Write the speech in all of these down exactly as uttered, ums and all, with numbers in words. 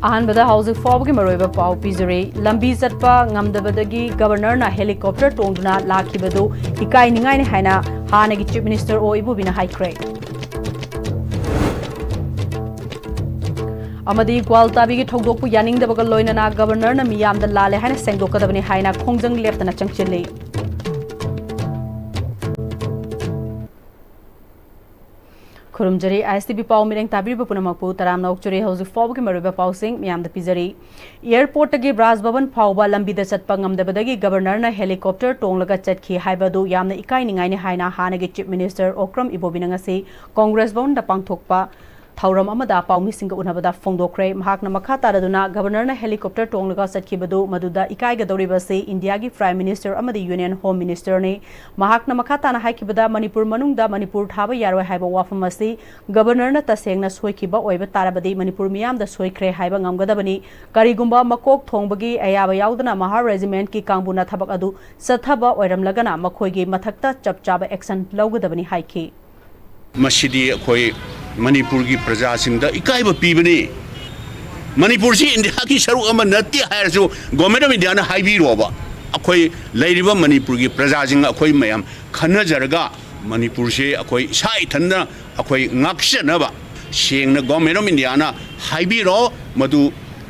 ꯑꯍꯥꯟꯕꯗ ꯍꯧꯖꯤꯛ ꯐꯥꯎꯕꯒꯤ ꯃꯔꯨꯑꯣꯏꯕ ꯄꯥꯎ ꯄꯤꯖꯔꯤ꯫ ꯂꯝꯕꯤ ꯆꯠꯄ ꯉꯝꯗꯕꯗꯒꯤ ꯒꯕꯔꯅꯔꯅ helicopter ꯇꯣꯡꯗꯨꯅ ꯂꯥꯛꯈꯤꯕꯗꯨ ꯏꯀꯥꯏꯅꯤꯡꯉꯥꯏꯅꯤ ꯍꯥꯏꯅ ꯍꯥꯟꯅꯒꯤ Chief Minister ꯑꯣ ꯏꯕꯣꯕꯤꯅ ꯍꯥꯏꯈ꯭ꯔꯦ꯫ ꯑꯃꯗꯤ ꯒ꯭ꯋꯥꯜꯇꯥꯕꯤꯒꯤ ꯊꯧꯗꯣꯛꯄꯨ ꯌꯥꯅꯤꯡꯗꯕꯒ ꯂꯣꯏꯅꯅ ꯒꯕꯔꯅꯔꯅ ꯃꯤꯌꯥꯝꯗ ꯂꯥꯜꯂꯦ ꯍꯥꯏꯅ ꯁꯦꯡꯗꯣꯛꯀꯗꯕꯅꯤ ꯍꯥꯏꯅ ꯈꯣꯡꯖꯪ ꯂꯦꯞꯇꯅ ꯆꯪꯁꯤꯜꯂꯤ꯫ ꯈꯨꯔꯨꯝꯖꯔꯤ, ISTV ꯄꯥꯎ ꯃꯤꯔꯦꯡ ꯇꯥꯕꯤꯔꯤꯕ ꯄꯨꯝꯅꯃꯛꯄꯨ ꯇꯔꯥꯝꯅ ꯑꯣꯛꯆꯔꯤ꯫ ꯍꯧꯖꯤꯛ ꯐꯥꯎꯕꯒꯤ ꯃꯔꯨꯑꯣꯏꯕ ꯄꯥꯎꯁꯤꯡ ꯃꯤꯌꯥꯝꯗ ꯄꯤꯖꯔꯤ꯫ Airportꯇꯒꯤ ꯔꯥꯖ ꯚꯕꯟ ꯐꯥꯎꯕ ꯂꯝꯕꯤꯗ ꯆꯠꯄ ꯉꯝꯗꯕꯗꯒꯤ ꯒꯕꯔꯅꯔꯅ helicopter ꯇꯣꯡꯂꯒ ꯆꯠꯈꯤ ꯍꯥꯏꯕ ꯑꯗꯨ ꯌꯥꯝꯅ ꯏꯀꯥꯏꯅꯤꯡꯉꯥꯏꯅꯤ ꯍꯥꯏꯅ ꯍꯥꯟꯅꯒꯤ Chief Minister ꯑꯣꯀ꯭ꯔꯝ ꯏꯕꯣꯕꯤꯅ ꯉꯁꯤ ꯀꯣꯡꯒ꯭ꯔꯦꯁ ꯚꯕꯟꯗ ꯄꯥꯡꯊꯣꯛꯄ ꯊꯧꯔꯝ ꯑꯃꯗ ꯄꯥꯎꯃꯤꯁꯤꯡꯒ ꯎꯅꯕꯗ ꯐꯣꯡꯗꯣꯛꯈ꯭ꯔꯦ꯫ ꯃꯍꯥꯛꯅ ꯃꯈꯥ ꯇꯥꯔꯗꯨꯅ ꯒꯕꯔꯅꯔꯅ helicopter ꯇꯣꯡꯂꯒ ꯆꯠꯈꯤꯕꯗꯨ ꯃꯗꯨꯗ ꯏꯀꯥꯏꯒꯗꯧꯔꯤꯕ ꯑꯁꯤ ꯏꯟꯗꯤꯌꯥꯒꯤ Prime Minister ꯑꯃꯗꯤ Union Home Ministerꯅꯤ꯫ ꯃꯍꯥꯛꯅ ꯃꯈꯥ ꯇꯥꯅ ꯍꯥꯏꯈꯤꯕꯗ, ꯃꯅꯤꯄꯨꯔ ꯃꯅꯨꯡꯗ ꯃꯅꯤꯄꯨꯔ ꯊꯥꯕ ꯌꯥꯔꯣꯏ ꯍꯥꯏꯕ ꯋꯥꯐꯝ ꯑꯁꯤ ꯒꯕꯔꯅꯔꯅ ꯇꯁꯦꯡꯅ ꯁꯣꯏꯈꯤꯕ ꯑꯣꯏꯕ ꯇꯥꯔꯕꯗꯤ ꯃꯅꯤꯄꯨꯔ ꯃꯤꯌꯥꯝꯗ ꯁꯣꯏꯈ꯭ꯔꯦ ꯍꯥꯏꯕ ꯉꯝꯒꯗꯕꯅꯤ꯫ ꯀꯔꯤꯒꯨꯝꯕ ꯃꯀꯣꯛ ꯊꯣꯡꯕꯒꯤ ꯑꯌꯥꯕ ꯌꯥꯎꯗꯅ ꯃꯍꯥ regimentꯀꯤ ꯀꯥꯡꯕꯨꯅ ꯊꯕꯛ ꯑꯗꯨ ꯆꯠꯊꯕ ꯑꯣꯏꯔꯝꯂꯒꯅ ꯃꯈꯣꯏꯒꯤ ꯃꯊꯛꯇ ꯆꯞ ꯆꯥꯕ action ꯂꯧꯒꯗꯕꯅꯤ ꯍꯥꯏꯈꯤ꯫ ꯃꯁꯤꯗꯤ ꯑꯩꯈꯣꯏ ꯃꯅꯤꯄꯨꯔꯒꯤ ꯄ꯭ꯔꯖꯥꯁꯤꯡꯗ ꯏꯀꯥꯏꯕ ꯄꯤꯕꯅꯤ꯫ ꯃꯅꯤꯄꯨꯔꯁꯤ ꯏꯟꯗꯤꯌꯥꯒꯤ ꯁꯔꯨꯛ ꯑꯃ ꯅꯠꯇꯦ ꯍꯥꯏꯔꯁꯨ Government of Indiaꯅ ꯍꯥꯏꯕꯤꯔꯣꯕ꯫ ꯑꯩꯈꯣꯏ ꯂꯩꯔꯤꯕ ꯃꯅꯤꯄꯨꯔꯒꯤ ꯄ꯭ꯔꯖꯥꯁꯤꯡ ꯑꯩꯈꯣꯏ ꯃꯌꯥꯝ ꯈꯟꯅꯖꯔꯒ ꯃꯅꯤꯄꯨꯔꯁꯦ ꯑꯩꯈꯣꯏ ꯏꯁꯥ ꯏꯊꯟꯗ ꯑꯩꯈꯣꯏ ꯉꯥꯛꯆꯅꯕ ꯁꯦꯡꯅ Government of Indiaꯅ ꯍꯥꯏꯕꯤꯔꯣ꯫ ꯃꯗꯨ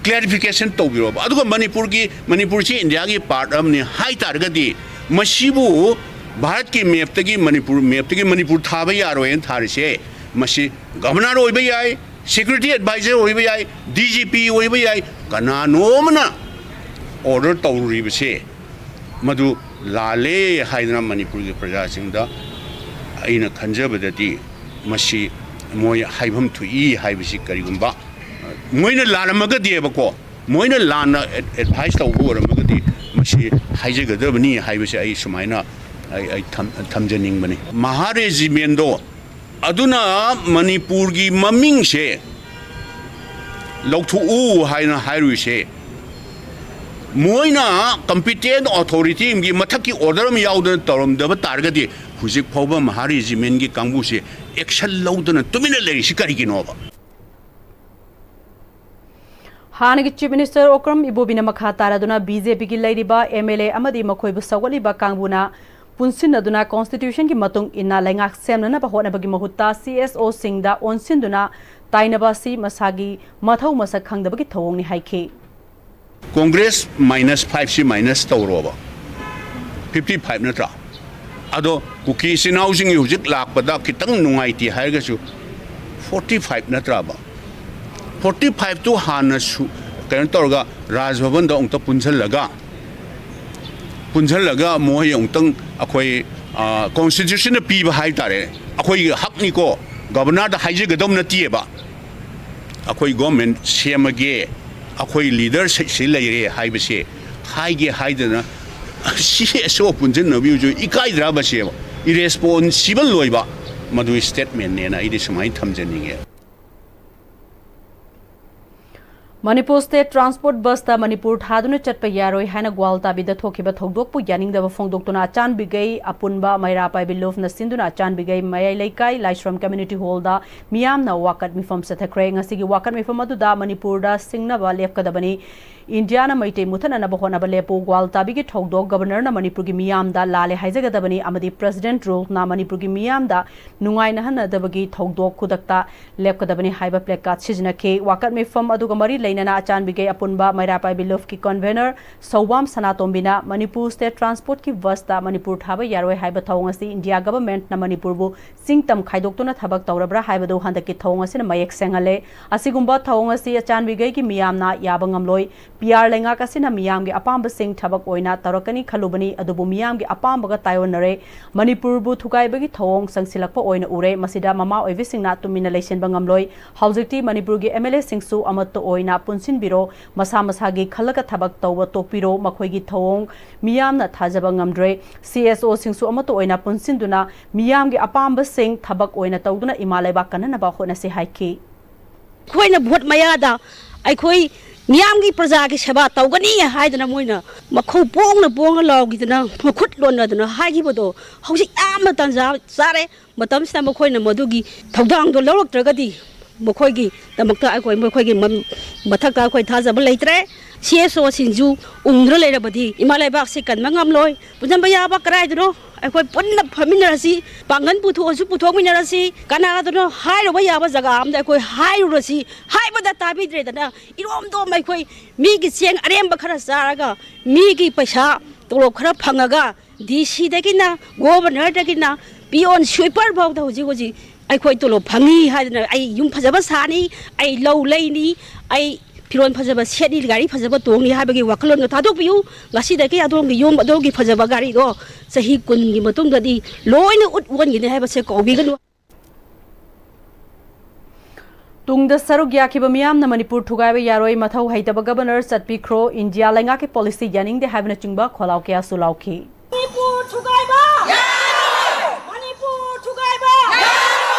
clarification ꯇꯧꯕꯤꯔꯣꯕ꯫ ꯑꯗꯨꯒ ꯃꯅꯤꯄꯨꯔꯒꯤ, ꯃꯅꯤꯄꯨꯔꯁꯤ ꯏꯟꯗꯤꯌꯥꯒꯤ part ꯑꯃꯅꯤ ꯍꯥꯏ ꯇꯥꯔꯒꯗꯤ ꯃꯁꯤꯕꯨ ꯚꯥꯔꯠꯀꯤ mapꯇꯒꯤ ꯃꯅꯤꯄꯨꯔ, mapꯇꯒꯤ ꯃꯅꯤꯄꯨꯔ ꯊꯥꯕ ꯌꯥꯔꯣꯏꯅ ꯊꯥꯔꯤꯁꯦ, ꯃꯁꯤ Governor ꯑꯣꯏꯕ ꯌꯥꯏ, Security Advisor ꯑꯣꯏꯕ ꯌꯥꯏ, DGP ꯑꯣꯏꯕ ꯌꯥꯏ, ꯀꯅꯥꯅꯣꯝꯅ order ꯇꯧꯔꯨꯔꯤꯕꯁꯦ ꯃꯗꯨ ꯂꯥꯜꯂꯦ ꯍꯥꯏꯗꯅ ꯃꯅꯤꯄꯨꯔꯒꯤ ꯄ꯭ꯔꯖꯥꯁꯤꯡꯗ ꯑꯩꯅ ꯈꯟꯖꯕꯗꯗꯤ ꯃꯁꯤ ꯃꯣꯏ ꯍꯥꯏꯐꯝ ꯊꯣꯛꯏ ꯍꯥꯏꯕꯁꯤ ꯀꯔꯤꯒꯨꯝꯕ ꯃꯣꯏꯅ ꯂꯥꯜꯂꯝꯃꯒꯗꯤꯕꯀꯣ, ꯃꯣꯏꯅ ꯂꯥꯟꯅ ꯑꯦꯗ-, advice ꯇꯧꯕ ꯑꯣꯏꯔꯝꯃꯒꯗꯤ ꯃꯁꯤ ꯍꯥꯏꯖꯒꯗꯕꯅꯤ ꯍꯥꯏꯕꯁꯦ ꯑꯩ ꯁꯨꯃꯥꯏꯅ ꯑꯩ, ꯑꯩ ꯊꯝ-, ꯊꯝꯖꯅꯤꯡꯕꯅꯤ꯫ ꯃꯍꯥ regimentꯗꯣ ꯑꯗꯨꯅ ꯃꯅꯤꯄꯨꯔꯒꯤ ꯃꯃꯤꯡꯁꯦ ꯂꯧꯊꯣꯛꯎ ꯍꯥꯏꯅ ꯍꯥꯏꯔꯨꯏꯁꯦ, ꯃꯣꯏꯅ competent authority ꯑꯃꯒꯤ ꯃꯊꯛꯀꯤ order ꯑꯃ ꯌꯥꯎꯗꯅ ꯇꯧꯔꯝꯗꯕ ꯇꯥꯔꯒꯗꯤ ꯍꯧꯖꯤꯛ ꯐꯥꯎꯕ ꯃꯍꯥ regimentꯒꯤ ꯀꯥꯡꯕꯨꯁꯦ action ꯂꯧꯗꯅ ꯇꯨꯃꯤꯟꯅ ꯂꯩꯔꯤꯁꯤ ꯀꯔꯤꯒꯤꯅꯣꯕ? ꯍꯥꯟꯅꯒꯤ Chief Minister ꯑꯣꯀ꯭ꯔꯝ ꯏꯕꯣꯕꯤꯅ ꯃꯈꯥ ꯇꯥꯔꯗꯨꯅ BJPꯒꯤ ꯂꯩꯔꯤꯕ MLA ꯑꯃꯗꯤ ꯃꯈꯣꯏꯕꯨ ꯁꯧꯒꯠꯂꯤꯕ ꯀꯥꯡꯕꯨꯅ ꯄꯨꯟꯁꯤꯟꯅꯗꯨꯅ Constitutionꯒꯤ ꯃꯇꯨꯡ ꯏꯟꯅ ꯂꯩꯉꯥꯛ ꯁꯦꯝꯅꯅꯕ ꯍꯣꯠꯅꯕꯒꯤ ꯃꯍꯨꯠꯇ CSOꯁꯤꯡꯗ ꯑꯣꯟꯁꯤꯟꯗꯨꯅ ꯇꯥꯏꯅꯕ ꯑꯁꯤ ꯃꯁꯥꯒꯤ ꯃꯊꯧ ꯃꯁꯛ ꯈꯪꯗꯕꯒꯤ ꯊꯧꯑꯣꯡꯅꯤ ꯍꯥꯏꯈꯤ꯫ Congress minus five ꯁꯤ minus ꯇꯧꯔꯣꯕ, fifty five ꯅꯠꯇ꯭ꯔꯥ? ꯑꯗꯣ ꯀꯨꯀꯤ ꯏꯆꯤꯟ ꯏꯅꯥꯎꯁꯤꯡꯒꯤ ꯍꯧꯖꯤꯛ ꯂꯥꯛꯄꯗ ꯈꯤꯇꯪ ꯅꯨꯡꯉꯥꯏꯇꯦ ꯍꯥꯏꯔꯒꯁꯨ forty five ꯅꯠꯇ꯭ꯔꯕ? Forty five two ꯍꯥꯟꯅ ꯁꯨ ꯀꯩꯅꯣ ꯇꯧꯔꯒ ꯔꯥꯖ ꯚꯕꯟꯗ ꯑꯃꯨꯛꯇ ꯄꯨꯟꯁꯤꯜꯂꯒ ꯄꯨꯟꯁꯤꯜꯂꯒ ꯃꯣꯏ ꯑꯃꯨꯛꯇꯪ ꯑꯩꯈꯣꯏ Constitutionꯅ ꯄꯤꯕ ꯍꯥꯏ ꯇꯥꯔꯦ, ꯑꯩꯈꯣꯏꯒꯤ ꯍꯛꯅꯤꯀꯣ, Governorꯗ ꯍꯥꯏꯖꯒꯗꯧ ꯅꯠꯇꯦꯕ꯫ ꯑꯩꯈꯣꯏ government ꯁꯦꯝꯃꯒꯦ, ꯑꯩꯈꯣꯏ leaderꯁꯤ ꯂꯩꯔꯦ ꯍꯥꯏꯕꯁꯦ ꯍꯥꯏꯒꯦ ꯍꯥꯏꯗꯅ CSO ꯄꯨꯟꯁꯤꯟꯅꯕꯤꯕꯁꯨ ꯏꯀꯥꯏꯗ꯭ꯔꯕ ꯁꯤꯕ? Irresponsible ꯑꯣꯏꯕ ꯃꯗꯨꯒꯤ statementꯅꯦꯅ ꯑꯩꯗꯤ ꯁꯨꯃꯥꯏꯅ ꯊꯝꯖꯅꯤꯡꯉꯦ꯫ ꯃꯅꯤꯄꯨꯔ State Transport busꯇ ꯃꯅꯤꯄꯨꯔ ꯊꯥꯗꯨꯅ ꯆꯠꯄ ꯌꯥꯔꯣꯏ ꯍꯥꯏꯅ ꯒ꯭ꯋꯥꯜꯇꯥꯕꯤꯗ ꯊꯣꯛꯈꯤꯕ ꯊꯧꯗꯣꯛꯄꯨ ꯌꯥꯅꯤꯡꯗꯕ ꯐꯣꯡꯗꯣꯛꯇꯨꯅ ꯑꯆꯥꯟꯕꯤꯒꯩ ꯑꯄꯨꯟꯕ ꯃꯩꯔꯥ ꯄꯥꯏꯕꯤ ꯂꯨꯞꯅ ꯁꯤꯟꯗꯨꯅ ꯑꯆꯥꯟꯕꯤꯒꯩ ꯃꯌꯥꯏ ꯂꯩꯀꯥꯏ ꯂꯥꯏꯁ꯭ꯔꯝ Community Hallꯗ ꯃꯤꯌꯥꯝꯅ ꯋꯥꯀꯠ ꯃꯤꯐꯝ ꯆꯠꯊꯈ꯭ꯔꯦ꯫ ꯉꯁꯤꯒꯤ ꯋꯥꯀꯠ ꯃꯤꯐꯝ ꯑꯗꯨꯗ ꯃꯅꯤꯄꯨꯔꯗ ꯁꯤꯡꯅꯕ ꯂꯦꯞꯀꯗꯕꯅꯤ, ꯏꯟꯗꯤꯌꯥꯅ ꯃꯩꯇꯩ ꯃꯨꯊꯠꯅꯅꯕ ꯍꯣꯠꯅꯕ ꯂꯦꯞꯄꯨ, ꯒ꯭ꯋꯥꯜꯇꯥꯕꯤꯒꯤ ꯊꯧꯗꯣꯛ Governorꯅ ꯃꯅꯤꯄꯨꯔꯒꯤ ꯃꯤꯌꯥꯝꯗ ꯂꯥꯜꯂꯦ ꯍꯥꯏꯖꯒꯗꯕꯅꯤ ꯑꯃꯗꯤ President ruleꯅ ꯃꯅꯤꯄꯨꯔꯒꯤ ꯃꯤꯌꯥꯝꯗ ꯅꯨꯡꯉꯥꯏꯅꯍꯟꯅꯗꯕꯒꯤ ꯊꯧꯗꯣꯛ ꯈꯨꯗꯛꯇ ꯂꯦꯞꯀꯗꯕꯅꯤ ꯍꯥꯏꯕ placard ꯁꯤꯖꯤꯟꯅꯈꯤ꯫ ꯋꯥꯀꯠ ꯃꯤꯐꯝ ꯑꯗꯨꯒ ꯃꯔꯤ ꯂꯩꯅꯅ ꯑꯆꯥꯟꯕꯤꯒꯩ ꯑꯄꯨꯟꯕ ꯃꯩꯔꯥ ꯄꯥꯏꯕꯤ ꯂꯨꯞꯀꯤ convener ꯁꯧꯕꯥꯝ ꯁꯅꯥꯇꯣꯝꯕꯤꯅ ꯃꯅꯤꯄꯨꯔ State Transportꯀꯤ busꯇ ꯃꯅꯤꯄꯨꯔ ꯊꯥꯕ ꯌꯥꯔꯣꯏ ꯍꯥꯏꯕ ꯊꯧꯑꯣꯡ ꯑꯁꯤ ꯏꯟꯗꯤꯌꯥ governmentꯅ ꯃꯅꯤꯄꯨꯔꯕꯨ ꯆꯤꯡ ꯇꯝ ꯈꯥꯏꯗꯣꯛꯇꯨꯅ ꯊꯕꯛ ꯇꯧꯔꯕ꯭ꯔꯥ ꯍꯥꯏꯕꯗꯨ ꯍꯟꯗꯛꯀꯤ ꯊꯧꯑꯣꯡ ꯑꯁꯤꯅ ꯃꯌꯦꯛ ꯁꯦꯡꯍꯜꯂꯦ꯫ ꯑꯁꯤꯒꯨꯝꯕ ꯊꯧꯑꯣꯡ ꯑꯁꯤ ꯑꯆꯥꯟꯕꯤꯒꯩꯒꯤ ꯃꯤꯌꯥꯝꯅ ꯌꯥꯕ ꯉꯝꯂꯣꯏ꯫ PR ꯂꯩꯉꯥꯛ ꯑꯁꯤꯅ ꯃꯤꯌꯥꯝꯒꯤ ꯑꯄꯥꯝꯕꯁꯤꯡ ꯊꯕꯛ ꯑꯣꯏꯅ ꯇꯧꯔꯛꯀꯅꯤ ꯈꯜꯂꯨꯕꯅꯤ, ꯑꯗꯨꯕꯨ ꯃꯤꯌꯥꯝꯒꯤ ꯑꯄꯥꯝꯕꯒ ꯇꯥꯏꯑꯣꯟꯅꯔꯦ꯫ ꯃꯅꯤꯄꯨꯔꯕꯨ ꯊꯨꯒꯥꯏꯕꯒꯤ ꯊꯧꯑꯣꯡ ꯆꯪꯁꯤꯜꯂꯛꯄ ꯑꯣꯏꯅ ꯎꯔꯦ꯫ ꯃꯁꯤꯗ ꯃꯃꯥ ꯑꯣꯏꯕꯤꯁꯤꯡꯅ ꯇꯨꯃꯤꯟꯅ ꯂꯩꯁꯤꯟꯕ ꯉꯝꯂꯣꯏ꯫ ꯍꯧꯖꯤꯛꯇꯤ ꯃꯅꯤꯄꯨꯔꯒꯤ MLAꯁꯤꯡꯁꯨ ꯑꯃꯠꯇ ꯑꯣꯏꯅ ꯄꯨꯟꯁꯤꯟꯕꯤꯔꯣ꯫ ꯃꯁꯥ ꯃꯁꯥꯒꯤ ꯈꯜꯂꯒ ꯊꯕꯛ ꯇꯧꯕ ꯇꯣꯛꯄꯤꯔꯣ꯫ ꯃꯈꯣꯏꯒꯤ ꯊꯧꯑꯣꯡ ꯃꯤꯌꯥꯝꯅ ꯊꯥꯖꯕ ꯉꯝꯗ꯭ꯔꯦ꯫ CSOꯁꯤꯡꯁꯨ ꯑꯃꯠꯇ ꯑꯣꯏꯅ ꯄꯨꯟꯁꯤꯟꯗꯨꯅ ꯃꯤꯌꯥꯝꯒꯤ ꯑꯄꯥꯝꯕꯁꯤꯡ ꯊꯕꯛ ꯑꯣꯏꯅ ꯇꯧꯗꯨꯅ ꯏꯃꯥ ꯂꯩꯕꯥꯛ ꯀꯟꯅꯅꯕ ꯍꯣꯠꯅꯁꯤ ꯍꯥꯏꯈꯤ꯫ ꯑꯩꯈꯣꯏꯅ vote ꯃꯌꯥꯗ ꯑꯩꯈꯣꯏ ꯃꯤꯌꯥꯝꯒꯤ ꯄ꯭ꯔꯖꯥꯒꯤ ꯁꯦꯕꯥ ꯇꯧꯒꯅꯤ ꯍꯥꯏꯗꯅ ꯃꯣꯏꯅ ꯃꯈꯧ ꯄꯣꯡꯅ ꯄꯣꯡꯅ ꯂꯥꯎꯈꯤꯗꯅ ꯃꯈꯨꯠ ꯂꯣꯟꯅꯗꯅ ꯍꯥꯏꯈꯤꯕꯗꯣ ꯍꯧꯖꯤꯛ ꯌꯥꯝꯅ ꯇꯥꯟꯖꯥ ꯆꯥꯔꯦ꯫ ꯃꯇꯝꯁꯤꯗ ꯃꯈꯣꯏꯅ ꯃꯗꯨꯒꯤ ꯊꯧꯗꯥꯡꯗꯣ ꯂꯧꯔꯛꯇ꯭ꯔꯒꯗꯤ ꯃꯈꯣꯏꯒꯤꯗꯃꯛꯇ ꯑꯩꯈꯣꯏ, ꯃꯈꯣꯏꯒꯤ ꯃꯝ-, ꯃꯊꯛꯇ ꯑꯩꯈꯣꯏ ꯊꯥꯖꯕ ꯂꯩꯇ꯭ꯔꯦ꯫ ꯁꯤ ꯑꯦꯁ ꯑꯣꯁꯤꯡꯁꯨ ꯎꯪꯗꯨꯅ ꯂꯩꯔꯕꯗꯤ ꯏꯃꯥ ꯂꯩꯕꯥꯛꯁꯤ ꯀꯟꯕ ꯉꯝꯂꯣꯏ꯫ ꯄꯨꯟꯁꯤꯟꯕ ꯌꯥꯕ ꯀꯗꯥꯏꯗꯅꯣ? ꯑꯩꯈꯣꯏ ꯄꯨꯟꯅ ꯐꯝꯃꯤꯟꯅꯔꯁꯤ, ꯄꯥꯡꯒꯜ ꯄꯨꯊꯣꯛꯑꯁꯨ ꯄꯨꯊꯣꯛꯃꯤꯟꯅꯔꯁꯤ, ꯀꯅꯥꯗꯅꯣ ꯍꯥꯏꯔꯨꯕ ꯌꯥꯕ ꯖꯒꯥ ꯑꯃꯗ ꯑꯩꯈꯣꯏ ꯍꯥꯏꯔꯨꯔꯁꯤ꯫ ꯍꯥꯏꯕꯗ ꯇꯥꯕꯤꯗ꯭ꯔꯦꯗꯅ, ꯏꯔꯣꯝꯗꯣꯝ ꯑꯩꯈꯣꯏ ꯃꯤꯒꯤ ꯆꯦꯡ ꯑꯔꯦꯝꯕ ꯈꯔ ꯆꯥꯔꯒ, ꯃꯤꯒꯤ ꯄꯩꯁꯥ ꯇꯣꯂꯣꯞ ꯈꯔ ꯐꯪꯉꯒ, ꯗꯤ ꯁꯤꯗꯒꯤꯅ, ꯒꯣꯕꯔꯅꯔꯗꯒꯤꯅ, ꯄꯤꯌꯣꯟ ꯁ꯭ꯋꯤꯄꯔ ꯐꯥꯎꯗ ꯍꯧꯖꯤꯛ ꯍꯧꯖꯤꯛ ꯑꯩꯈꯣꯏ ꯇꯣꯂꯣꯞ ꯐꯪꯉꯤ ꯍꯥꯏꯗꯅ ꯑꯩ ꯌꯨꯝ ꯐꯖꯕ ꯁꯥꯅꯤ, ꯑꯩ ꯂꯧ ꯂꯩꯅꯤ, ꯑꯩ ꯐꯤꯔꯣꯜ ꯐꯖꯕ ꯁꯦꯠꯅꯤ, ꯒꯥꯔꯤ ꯐꯖꯕ ꯇꯣꯡꯅꯤ ꯍꯥꯏꯕꯒꯤ ꯋꯥꯈꯜꯂꯣꯟꯗꯣ ꯊꯥꯗꯣꯛꯄꯤꯌꯨ꯫ ꯉꯁꯤꯗꯒꯤ ꯑꯗꯣꯝꯒꯤ ꯌꯨꯝ, ꯑꯗꯣꯝꯒꯤ ꯐꯖꯕ ꯒꯥꯔꯤꯗꯣ ꯆꯍꯤ ꯀꯨꯟꯒꯤ ꯃꯇꯨꯡꯗꯗꯤ ꯂꯣꯏꯅ ꯎꯠ ꯑꯣꯟꯈꯤꯅꯤ ꯍꯥꯏꯕꯁꯦ ꯀꯥꯎꯕꯤꯒꯅꯨ꯫ ꯇꯨꯡꯗ ꯁꯔꯨꯛ ꯌꯥꯈꯤꯕ ꯃꯤꯌꯥꯝꯅ ꯃꯅꯤꯄꯨꯔ ꯊꯨꯒꯥꯏꯕ ꯌꯥꯔꯣꯏ, ꯃꯊꯧ ꯍꯩꯇꯕ ꯒꯕꯔꯅꯔ ꯆꯠꯄꯤꯈ꯭ꯔꯣ, ꯏꯟꯗꯤꯌꯥ ꯂꯩꯉꯥꯛꯀꯤ ꯄꯣꯂꯤꯁꯤ ꯌꯥꯅꯤꯡꯗꯦ ꯍꯥꯏꯕꯅꯆꯤꯡꯕ ꯈꯣꯜꯂꯥꯎ ꯀꯌꯥꯁꯨ ꯂꯥꯎꯈꯤ꯫ ꯃꯅꯤꯄꯨꯔ ꯊꯨꯒꯥꯏꯕ! ꯃꯅꯤꯄꯨꯔ ꯊꯨꯒꯥꯏꯕ!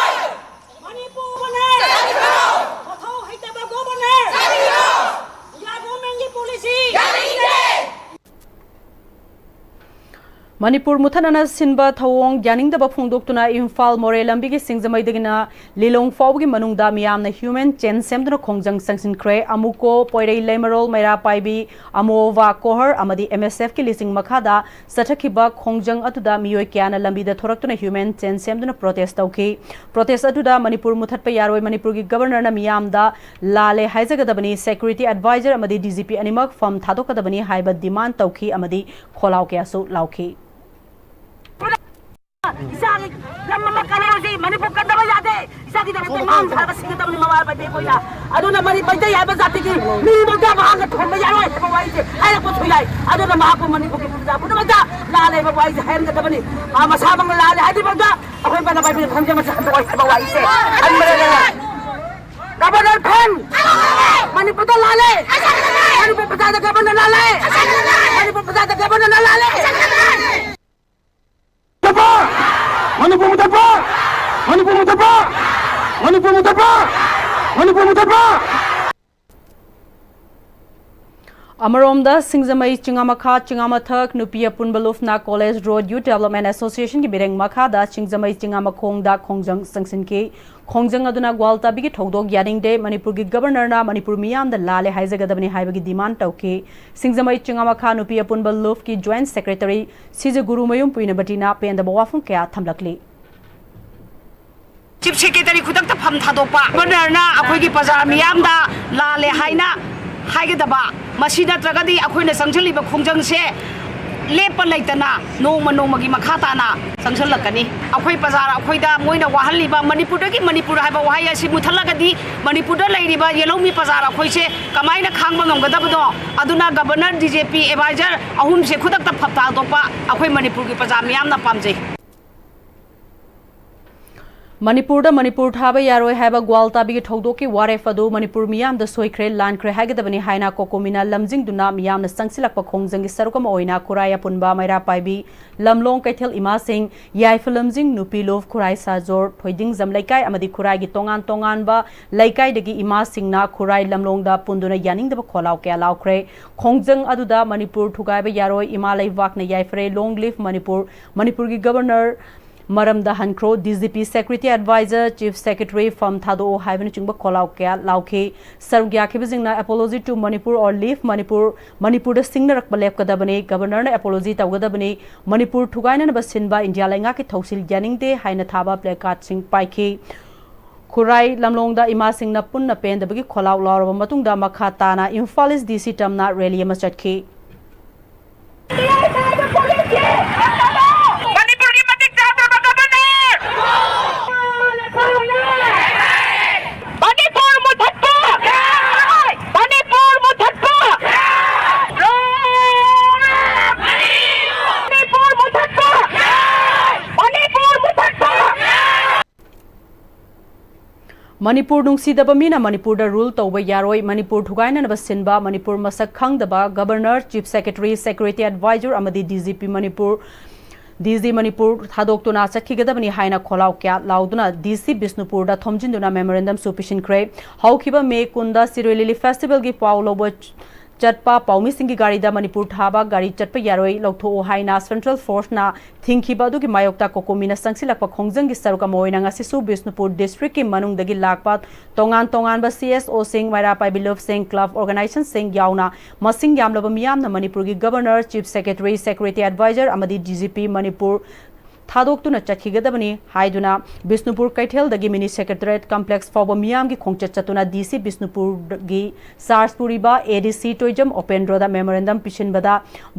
ꯃꯅꯤꯄꯨꯔ ꯒꯣꯕꯔꯅꯔ! ꯃꯊꯧ ꯍꯩꯇꯕ ꯒꯣꯕꯔꯅꯔ! ꯏꯟꯗꯤꯌꯥ ꯒꯣꯕꯔꯃꯦꯟꯒꯤ ꯄꯣꯂꯤꯁꯤ! ꯃꯅꯤꯄꯨꯔ ꯃꯨꯊꯠꯅꯅ ꯁꯤꯟꯕ ꯊꯧꯑꯣꯡ ꯌꯥꯅꯤꯡꯗꯕ ꯐꯣꯡꯗꯣꯛꯇꯨꯅ ꯏꯝꯐꯥꯜ ꯃꯣꯔꯦ ꯂꯝꯕꯤꯒꯤ ꯁꯤꯡꯖꯃꯩꯗꯒꯤꯅ ꯂꯤꯂꯣꯡ ꯐꯥꯎꯕꯒꯤ ꯃꯅꯨꯡꯗ ꯃꯤꯌꯥꯝꯅ ꯍ꯭ꯌꯨꯃꯦꯟ ꯆꯦꯟ ꯁꯦꯝꯗꯨꯅ ꯈꯣꯡꯖꯪ ꯆꯪꯁꯤꯟꯈ꯭ꯔꯦ꯫ ꯑꯃꯨꯀꯣ, ꯄꯣꯏꯔꯩ, ꯂꯩꯃꯔꯣꯜ, ꯃꯩꯔꯥ ꯄꯥꯏꯕꯤ, ꯑꯃꯣ, ꯋꯥ ꯀꯣꯍꯔ ꯑꯃꯗꯤ ꯑꯦꯝ ꯑꯦꯁ ꯑꯦꯐꯀꯤ ꯂꯤꯁꯤꯡ ꯃꯈꯥꯗ ꯆꯠꯊꯈꯤꯕ ꯈꯣꯡꯖꯪ ꯑꯗꯨꯗ ꯃꯤꯑꯣꯏ ꯀꯌꯥꯅ ꯂꯝꯕꯤꯗ ꯊꯣꯔꯛꯇꯨꯅ ꯍ꯭ꯌꯨꯃꯦꯟ ꯆꯦꯟ ꯁꯦꯝꯗꯨꯅ ꯄ꯭ꯔꯣꯇꯦꯁ ꯇꯧꯈꯤ꯫ ꯄ꯭ꯔꯣꯇꯦꯁ ꯑꯗꯨꯗ ꯃꯅꯤꯄꯨꯔ ꯃꯨꯊꯠꯄ ꯌꯥꯔꯣꯏ, ꯃꯅꯤꯄꯨꯔꯒꯤ ꯒꯕꯔꯅꯔꯅ ꯃꯤꯌꯥꯝꯗ ꯂꯥꯜꯂꯦ ꯍꯥꯏꯖꯒꯗꯕꯅꯤ, ꯁꯦꯀ꯭ꯌꯨꯔꯤꯇꯤ ꯑꯦꯗꯚꯥꯏꯖꯔ ꯑꯃꯗꯤ ꯗꯤ ꯖꯤ ꯄꯤ ꯑꯅꯤꯃꯛ ꯐꯝ ꯊꯥꯗꯣꯛꯀꯗꯕꯅꯤ ꯍꯥꯏꯕ ꯗꯤꯃꯥꯟ ꯇꯧꯈꯤ ꯑꯃꯗꯤ ꯈꯣꯜꯂꯥꯎ ꯀꯌꯥꯁꯨ ꯂꯥꯎꯈꯤ꯫ ꯏꯆꯥꯒꯤ ꯂꯝ ꯑꯃ ꯀꯜꯂꯦ ꯍꯧꯖꯤꯛ ꯃꯅꯤꯄꯨꯔ ꯀꯟꯗꯕ ꯌꯥꯗꯦ꯫ ꯏꯆꯥꯒꯤꯗꯃꯛꯇ ꯃꯥꯡ ꯊꯥꯔꯒ ꯁꯤꯒꯗꯕꯅꯤ ꯃꯃꯥ ꯃꯩꯇꯩ ꯑꯩꯈꯣꯏꯅ꯫ ꯑꯗꯨꯅ ꯃꯅꯤ-, ꯃꯩꯇꯩ ꯍꯥꯏꯕ ꯖꯥꯇꯤꯒꯤ ꯃꯤ ꯃꯆꯥ ꯃꯍꯥꯛꯅ ꯊꯣꯟꯕ ꯌꯥꯔꯣꯏ ꯍꯥꯏꯕ ꯋꯥꯍꯩꯁꯦ ꯍꯥꯏꯔꯛꯄꯁꯨ ꯌꯥꯏ꯫ ꯑꯗꯨꯅ ꯃꯍꯥꯛꯄꯨ ꯃꯅꯤꯄꯨꯔꯒꯤ ꯄ꯭ꯔꯖꯥ ꯄꯨꯝꯅꯃꯛꯇ ꯂꯥꯜꯂꯦ ꯍꯥꯏꯕ ꯋꯥꯍꯩꯁꯦ ꯍꯥꯏꯍꯟꯒꯗꯕꯅꯤ꯫ ꯃꯥ ꯃꯁꯥꯃꯛꯅ ꯂꯥꯜꯂꯦ ꯍꯥꯏꯗ꯭ꯔꯤꯐꯥꯎꯗ ꯑꯩꯈꯣꯏ ꯃꯅꯤꯄꯨꯔ ꯈꯪꯖ ꯃꯆꯥ ꯍꯟꯗꯣꯛꯑꯣꯏ ꯍꯥꯏꯕ ꯋꯥꯍꯩꯁꯦ ꯍꯟꯕꯅ ꯒꯕꯔꯅꯔ ꯐꯦꯟ! ꯃꯅꯤꯄꯨꯔꯗ ꯂꯥꯜꯂꯦ! ꯃꯅꯤꯄꯨꯔ ꯄ꯭ꯔꯖꯥꯗ ꯒꯕꯔꯅꯔ ꯂꯥꯜꯂꯦ! ꯃꯅꯤꯄꯨꯔ ꯄ꯭ꯔꯖꯥꯗ ꯒꯕꯔꯅꯔ ꯂꯥꯜꯂꯦ! ꯃꯨꯊꯠꯄ! ꯃꯅꯤꯄꯨꯔ ꯃꯨꯊꯠꯄ! ꯃꯅꯤꯄꯨꯔ ꯃꯨꯊꯠꯄ! ꯃꯅꯤꯄꯨꯔ ꯃꯨꯊꯠꯄ! ꯃꯅꯤꯄꯨꯔ ꯃꯨꯊꯠꯄ! ꯑꯃꯔꯣꯝꯗ, ꯁꯤꯡꯖꯃꯩ ꯆꯤꯉꯥꯃꯈꯥ ꯆꯤꯉꯥꯃꯊꯛ ꯅꯨꯄꯤ ꯑꯄꯨꯟꯕ ꯂꯨꯞꯅ College Road Youth Development Association ꯒꯤ ꯃꯤꯔꯦꯡ ꯃꯈꯥꯗ ꯁꯤꯡꯖꯃꯩ ꯆꯤꯉꯥꯃꯈꯣꯡꯗ ꯈꯣꯡꯖꯪ ꯆꯪꯁꯤꯟꯈꯤ꯫ ꯈꯣꯡꯖꯪ ꯑꯗꯨꯅ ꯒ꯭ꯋꯥꯜꯇꯥꯕꯤꯒꯤ ꯊꯧꯗꯣꯛ ꯌꯥꯅꯤꯡꯗꯦ, ꯃꯅꯤꯄꯨꯔꯒꯤ Governor ꯅ ꯃꯅꯤꯄꯨꯔ ꯃꯤꯌꯥꯝꯗ ꯂꯥꯜꯂꯦ ꯍꯥꯏꯖꯒꯗꯕꯅꯤ ꯍꯥꯏꯕꯒꯤ demand ꯇꯧꯈꯤ꯫ ꯁꯤꯡꯖꯃꯩ ꯆꯤꯉꯥꯃꯈꯥ ꯅꯨꯄꯤ ꯑꯄꯨꯟꯕ ꯂꯨꯞꯀꯤ Joint Secretary ꯁꯤꯖ ꯒꯨꯔꯨꯃꯌꯨꯝ ꯄꯨꯏꯅꯕꯇꯤꯅ ꯄꯦꯟꯗꯕ ꯋꯥꯐꯝ ꯀꯌꯥ ꯊꯝꯂꯛꯂꯤ꯫ Chief Secretary ꯈꯨꯗꯛꯇ ꯐꯝ ꯊꯥꯗꯣꯛꯄ, Governor ꯅ ꯑꯩꯈꯣꯏꯒꯤ ꯄ꯭ꯔꯖꯥ ꯃꯤꯌꯥꯝꯗ ꯂꯥꯜꯂꯦ ꯍꯥꯏꯅ ꯍꯥꯏꯒꯗꯕ, ꯃꯁꯤ ꯅꯠꯇ꯭ꯔꯒꯗꯤ ꯑꯩꯈꯣꯏꯅ ꯆꯪꯁꯤꯜꯂꯤꯕ ꯈꯣꯡꯖꯪꯁꯦ ꯂꯦꯞꯄ ꯂꯩꯇꯅ ꯅꯣꯡꯃ ꯅꯣꯡꯃꯒꯤ ꯃꯈꯥ ꯇꯥꯅ ꯆꯪꯁꯤꯜꯂꯛꯀꯅꯤ꯫ ꯑꯩꯈꯣꯏ ꯄ꯭ꯔꯖꯥ, ꯑꯩꯈꯣꯏꯗ ꯃꯣꯏꯅ ꯋꯥꯍꯜꯂꯤꯕ, ꯃꯅꯤꯄꯨꯔꯗꯒꯤ ꯃꯅꯤꯄꯨꯔ ꯍꯥꯏꯕ ꯋꯥꯍꯩ ꯑꯁꯤ ꯃꯨꯊꯠꯂꯒꯗꯤ ꯃꯅꯤꯄꯨꯔꯗ ꯂꯩꯔꯤꯕ ꯌꯦꯜꯍꯧꯃꯤ ꯄ꯭ꯔꯖꯥ ꯑꯩꯈꯣꯏꯁꯦ ꯀꯃꯥꯏꯅ ꯈꯥꯡꯕ ꯉꯝꯒꯗꯕꯅꯣ? ꯑꯗꯨꯅ Governor, D G P, advisor ꯑꯍꯨꯝꯁꯦ ꯈꯨꯗꯛꯇ ꯐꯝ ꯊꯥꯗꯣꯛꯄ ꯑꯩꯈꯣꯏ ꯃꯅꯤꯄꯨꯔꯒꯤ ꯄ꯭ꯔꯖꯥ ꯃꯤꯌꯥꯝꯅ ꯄꯥꯝꯖꯩ꯫ ꯃꯅꯤꯄꯨꯔꯗ ꯃꯅꯤꯄꯨꯔ ꯊꯥꯕ ꯌꯥꯔꯣꯏ ꯍꯥꯏꯕ ꯒ꯭ꯋꯥꯜꯇꯥꯕꯤꯒꯤ ꯊꯧꯗꯣꯛꯀꯤ ꯋꯥꯔꯦꯞ ꯑꯗꯨ ꯃꯅꯤꯄꯨꯔ ꯃꯤꯌꯥꯝꯗ ꯁꯣꯏꯈ꯭ꯔꯦ, ꯂꯥꯟꯈ꯭ꯔꯦ ꯍꯥꯏꯒꯗꯕꯅꯤ ꯍꯥꯏꯅ ꯀꯣꯀꯣꯃꯤꯅ ꯂꯝꯖꯤꯡꯗꯨꯅ ꯃꯤꯌꯥꯝꯅ ꯆꯪꯁꯤꯜꯂꯛꯄ ꯈꯣꯡꯖꯪꯒꯤ ꯁꯔꯨꯛ ꯑꯃ ꯑꯣꯏꯅ ꯈꯨꯔꯥꯏ ꯑꯄꯨꯟꯕ, ꯃꯩꯔꯥ ꯄꯥꯏꯕꯤ, ꯂꯝꯂꯣꯡ ꯀꯩꯊꯦꯜ ꯏꯃꯥꯁꯤꯡ, ꯌꯥꯏꯐ ꯂꯝꯖꯤꯡ, ꯅꯨꯄꯤ ꯂꯨꯞ, ꯈꯨꯔꯥꯏ ꯁꯥꯖꯣꯔ, ꯊꯣꯏꯗꯤꯡꯖꯝ ꯂꯩꯀꯥꯏ ꯑꯃꯗꯤ ꯈꯨꯔꯥꯏꯒꯤ ꯇꯣꯉꯥꯟ ꯇꯣꯉꯥꯟꯕ ꯂꯩꯀꯥꯏꯗꯒꯤ ꯏꯃꯥꯁꯤꯡꯅ ꯈꯨꯔꯥꯏ ꯂꯝꯂꯣꯡꯗ ꯄꯨꯟꯗꯨꯅ ꯌꯥꯅꯤꯡꯗꯕ ꯈꯣꯜꯂꯥꯎ ꯀꯌꯥ ꯂꯥꯎꯈ꯭ꯔꯦ꯫ ꯈꯣꯡꯖꯪ ꯑꯗꯨꯗ "ꯃꯅꯤꯄꯨꯔ ꯊꯨꯒꯥꯏꯕ ꯌꯥꯔꯣꯏ, ꯏꯃꯥ ꯂꯩꯕꯥꯛꯅ ꯌꯥꯏꯐꯔꯦ, Long live ꯃꯅꯤꯄꯨꯔ", "ꯃꯅꯤꯄꯨꯔꯒꯤ Governor ꯃꯔꯝꯗ ꯍꯟꯈ꯭ꯔꯣ", D G P, Security Advisor, Chief Secretary ꯐꯝ ꯊꯥꯗꯣꯛꯑꯣ ꯍꯥꯏꯕꯅꯆꯤꯡꯕ ꯈꯣꯜꯂꯥꯎ ꯀꯌꯥ ꯂꯥꯎꯈꯤ꯫ ꯁꯔꯨꯛ ꯌꯥꯈꯤꯕꯁꯤꯡꯅ "Apology to Manipur" or "Leave Manipur", "ꯃꯅꯤꯄꯨꯔꯗ ꯁꯤꯡꯅꯔꯛꯄ ꯂꯦꯞꯀꯗꯕꯅꯤ", "Governor ꯅ apology ꯇꯧꯒꯗꯕꯅꯤ", "ꯃꯅꯤꯄꯨꯔ ꯊꯨꯒꯥꯏꯅꯅꯕ ꯁꯤꯟꯕ ꯏꯟꯗꯤꯌꯥ ꯂꯩꯉꯥꯛꯀꯤ ꯊꯧꯁꯤꯜ ꯌꯥꯅꯤꯡꯗꯦ" ꯍꯥꯏꯅ ꯊꯥꯕ placard ꯁꯤꯡ ꯄꯥꯏꯈꯤ꯫ ꯈꯨꯔꯥꯏ ꯂꯝꯂꯣꯡꯗ ꯏꯃꯥꯁꯤꯡꯅ ꯄꯨꯟꯅ ꯄꯦꯟꯗꯕꯒꯤ ꯈꯣꯜꯂꯥꯎ ꯂꯥꯎꯔꯕ ꯃꯇꯨꯡꯗ ꯃꯈꯥ ꯇꯥꯅ ꯏꯝꯐꯥꯜ East D C ꯇꯝꯅ rally ꯑꯃ ꯆꯠꯈꯤ꯫ ꯃꯅꯤꯄꯨꯔꯒꯤ ꯃꯇꯤꯛ ꯆꯥꯗ꯭ꯔꯕ Governor! ꯃꯅꯤꯄꯨꯔ ꯃꯨꯊꯠꯄ! ꯃꯅꯤꯄꯨꯔ ꯃꯨꯊꯠꯄ! ꯃꯅꯤꯄꯨꯔ ꯃꯨꯊꯠꯄ! ꯃꯅꯤꯄꯨꯔ ꯃꯨꯊꯠꯄ! ꯃꯅꯤꯄꯨꯔ ꯅꯨꯡꯁꯤꯗꯕ ꯃꯤꯅ ꯃꯅꯤꯄꯨꯔꯗ rule ꯇꯧꯕ ꯌꯥꯔꯣꯏ, ꯃꯅꯤꯄꯨꯔ ꯊꯨꯒꯥꯏꯅꯅꯕ ꯁꯤꯟꯕ, ꯃꯅꯤꯄꯨꯔ ꯃꯁꯛ ꯈꯪꯗꯕ Governor, Chief Secretary, Security Advisor ꯑꯃꯗꯤ D G P Manipur, D G Manipur ꯊꯥꯗꯣꯛꯇꯨꯅ ꯆꯠꯈꯤꯒꯗꯕꯅꯤ ꯍꯥꯏꯅ ꯈꯣꯜꯂꯥꯎ ꯀꯌꯥ ꯂꯥꯎꯗꯨꯅ D C ꯕꯤꯁꯅꯨꯄꯨꯔꯗ ꯊꯣꯝꯖꯤꯟꯗꯨꯅ memorandum ꯁꯨ ꯄꯤꯁꯤꯟꯈ꯭ꯔꯦ꯫ ꯍꯧꯈꯤꯕ ꯃꯦ ꯀꯨꯟꯗ ꯁꯤꯔꯣꯏ ꯂꯤꯂꯤ festival ꯒꯤ ꯄꯥꯎ ꯂꯧꯕ ꯆꯠꯄ ꯄꯥꯎꯃꯤꯁꯤꯡꯒꯤ ꯒꯥꯔꯤꯗ ꯃꯅꯤꯄꯨꯔ ꯊꯥꯕ ꯒꯥꯔꯤ ꯆꯠꯄ ꯌꯥꯔꯣꯏ, ꯂꯧꯊꯣꯛꯎ ꯍꯥꯏꯅ Central Forceꯅ ꯊꯤꯡꯈꯤꯕ ꯑꯗꯨꯒꯤ ꯃꯥꯌꯣꯛꯇ ꯀꯣꯀꯣꯃꯤꯅ ꯆꯪꯁꯤꯜꯂꯛꯄ ꯈꯣꯡꯖꯪꯒꯤ ꯁꯔꯨꯛ ꯑꯃ ꯑꯣꯏꯅ ꯉꯁꯤꯁꯨ ꯕꯤꯁꯅꯨꯄꯨꯔ districtꯀꯤ ꯃꯅꯨꯡꯗꯒꯤ ꯂꯥꯛꯄ ꯇꯣꯉꯥꯟ ꯇꯣꯉꯥꯟꯕ CSOꯁꯤꯡ, ꯃꯩꯔꯥ ꯄꯥꯏꯕꯤ ꯂꯨꯞꯁꯤꯡ, club organizationꯁꯤꯡ ꯌꯥꯎꯅ ꯃꯁꯤꯡ ꯌꯥꯝꯂꯕ ꯃꯤꯌꯥꯝꯅ ꯃꯅꯤꯄꯨꯔꯒꯤ Governor, Chief Secretary, Security Advisor ꯑꯃꯗꯤ DGP ꯃꯅꯤꯄꯨꯔ ꯊꯥꯗꯣꯛꯇꯨꯅ ꯆꯠꯈꯤꯒꯗꯕꯅꯤ ꯍꯥꯏꯗꯨꯅ ꯕꯤꯁꯅꯨꯄꯨꯔ ꯀꯩꯊꯦꯜꯗꯒꯤ Mini Secretariat Complex ꯐꯥꯎꯕ ꯃꯤꯌꯥꯝꯒꯤ ꯈꯣꯡꯆꯠ ꯆꯠꯇꯨꯅ DC ꯕꯤꯁꯅꯨꯄꯨꯔꯒꯤ ꯆꯥꯔꯖ ꯄꯨꯔꯤꯕ ADC Toijam ꯎꯄꯦꯟꯗ꯭ꯔꯣꯗ memorandum ꯄꯤꯁꯤꯟꯕꯗ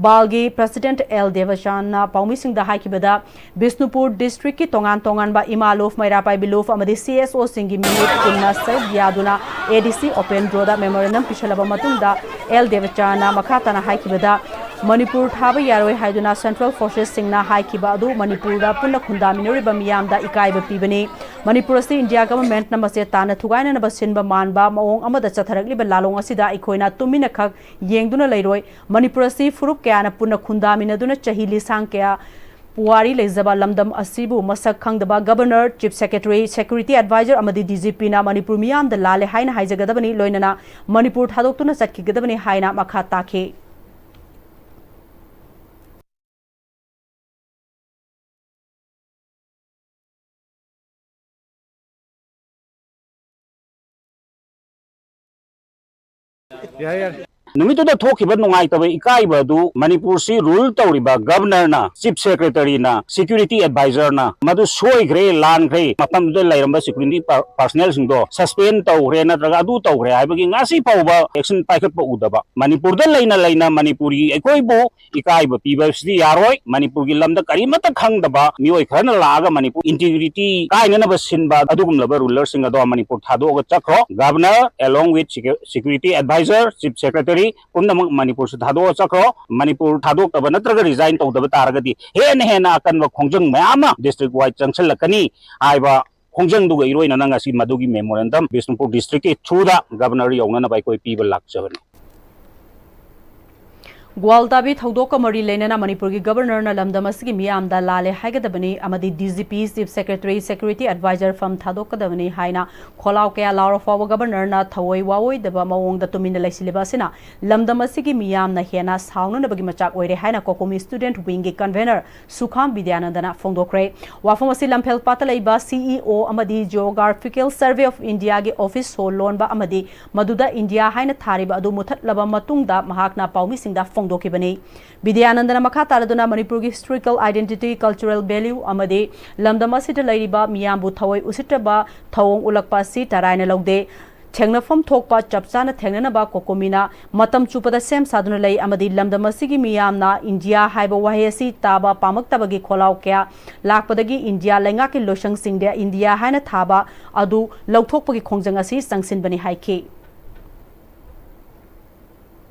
BALꯒꯤ President L ꯗꯦꯕꯆꯥꯟꯅ ꯄꯥꯎꯃꯤꯁꯤꯡꯗ ꯍꯥꯏꯈꯤꯕꯗ ꯕꯤꯁꯅꯨꯄꯨꯔ districtꯀꯤ ꯇꯣꯉꯥꯟ ꯇꯣꯉꯥꯟꯕ ꯏꯃꯥ ꯂꯨꯞ, ꯃꯩꯔꯥ ꯄꯥꯏꯕꯤ ꯂꯨꯞ ꯑꯃꯗꯤ CSOꯁꯤꯡꯒꯤ ꯃꯤꯍꯨꯠ ꯄꯨꯟꯅ ꯁꯔꯨꯛ ꯌꯥꯗꯨꯅ ADC ꯎꯄꯦꯟꯗ꯭ꯔꯣꯗ memorandum ꯄꯤꯁꯤꯜꯂꯕ ꯃꯇꯨꯡꯗ L ꯗꯦꯕꯆꯥꯟꯅ ꯃꯈꯥ ꯇꯥꯅ ꯍꯥꯏꯈꯤꯕꯗ ꯃꯅꯤꯄꯨꯔ ꯊꯥꯕ ꯌꯥꯔꯣꯏ ꯍꯥꯏꯗꯨꯅ Central Forcesꯁꯤꯡꯅ ꯍꯥꯏꯈꯤꯕ ꯑꯗꯨ ꯃꯅꯤꯄꯨꯔꯗ ꯄꯨꯟꯅ ꯈꯨꯟꯗꯥꯃꯤꯟꯅꯔꯤꯕ ꯃꯤꯌꯥꯝꯗ ꯏꯀꯥꯏꯕ ꯄꯤꯕꯅꯤ꯫ ꯃꯅꯤꯄꯨꯔ ꯑꯁꯤ India Governmentꯅ ꯃꯆꯦꯠ ꯇꯥꯅ ꯊꯨꯒꯥꯏꯅꯅꯕ ꯁꯤꯟꯕ ꯃꯥꯟꯕ ꯃꯑꯣꯡ ꯑꯃꯗ ꯆꯠꯊꯔꯛꯂꯤꯕ ꯂꯥꯂꯣꯡ ꯑꯁꯤꯗ ꯑꯩꯈꯣꯏꯅ ꯇꯨꯃꯤꯟꯅ ꯈꯛ ꯌꯦꯡꯗꯨꯅ ꯂꯩꯔꯣꯏ꯫ ꯃꯅꯤꯄꯨꯔ ꯑꯁꯤ ꯐꯨꯔꯨꯞ ꯀꯌꯥꯅ ꯄꯨꯟꯅ ꯈꯨꯟꯗꯥꯃꯤꯟꯅꯗꯨꯅ ꯆꯍꯤ ꯂꯤꯁꯥꯡ ꯀꯌꯥ ꯄꯨꯋꯥꯔꯤ ꯂꯩꯖꯕ ꯂꯝꯗꯝ ꯑꯁꯤꯕꯨ ꯃꯁꯛ ꯈꯪꯗꯕ Governor, Chief Secretary, Security Advisor ꯑꯃꯗꯤ DGPꯅ ꯃꯅꯤꯄꯨꯔ ꯃꯤꯌꯥꯝꯗ ꯂꯥꯜꯂꯦ ꯍꯥꯏꯅ ꯍꯥꯏꯖꯒꯗꯕꯅꯤ, ꯂꯣꯏꯅꯅ ꯃꯅꯤꯄꯨꯔ ꯊꯥꯗꯣꯛꯇꯨꯅ ꯆꯠꯈꯤꯒꯗꯕꯅꯤ ꯍꯥꯏꯅ ꯃꯈꯥ ꯇꯥꯈꯤ꯫ ꯌꯥꯔꯦ, ꯌꯥꯔꯦ꯫ ꯅꯨꯃꯤꯠꯇꯨꯗ ꯊꯣꯛꯈꯤꯕ ꯅꯨꯡꯉꯥꯏꯇꯕ, ꯏꯀꯥꯏꯕ ꯑꯗꯨ ꯃꯅꯤꯄꯨꯔꯁꯤ rule ꯇꯧꯔꯤꯕ Governorꯅ, Chief Secretaryꯅ, Security Advisorꯅ ꯃꯗꯨ ꯁꯣꯏꯈ꯭ꯔꯦ, ꯂꯥꯟꯈ꯭ꯔꯦ, ꯃꯐꯝꯗꯨꯗ ꯂꯩꯔꯝꯕ security per-, personnelꯁꯤꯡꯗꯣ suspend ꯇꯧꯈ꯭ꯔꯦ ꯅꯠꯇ꯭ꯔꯒ ꯑꯗꯨ ꯇꯧꯈ꯭ꯔꯦ ꯍꯥꯏꯕꯒꯤ ꯉꯁꯤ ꯐꯥꯎꯕ action ꯄꯥꯏꯈꯠꯄ ꯎꯗꯕ, ꯃꯅꯤꯄꯨꯔꯗ ꯂꯩꯅ ꯂꯩꯅ ꯃꯅꯤꯄꯨꯔꯤ ꯑꯩꯈꯣꯏꯕꯨ ꯏꯀꯥꯏꯕ ꯄꯤꯕ ꯑꯁꯤꯗꯤ ꯌꯥꯔꯣꯏ꯫ ꯃꯅꯤꯄꯨꯔꯒꯤ ꯂꯝꯗ ꯀꯔꯤꯃꯠꯇ ꯈꯪꯗꯕ ꯃꯤꯑꯣꯏ ꯈꯔꯅ ꯂꯥꯛꯑꯒ ꯃꯅꯤꯄꯨꯔ integrity ꯀꯥꯏꯅꯅꯕ ꯁꯤꯟꯕ ꯑꯗꯨꯒꯨꯝꯂꯕ rulerꯁꯤꯡ ꯑꯗꯣ ꯃꯅꯤꯄꯨꯔ ꯊꯥꯗꯣꯛꯑꯒ ꯆꯠꯈ꯭ꯔꯣ꯫ Governor along with secu-, Security Advisor, Chief Secretary ꯄꯨꯝꯅꯃꯛ ꯃꯅꯤꯄꯨꯔꯁꯤ ꯊꯥꯗꯣꯛꯑ ꯆꯠꯈ꯭ꯔꯣ꯫ ꯃꯅꯤꯄꯨꯔ ꯊꯥꯗꯣꯛꯇꯕ ꯅꯠꯇ꯭ꯔꯒ resign ꯇꯧꯗꯕ ꯇꯥꯔꯒꯗꯤ ꯍꯦꯟꯅ ꯍꯦꯟꯅ ꯑꯀꯟꯕ ꯈꯣꯡꯖꯪ ꯃꯌꯥꯝ ꯑꯃ district wide ꯆꯪꯁꯤꯜꯂꯛꯀꯅꯤ ꯍꯥꯏꯕ ꯈꯣꯡꯖꯪꯗꯨꯒ ꯏꯔꯣꯏꯅꯅ ꯉꯁꯤ ꯃꯗꯨꯒꯤ memorandum ꯕꯤꯁꯅꯨꯄꯨꯔ districtꯀꯤ throughꯗ Governor ꯌꯧꯅꯅꯕ ꯑꯩꯈꯣꯏ ꯄꯤꯕ ꯂꯥꯛꯆꯕꯅꯤ꯫ ꯒ꯭ꯋꯥꯜꯇꯥꯕꯤ ꯊꯧꯗꯣꯛꯀ ꯃꯔꯤ ꯂꯩꯅꯅ ꯃꯅꯤꯄꯨꯔꯒꯤ ꯒꯕꯔꯅꯔꯅ ꯂꯝꯗꯝ ꯑꯁꯤꯒꯤ ꯃꯤꯌꯥꯝꯗ ꯂꯥꯜꯂꯦ ꯍꯥꯏꯒꯗꯕꯅꯤ ꯑꯃꯗꯤ D G P, chief secretary, security adviser ꯐꯝ ꯊꯥꯗꯣꯛꯀꯗꯕꯅꯤ ꯍꯥꯏꯅ ꯈꯣꯜꯂꯥꯎ ꯀꯌꯥ ꯂꯥꯎꯔ ꯐꯥꯎꯕ ꯒꯕꯔꯅꯔꯅ ꯊꯑꯣꯏ ꯋꯥꯑꯣꯏꯗꯕ ꯃꯑꯣꯡꯗ ꯇꯨꯃꯤꯟꯅ ꯂꯩꯁꯤꯜꯂꯤꯕ ꯑꯁꯤꯅ ꯂꯝꯗꯝ ꯑꯁꯤꯒꯤ ꯃꯤꯌꯥꯝꯅ ꯍꯦꯟꯅ ꯁꯥꯎꯅꯅꯕꯒꯤ ꯃꯆꯥꯛ ꯑꯣꯏꯔꯦ ꯍꯥꯏꯅ ꯀꯣꯀꯣꯃꯤ ꯁ꯭ꯇꯨꯗꯦꯟꯠ ꯋꯤꯡꯒꯤ ꯀꯟꯚꯦꯅꯔ ꯁꯨꯈꯥꯝ ꯕꯤꯗ꯭ꯌꯥꯅꯟꯗꯅ ꯐꯣꯡꯗꯣꯛꯈ꯭ꯔꯦ꯫ ꯋꯥꯐꯝ ꯑꯁꯤ ꯂꯝꯐꯦꯜꯄꯥꯠꯇ ꯂꯩꯕ ꯁꯤ ꯏ ꯑꯣ ꯑꯃꯗꯤ ꯖꯤꯑꯣꯒ꯭ꯔꯥꯐꯤꯀꯦꯜ ꯁꯔꯚꯦ ꯑꯣꯐ ꯏꯟꯗꯤꯌꯥꯒꯤ ꯑꯣꯐꯤꯁ ꯁꯣ ꯂꯣꯟꯕ ꯑꯃꯗꯤ ꯃꯗꯨꯗ ꯏꯟꯗꯤꯌꯥ ꯍꯥꯏꯅ ꯊꯥꯔꯤꯕ ꯑꯗꯨ ꯃꯨꯊꯠꯂꯕ ꯃꯇꯨꯡꯗ ꯃꯍꯥꯛꯅ ꯄꯥꯎꯃꯤꯁꯤꯡꯗ ꯐꯣꯡꯗꯣꯛꯈꯤꯕꯅꯤ꯫ ꯕꯤꯗ꯭ꯌꯥꯅꯟꯗꯅ ꯃꯈꯥ ꯇꯥꯔꯗꯨꯅ ꯃꯅꯤꯄꯨꯔꯒꯤ ꯍꯤꯁꯇꯣꯔꯤꯀꯦꯜ ꯑꯥꯏꯗꯦꯟꯇꯤꯇꯤ, ꯀꯜꯆꯔꯦꯜ ꯚꯦꯂ꯭ꯌꯨ ꯑꯃꯗꯤ ꯂꯝꯗꯝ ꯑꯁꯤꯗ ꯂꯩꯔꯤꯕ ꯃꯤꯌꯥꯝꯕꯨ ꯊꯑꯣꯏ ꯎꯁꯤꯠꯇꯕ ꯊꯧꯑꯣꯡ ꯎꯠꯂꯛꯄ ꯑꯁꯤ ꯇꯔꯥꯏꯅ ꯂꯧꯗꯦ꯫ ꯊꯦꯡꯅꯐꯝ ꯊꯣꯛꯄ ꯆꯞ ꯆꯥꯅ ꯊꯦꯡꯅꯅꯕ ꯀꯣꯀꯣꯃꯤꯅ ꯃꯇꯝ ꯆꯨꯞꯄꯗ ꯁꯦꯝ ꯁꯥꯗꯨꯅ ꯂꯩ ꯑꯃꯗꯤ ꯂꯝꯗꯝ ꯑꯁꯤꯒꯤ ꯃꯤꯌꯥꯝꯅ ꯏꯟꯗꯤꯌꯥ ꯍꯥꯏꯕ ꯋꯥꯍꯩ ꯑꯁꯤ ꯇꯥꯕ ꯄꯥꯝꯃꯛꯇꯕꯒꯤ ꯈꯣꯜꯂꯥꯎ ꯀꯌꯥ ꯂꯥꯛꯄꯗꯒꯤ ꯏꯟꯗꯤꯌꯥ ꯂꯩꯉꯥꯛꯀꯤ ꯂꯣꯏꯁꯪꯁꯤꯡꯗ ꯏꯟꯗꯤꯌꯥ ꯍꯥꯏꯅ ꯊꯥꯕ ꯑꯗꯨ ꯂꯧꯊꯣꯛꯄꯒꯤ ꯈꯣꯡꯖꯪ ꯑꯁꯤ ꯆꯪꯁꯤꯟꯕꯅꯤ ꯍꯥꯏꯈꯤ꯫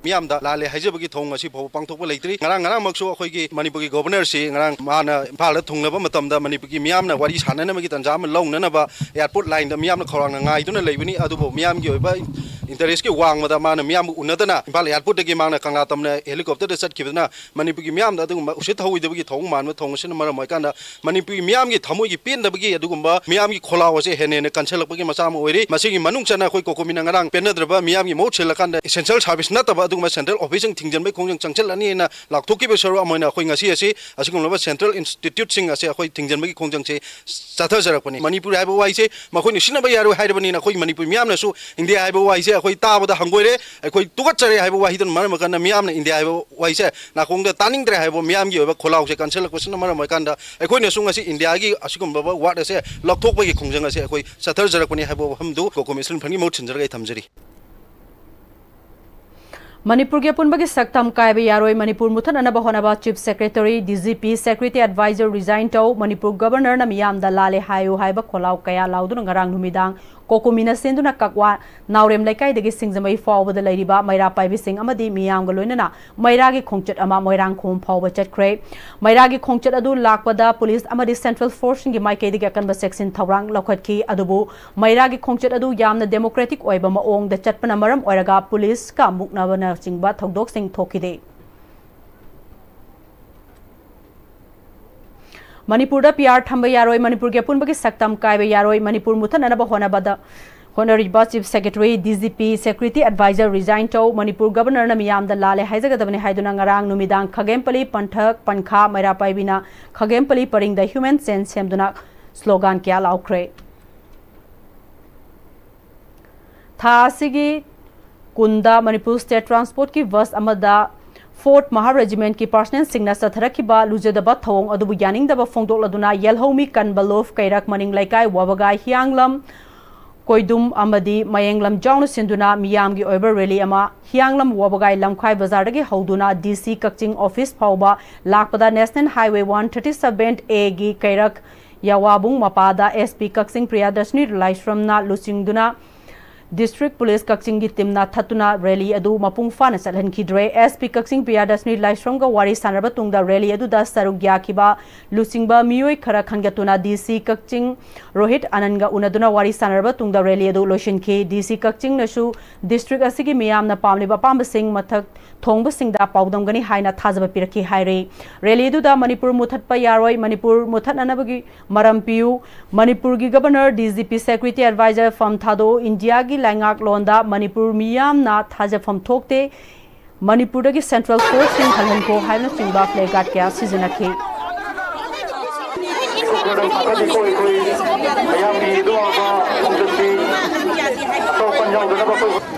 ꯃꯤꯌꯥꯝꯗ ꯂꯥꯜꯂꯦ ꯍꯥꯏꯖꯕꯒꯤ ꯊꯧꯑꯣꯡ ꯉꯁꯤ ꯐꯥꯎꯕ ꯄꯥꯡꯊꯣꯛꯄ ꯂꯩꯇ꯭ꯔꯤ꯫ ꯉꯔꯥꯡ, ꯉꯔꯥꯡꯃꯛꯁꯨ ꯑꯩꯈꯣꯏꯒꯤ ꯃꯅꯤꯄꯨꯔꯒꯤ ꯒꯣꯚꯔꯅꯔꯁꯤ ꯉꯔꯥꯡ ꯃꯥꯅ ꯏꯝꯐꯥꯜꯗ ꯊꯨꯡꯂꯕ ꯃꯇꯝꯗ ꯃꯅꯤꯄꯨꯔꯒꯤ ꯃꯤꯌꯥꯝꯅ ꯋꯥꯔꯤ ꯁꯥꯟꯅꯅꯕꯒꯤ ꯇꯥꯟꯖꯥ ꯑꯃ ꯂꯧꯅꯅꯕ ꯑꯦꯌꯥꯔꯄꯣꯔꯠ ꯂꯥꯏꯟꯗ ꯃꯤꯌꯥꯝꯅ ꯈꯧꯔꯥꯡꯅ ꯉꯥꯏꯗꯨꯅ ꯂꯩꯕꯅꯤ꯫ ꯑꯗꯨꯕꯨ ꯃꯤꯌꯥꯝꯒꯤ ꯑꯣꯏꯕ ꯏꯟꯇꯔꯦꯁꯀꯤ ꯋꯥꯡꯃꯗ ꯃꯥꯅ ꯃꯤꯌꯥꯝꯕꯨ ꯎꯅꯗꯅ ꯏꯝꯐꯥꯜ ꯑꯦꯌꯥꯔꯄꯣꯔꯠꯇꯒꯤ ꯃꯥꯅ ꯀꯪꯂꯥ ꯇꯝꯅ ꯍꯦꯂꯤꯀꯣꯞꯇꯔꯗ ꯆꯠꯈꯤꯕꯗꯨꯅ ꯃꯅꯤꯄꯨꯔꯒꯤ ꯃꯤꯌꯥꯝꯗ ꯑꯗꯨꯒꯨꯝꯕ ꯎꯁꯤꯠ ꯊꯧꯑꯣꯏꯗꯕꯒꯤ ꯊꯧꯑꯣꯡ ꯃꯥꯟꯕ ꯊꯧꯑꯣꯡ ꯑꯁꯤꯅ ꯃꯔꯝ ꯑꯣꯏꯔꯀꯥꯟꯗ ꯃꯅꯤꯄꯨꯔꯒꯤ ꯃꯤꯌꯥꯝꯒꯤ ꯊꯃꯣꯏꯒꯤ ꯄꯦꯟꯗꯕꯒꯤ ꯑꯗꯨꯒꯨꯝꯕ ꯃꯤꯌꯥꯝꯒꯤ ꯈꯣꯜꯂꯥꯎ ꯑꯁꯦ ꯍꯦꯟꯅ ꯍꯦꯟꯅ ꯀꯟꯁꯤꯜꯂꯛꯄꯒꯤ ꯃꯆꯥꯛ ꯑꯃ ꯑꯣꯏꯔꯤ꯫ ꯃꯁꯤꯒꯤ ꯃꯅꯨꯡ ꯆꯟꯅ ꯑꯩꯈꯣꯏ ꯀꯣꯀꯣꯃꯤꯅ ꯉꯔꯥꯡ ꯄꯦꯟꯅꯗ꯭ꯔꯕ ꯃꯤꯌꯥꯝꯒꯤ ꯃꯍꯨꯠ ꯁꯤꯜꯂꯀꯥꯟꯗ essential service ꯅꯠꯇꯕ ꯑꯗꯨꯒꯨꯝꯕ central office ꯁꯤꯡ ꯊꯤꯡꯖꯤꯟꯕꯒꯤ ꯈꯣꯡꯖꯪ ꯆꯪꯁꯤꯜꯂꯅꯤ ꯍꯥꯏꯅ ꯂꯥꯎꯊꯣꯛꯈꯤꯕ ꯁꯔꯨꯛ ꯑꯃ ꯑꯣꯏꯅ ꯑꯩꯈꯣꯏ ꯉꯁꯤ ꯑꯁꯤ ꯑꯁꯤꯒꯨꯝꯂꯕ central institute ꯁꯤꯡ ꯑꯁꯦ ꯑꯩꯈꯣꯏ ꯊꯤꯡꯖꯤꯟꯕꯒꯤ ꯈꯣꯡꯖꯪꯁꯦ ꯆꯠꯊꯖꯔꯛꯄꯅꯤ꯫ ꯃꯅꯤꯄꯨꯔ ꯍꯥꯏꯕ ꯋꯥꯍꯩꯁꯦ ꯃꯈꯣꯏꯅ ꯁꯤꯖꯤꯟꯅꯕ ꯌꯥꯔꯣꯏ ꯍꯥꯏꯔꯕꯅꯤꯅ ꯑꯩꯈꯣꯏ ꯃꯅꯤꯄꯨꯔ ꯃꯤꯌꯥꯝꯅꯁꯨ ꯏꯟꯗꯤꯌꯥ ꯍꯥꯏꯕ ꯋꯥꯍꯩꯁꯦ ꯑꯩꯈꯣꯏ ꯇꯥꯕꯗ ꯍꯪꯒꯣꯏꯔꯦ, ꯑꯩꯈꯣꯏ ꯇꯨꯀꯠꯆꯔꯦ ꯍꯥꯏꯕ ꯋꯥꯍꯩꯗꯨꯅ ꯃꯔꯝ ꯑꯣꯏꯔꯀꯥꯟꯗ ꯃꯤꯌꯥꯝꯅ ꯏꯟꯗꯤꯌꯥ ꯍꯥꯏꯕ ꯋꯥꯍꯩꯁꯦ ꯅꯥꯀꯣꯡꯗ ꯇꯥꯅꯤꯡꯗ꯭ꯔꯦ ꯍꯥꯏꯕ ꯃꯤꯌꯥꯝꯒꯤ ꯑꯣꯏꯕ ꯈꯣꯜꯂꯥꯎꯁꯦ ꯀꯟꯁꯤꯜꯂꯛꯄꯁꯤꯅ ꯃꯔꯝ ꯑꯣꯏꯔꯀꯥꯟꯗ ꯑꯩꯈꯣꯏꯅꯁꯨ ꯉꯁꯤ ꯏꯟꯗꯤꯌꯥꯒꯤ ꯑꯁꯤꯒꯨꯝꯂꯕ word ꯑꯁꯦ ꯂꯧꯊꯣꯛꯄꯒꯤ ꯈꯣꯡꯖꯪ ꯑꯁꯦ ꯑꯩꯈꯣꯏ ꯆꯠꯊꯖꯔꯛꯄꯅꯤ ꯍꯥꯏꯕ ꯋꯥꯐꯝꯗꯨ ꯀꯣꯀꯣꯃꯤ ꯁ꯭ꯇꯨꯗꯦꯟꯠ ꯐ꯭ꯔꯟꯠꯀꯤ ꯃꯍꯨꯠ ꯁꯤꯟꯖꯔꯒ ꯑꯩ ꯊꯝꯖꯔꯤ꯫ ꯃꯅꯤꯄꯨꯔꯒꯤ ꯑꯄꯨꯟꯕꯒꯤ ꯁꯛꯇꯝ ꯀꯥꯏꯕ ꯌꯥꯔꯣꯏ, ꯃꯅꯤꯄꯨꯔ ꯃꯨꯊꯠꯅꯅꯕ ꯍꯣꯠꯅꯕ chief secretary, D G P, security adviser resign ꯇꯧ, ꯃꯅꯤꯄꯨꯔ ꯒꯕꯔꯅꯔꯅ ꯃꯤꯌꯥꯝꯗ ꯂꯥꯜꯂꯦ ꯍꯥꯏꯌꯨ ꯍꯥꯏꯕ ꯈꯣꯜꯂꯥꯎ ꯀꯌꯥ ꯂꯥꯎꯗꯨꯅ ꯉꯔꯥꯡ ꯅꯨꯃꯤꯗꯥꯡ ꯀꯣꯀꯣꯃꯤꯅ ꯁꯦꯝꯗꯨꯅ ꯀꯛꯋꯥ ꯅꯥꯎꯔꯦꯝ ꯂꯩꯀꯥꯏꯗꯒꯤ ꯁꯤꯡꯖꯃꯩ ꯐꯥꯎꯕꯗ ꯂꯩꯔꯤꯕ ꯃꯩꯔꯥ ꯄꯥꯏꯕꯤꯁꯤꯡ ꯑꯃꯗꯤ ꯃꯤꯌꯥꯝꯒ ꯂꯣꯏꯅꯅ ꯃꯩꯔꯥꯒꯤ ꯈꯣꯡꯆꯠ ꯑꯃ ꯃꯣꯏꯔꯥꯡꯈꯣꯝ ꯐꯥꯎꯕ ꯆꯠꯈ꯭ꯔꯦ꯫ ꯃꯩꯔꯥꯒꯤ ꯈꯣꯡꯆꯠ ꯑꯗꯨ ꯂꯥꯛꯄꯗ ꯄꯨꯂꯤꯁ ꯑꯃꯗꯤ ꯁꯦꯟꯇ꯭ꯔꯦꯜ ꯐꯣꯔꯁꯁꯤꯡꯒꯤ ꯃꯥꯏꯀꯩꯗꯒꯤ ꯑꯀꯟꯕ ꯆꯦꯛꯁꯤꯟ ꯊꯧꯔꯥꯡ ꯂꯧꯈꯠꯈꯤ꯫ ꯑꯗꯨꯕꯨ ꯃꯩꯔꯥꯒꯤ ꯈꯣꯡꯆꯠ ꯑꯗꯨ ꯌꯥꯝꯅ ꯗꯦꯃꯣꯀ꯭ꯔꯦꯇꯤꯛ ꯑꯣꯏꯕ ꯃꯑꯣꯡꯗ ꯆꯠꯄꯅ ꯃꯔꯝ ꯑꯣꯏꯔꯒ ꯄꯨꯂꯤꯁꯀ ꯃꯨꯛꯅꯕꯅꯆꯤꯡꯕ ꯊꯧꯗꯣꯛꯁꯤꯡ ꯊꯣꯛꯈꯤꯗꯦ꯫ ꯃꯅꯤꯄꯨꯔꯗ ꯄꯤ ꯑꯥꯔ ꯊꯝꯕ ꯌꯥꯔꯣꯏ, ꯃꯅꯤꯄꯨꯔꯒꯤ ꯑꯄꯨꯟꯕꯒꯤ ꯁꯛꯇꯝ ꯀꯥꯏꯕ ꯌꯥꯔꯣꯏ, ꯃꯅꯤꯄꯨꯔ ꯃꯨꯊꯠꯅꯅꯕ ꯍꯣꯠꯅꯕꯗ ꯍꯣꯠꯅꯔꯤꯕ Chief Secretary, D G P, Security Advisor resign ꯇꯧ, ꯃꯅꯤꯄꯨꯔ Governorꯅ ꯃꯤꯌꯥꯝꯗ ꯂꯥꯜꯂꯦ ꯍꯥꯏꯖꯒꯗꯕꯅꯤ ꯍꯥꯏꯗꯨꯅ ꯉꯔꯥꯡ ꯅꯨꯃꯤꯗꯥꯡ ꯈꯥꯒꯦꯝꯄꯂꯤ ꯄꯟꯊꯛ ꯄꯟꯈꯥ ꯃꯩꯔꯥ ꯄꯥꯏꯕꯤꯅ ꯈꯥꯒꯦꯝꯄꯂꯤ ꯄꯔꯤꯡꯗ human chain ꯁꯦꯝꯗꯨꯅ slogan ꯀꯌꯥ ꯂꯥꯎꯈ꯭ꯔꯦ꯫ ꯊꯥ ꯑꯁꯤꯒꯤ ꯀꯨꯟꯗ ꯃꯅꯤꯄꯨꯔ State Transportꯀꯤ bus ꯑꯃꯗ Fourth Mahar Regimentꯀꯤ personnelꯁꯤꯡꯅ ꯆꯠꯊꯔꯛꯈꯤꯕ ꯂꯨꯖꯗꯕ ꯊꯧꯑꯣꯡ ꯑꯗꯨꯕꯨ ꯌꯥꯅꯤꯡꯗꯕ ꯐꯣꯡꯗꯣꯛꯂꯗꯨꯅ ꯌꯦꯜꯍꯧꯃꯤ ꯀꯟꯕ ꯂꯣꯐ ꯀꯩꯔꯛ ꯃꯅꯤꯡ ꯂꯩꯀꯥꯏ ꯋꯥꯕꯒꯥꯏ ꯍꯤꯌꯥꯡꯂꯝ ꯀꯣꯏꯗꯨꯝ ꯑꯃꯗꯤ ꯃꯌꯦꯡ ꯂꯝꯖꯥꯎꯅ ꯁꯤꯟꯗꯨꯅ ꯃꯤꯌꯥꯝꯒꯤ ꯑꯣꯏꯕ rally ꯑꯃ ꯍꯤꯌꯥꯡꯂꯝ ꯋꯥꯕꯒꯥꯏ ꯂꯝꯈꯥꯏ ꯕꯖꯥꯔꯗꯒꯤ ꯍꯧꯗꯨꯅ D C ꯀꯛꯆꯤꯡ office ꯐꯥꯎꯕ ꯂꯥꯛꯄꯗ National Highway one thirty seven Aꯒꯤ ꯀꯩꯔꯛ ꯌꯥꯋꯥꯕꯨꯡ ꯃꯄꯥꯗ S P ꯀꯛꯆꯤꯡ ꯄ꯭ꯔꯤꯌꯥꯗꯔꯁꯤꯅꯤ ꯂꯥꯏꯁ꯭ꯔꯝꯅ ꯂꯨꯆꯤꯡꯗꯨꯅ District Police ꯀꯛꯆꯤꯡꯒꯤ teamꯅ ꯊꯠꯇꯨꯅ rally ꯑꯗꯨ ꯃꯄꯨꯡ ꯐꯥꯅ ꯆꯠꯍꯟꯈꯤꯗ꯭ꯔꯦ꯫ S P ꯀꯛꯆꯤꯡ ꯄ꯭ꯔꯤꯌꯥꯗꯔꯁꯤꯅꯤ ꯂꯥꯏꯁ꯭ꯔꯝꯒ ꯋꯥꯔꯤ ꯁꯥꯟꯅꯔꯕ ꯇꯨꯡꯗ rally ꯑꯗꯨꯗ ꯁꯔꯨꯛ ꯌꯥꯈꯤꯕ ꯂꯨꯆꯤꯡꯕ ꯃꯤꯑꯣꯏ ꯈꯔ ꯈꯟꯒꯠꯇꯨꯅ D C ꯀꯛꯆꯤꯡ ꯔꯣꯍꯤꯠ ꯑꯅꯟꯒ ꯎꯅꯗꯨꯅ ꯋꯥꯔꯤ ꯁꯥꯟꯅꯔꯕ ꯇꯨꯡꯗ rally ꯑꯗꯨ ꯂꯣꯏꯁꯤꯟꯈꯤ꯫ D C ꯀꯛꯆꯤꯡꯅꯁꯨ district ꯑꯁꯤꯒꯤ ꯃꯤꯌꯥꯝꯅ ꯄꯥꯝꯂꯤꯕ ꯑꯄꯥꯝꯕꯁꯤꯡ ꯃꯊꯛ ꯊꯣꯡꯕꯁꯤꯡꯗ ꯄꯥꯎꯗꯝꯒꯅꯤ ꯍꯥꯏꯅ ꯊꯥꯖꯕ ꯄꯤꯔꯛꯈꯤ ꯍꯥꯏꯔꯤ꯫ Rally ꯑꯗꯨꯗ ꯃꯅꯤꯄꯨꯔ ꯃꯨꯊꯠꯄ ꯌꯥꯔꯣꯏ, ꯃꯅꯤꯄꯨꯔ ꯃꯨꯊꯠꯅꯅꯕꯒꯤ ꯃꯔꯝ ꯄꯤꯌꯨ, ꯃꯅꯤꯄꯨꯔꯒꯤ Governor, D G P, Security Advisor ꯐꯝ ꯊꯥꯗꯣꯛꯎ, ꯏꯟꯗꯤꯌꯥꯒꯤ ꯂꯩꯉꯥꯛꯂꯣꯟꯗ ꯃꯅꯤꯄꯨꯔ ꯃꯤꯌꯥꯝꯅ ꯊꯥꯖꯐꯝ ꯊꯣꯛꯇꯦ, ꯃꯅꯤꯄꯨꯔꯗꯒꯤ central forceꯁꯤꯡ ꯍꯜꯍꯟꯈꯣ ꯍꯥꯏꯕꯅꯆꯤꯡꯕ placard ꯀꯌꯥ ꯁꯤꯖꯤꯟꯅꯈꯤ꯫ ꯃꯌꯥꯝꯒꯤ ꯑꯗꯨ ꯑꯣꯏꯕ ꯈꯣꯡꯆꯠꯁꯤ ꯑꯇꯣꯞꯄ ꯌꯥꯎꯗꯅꯕ ꯑꯩꯈꯣꯏ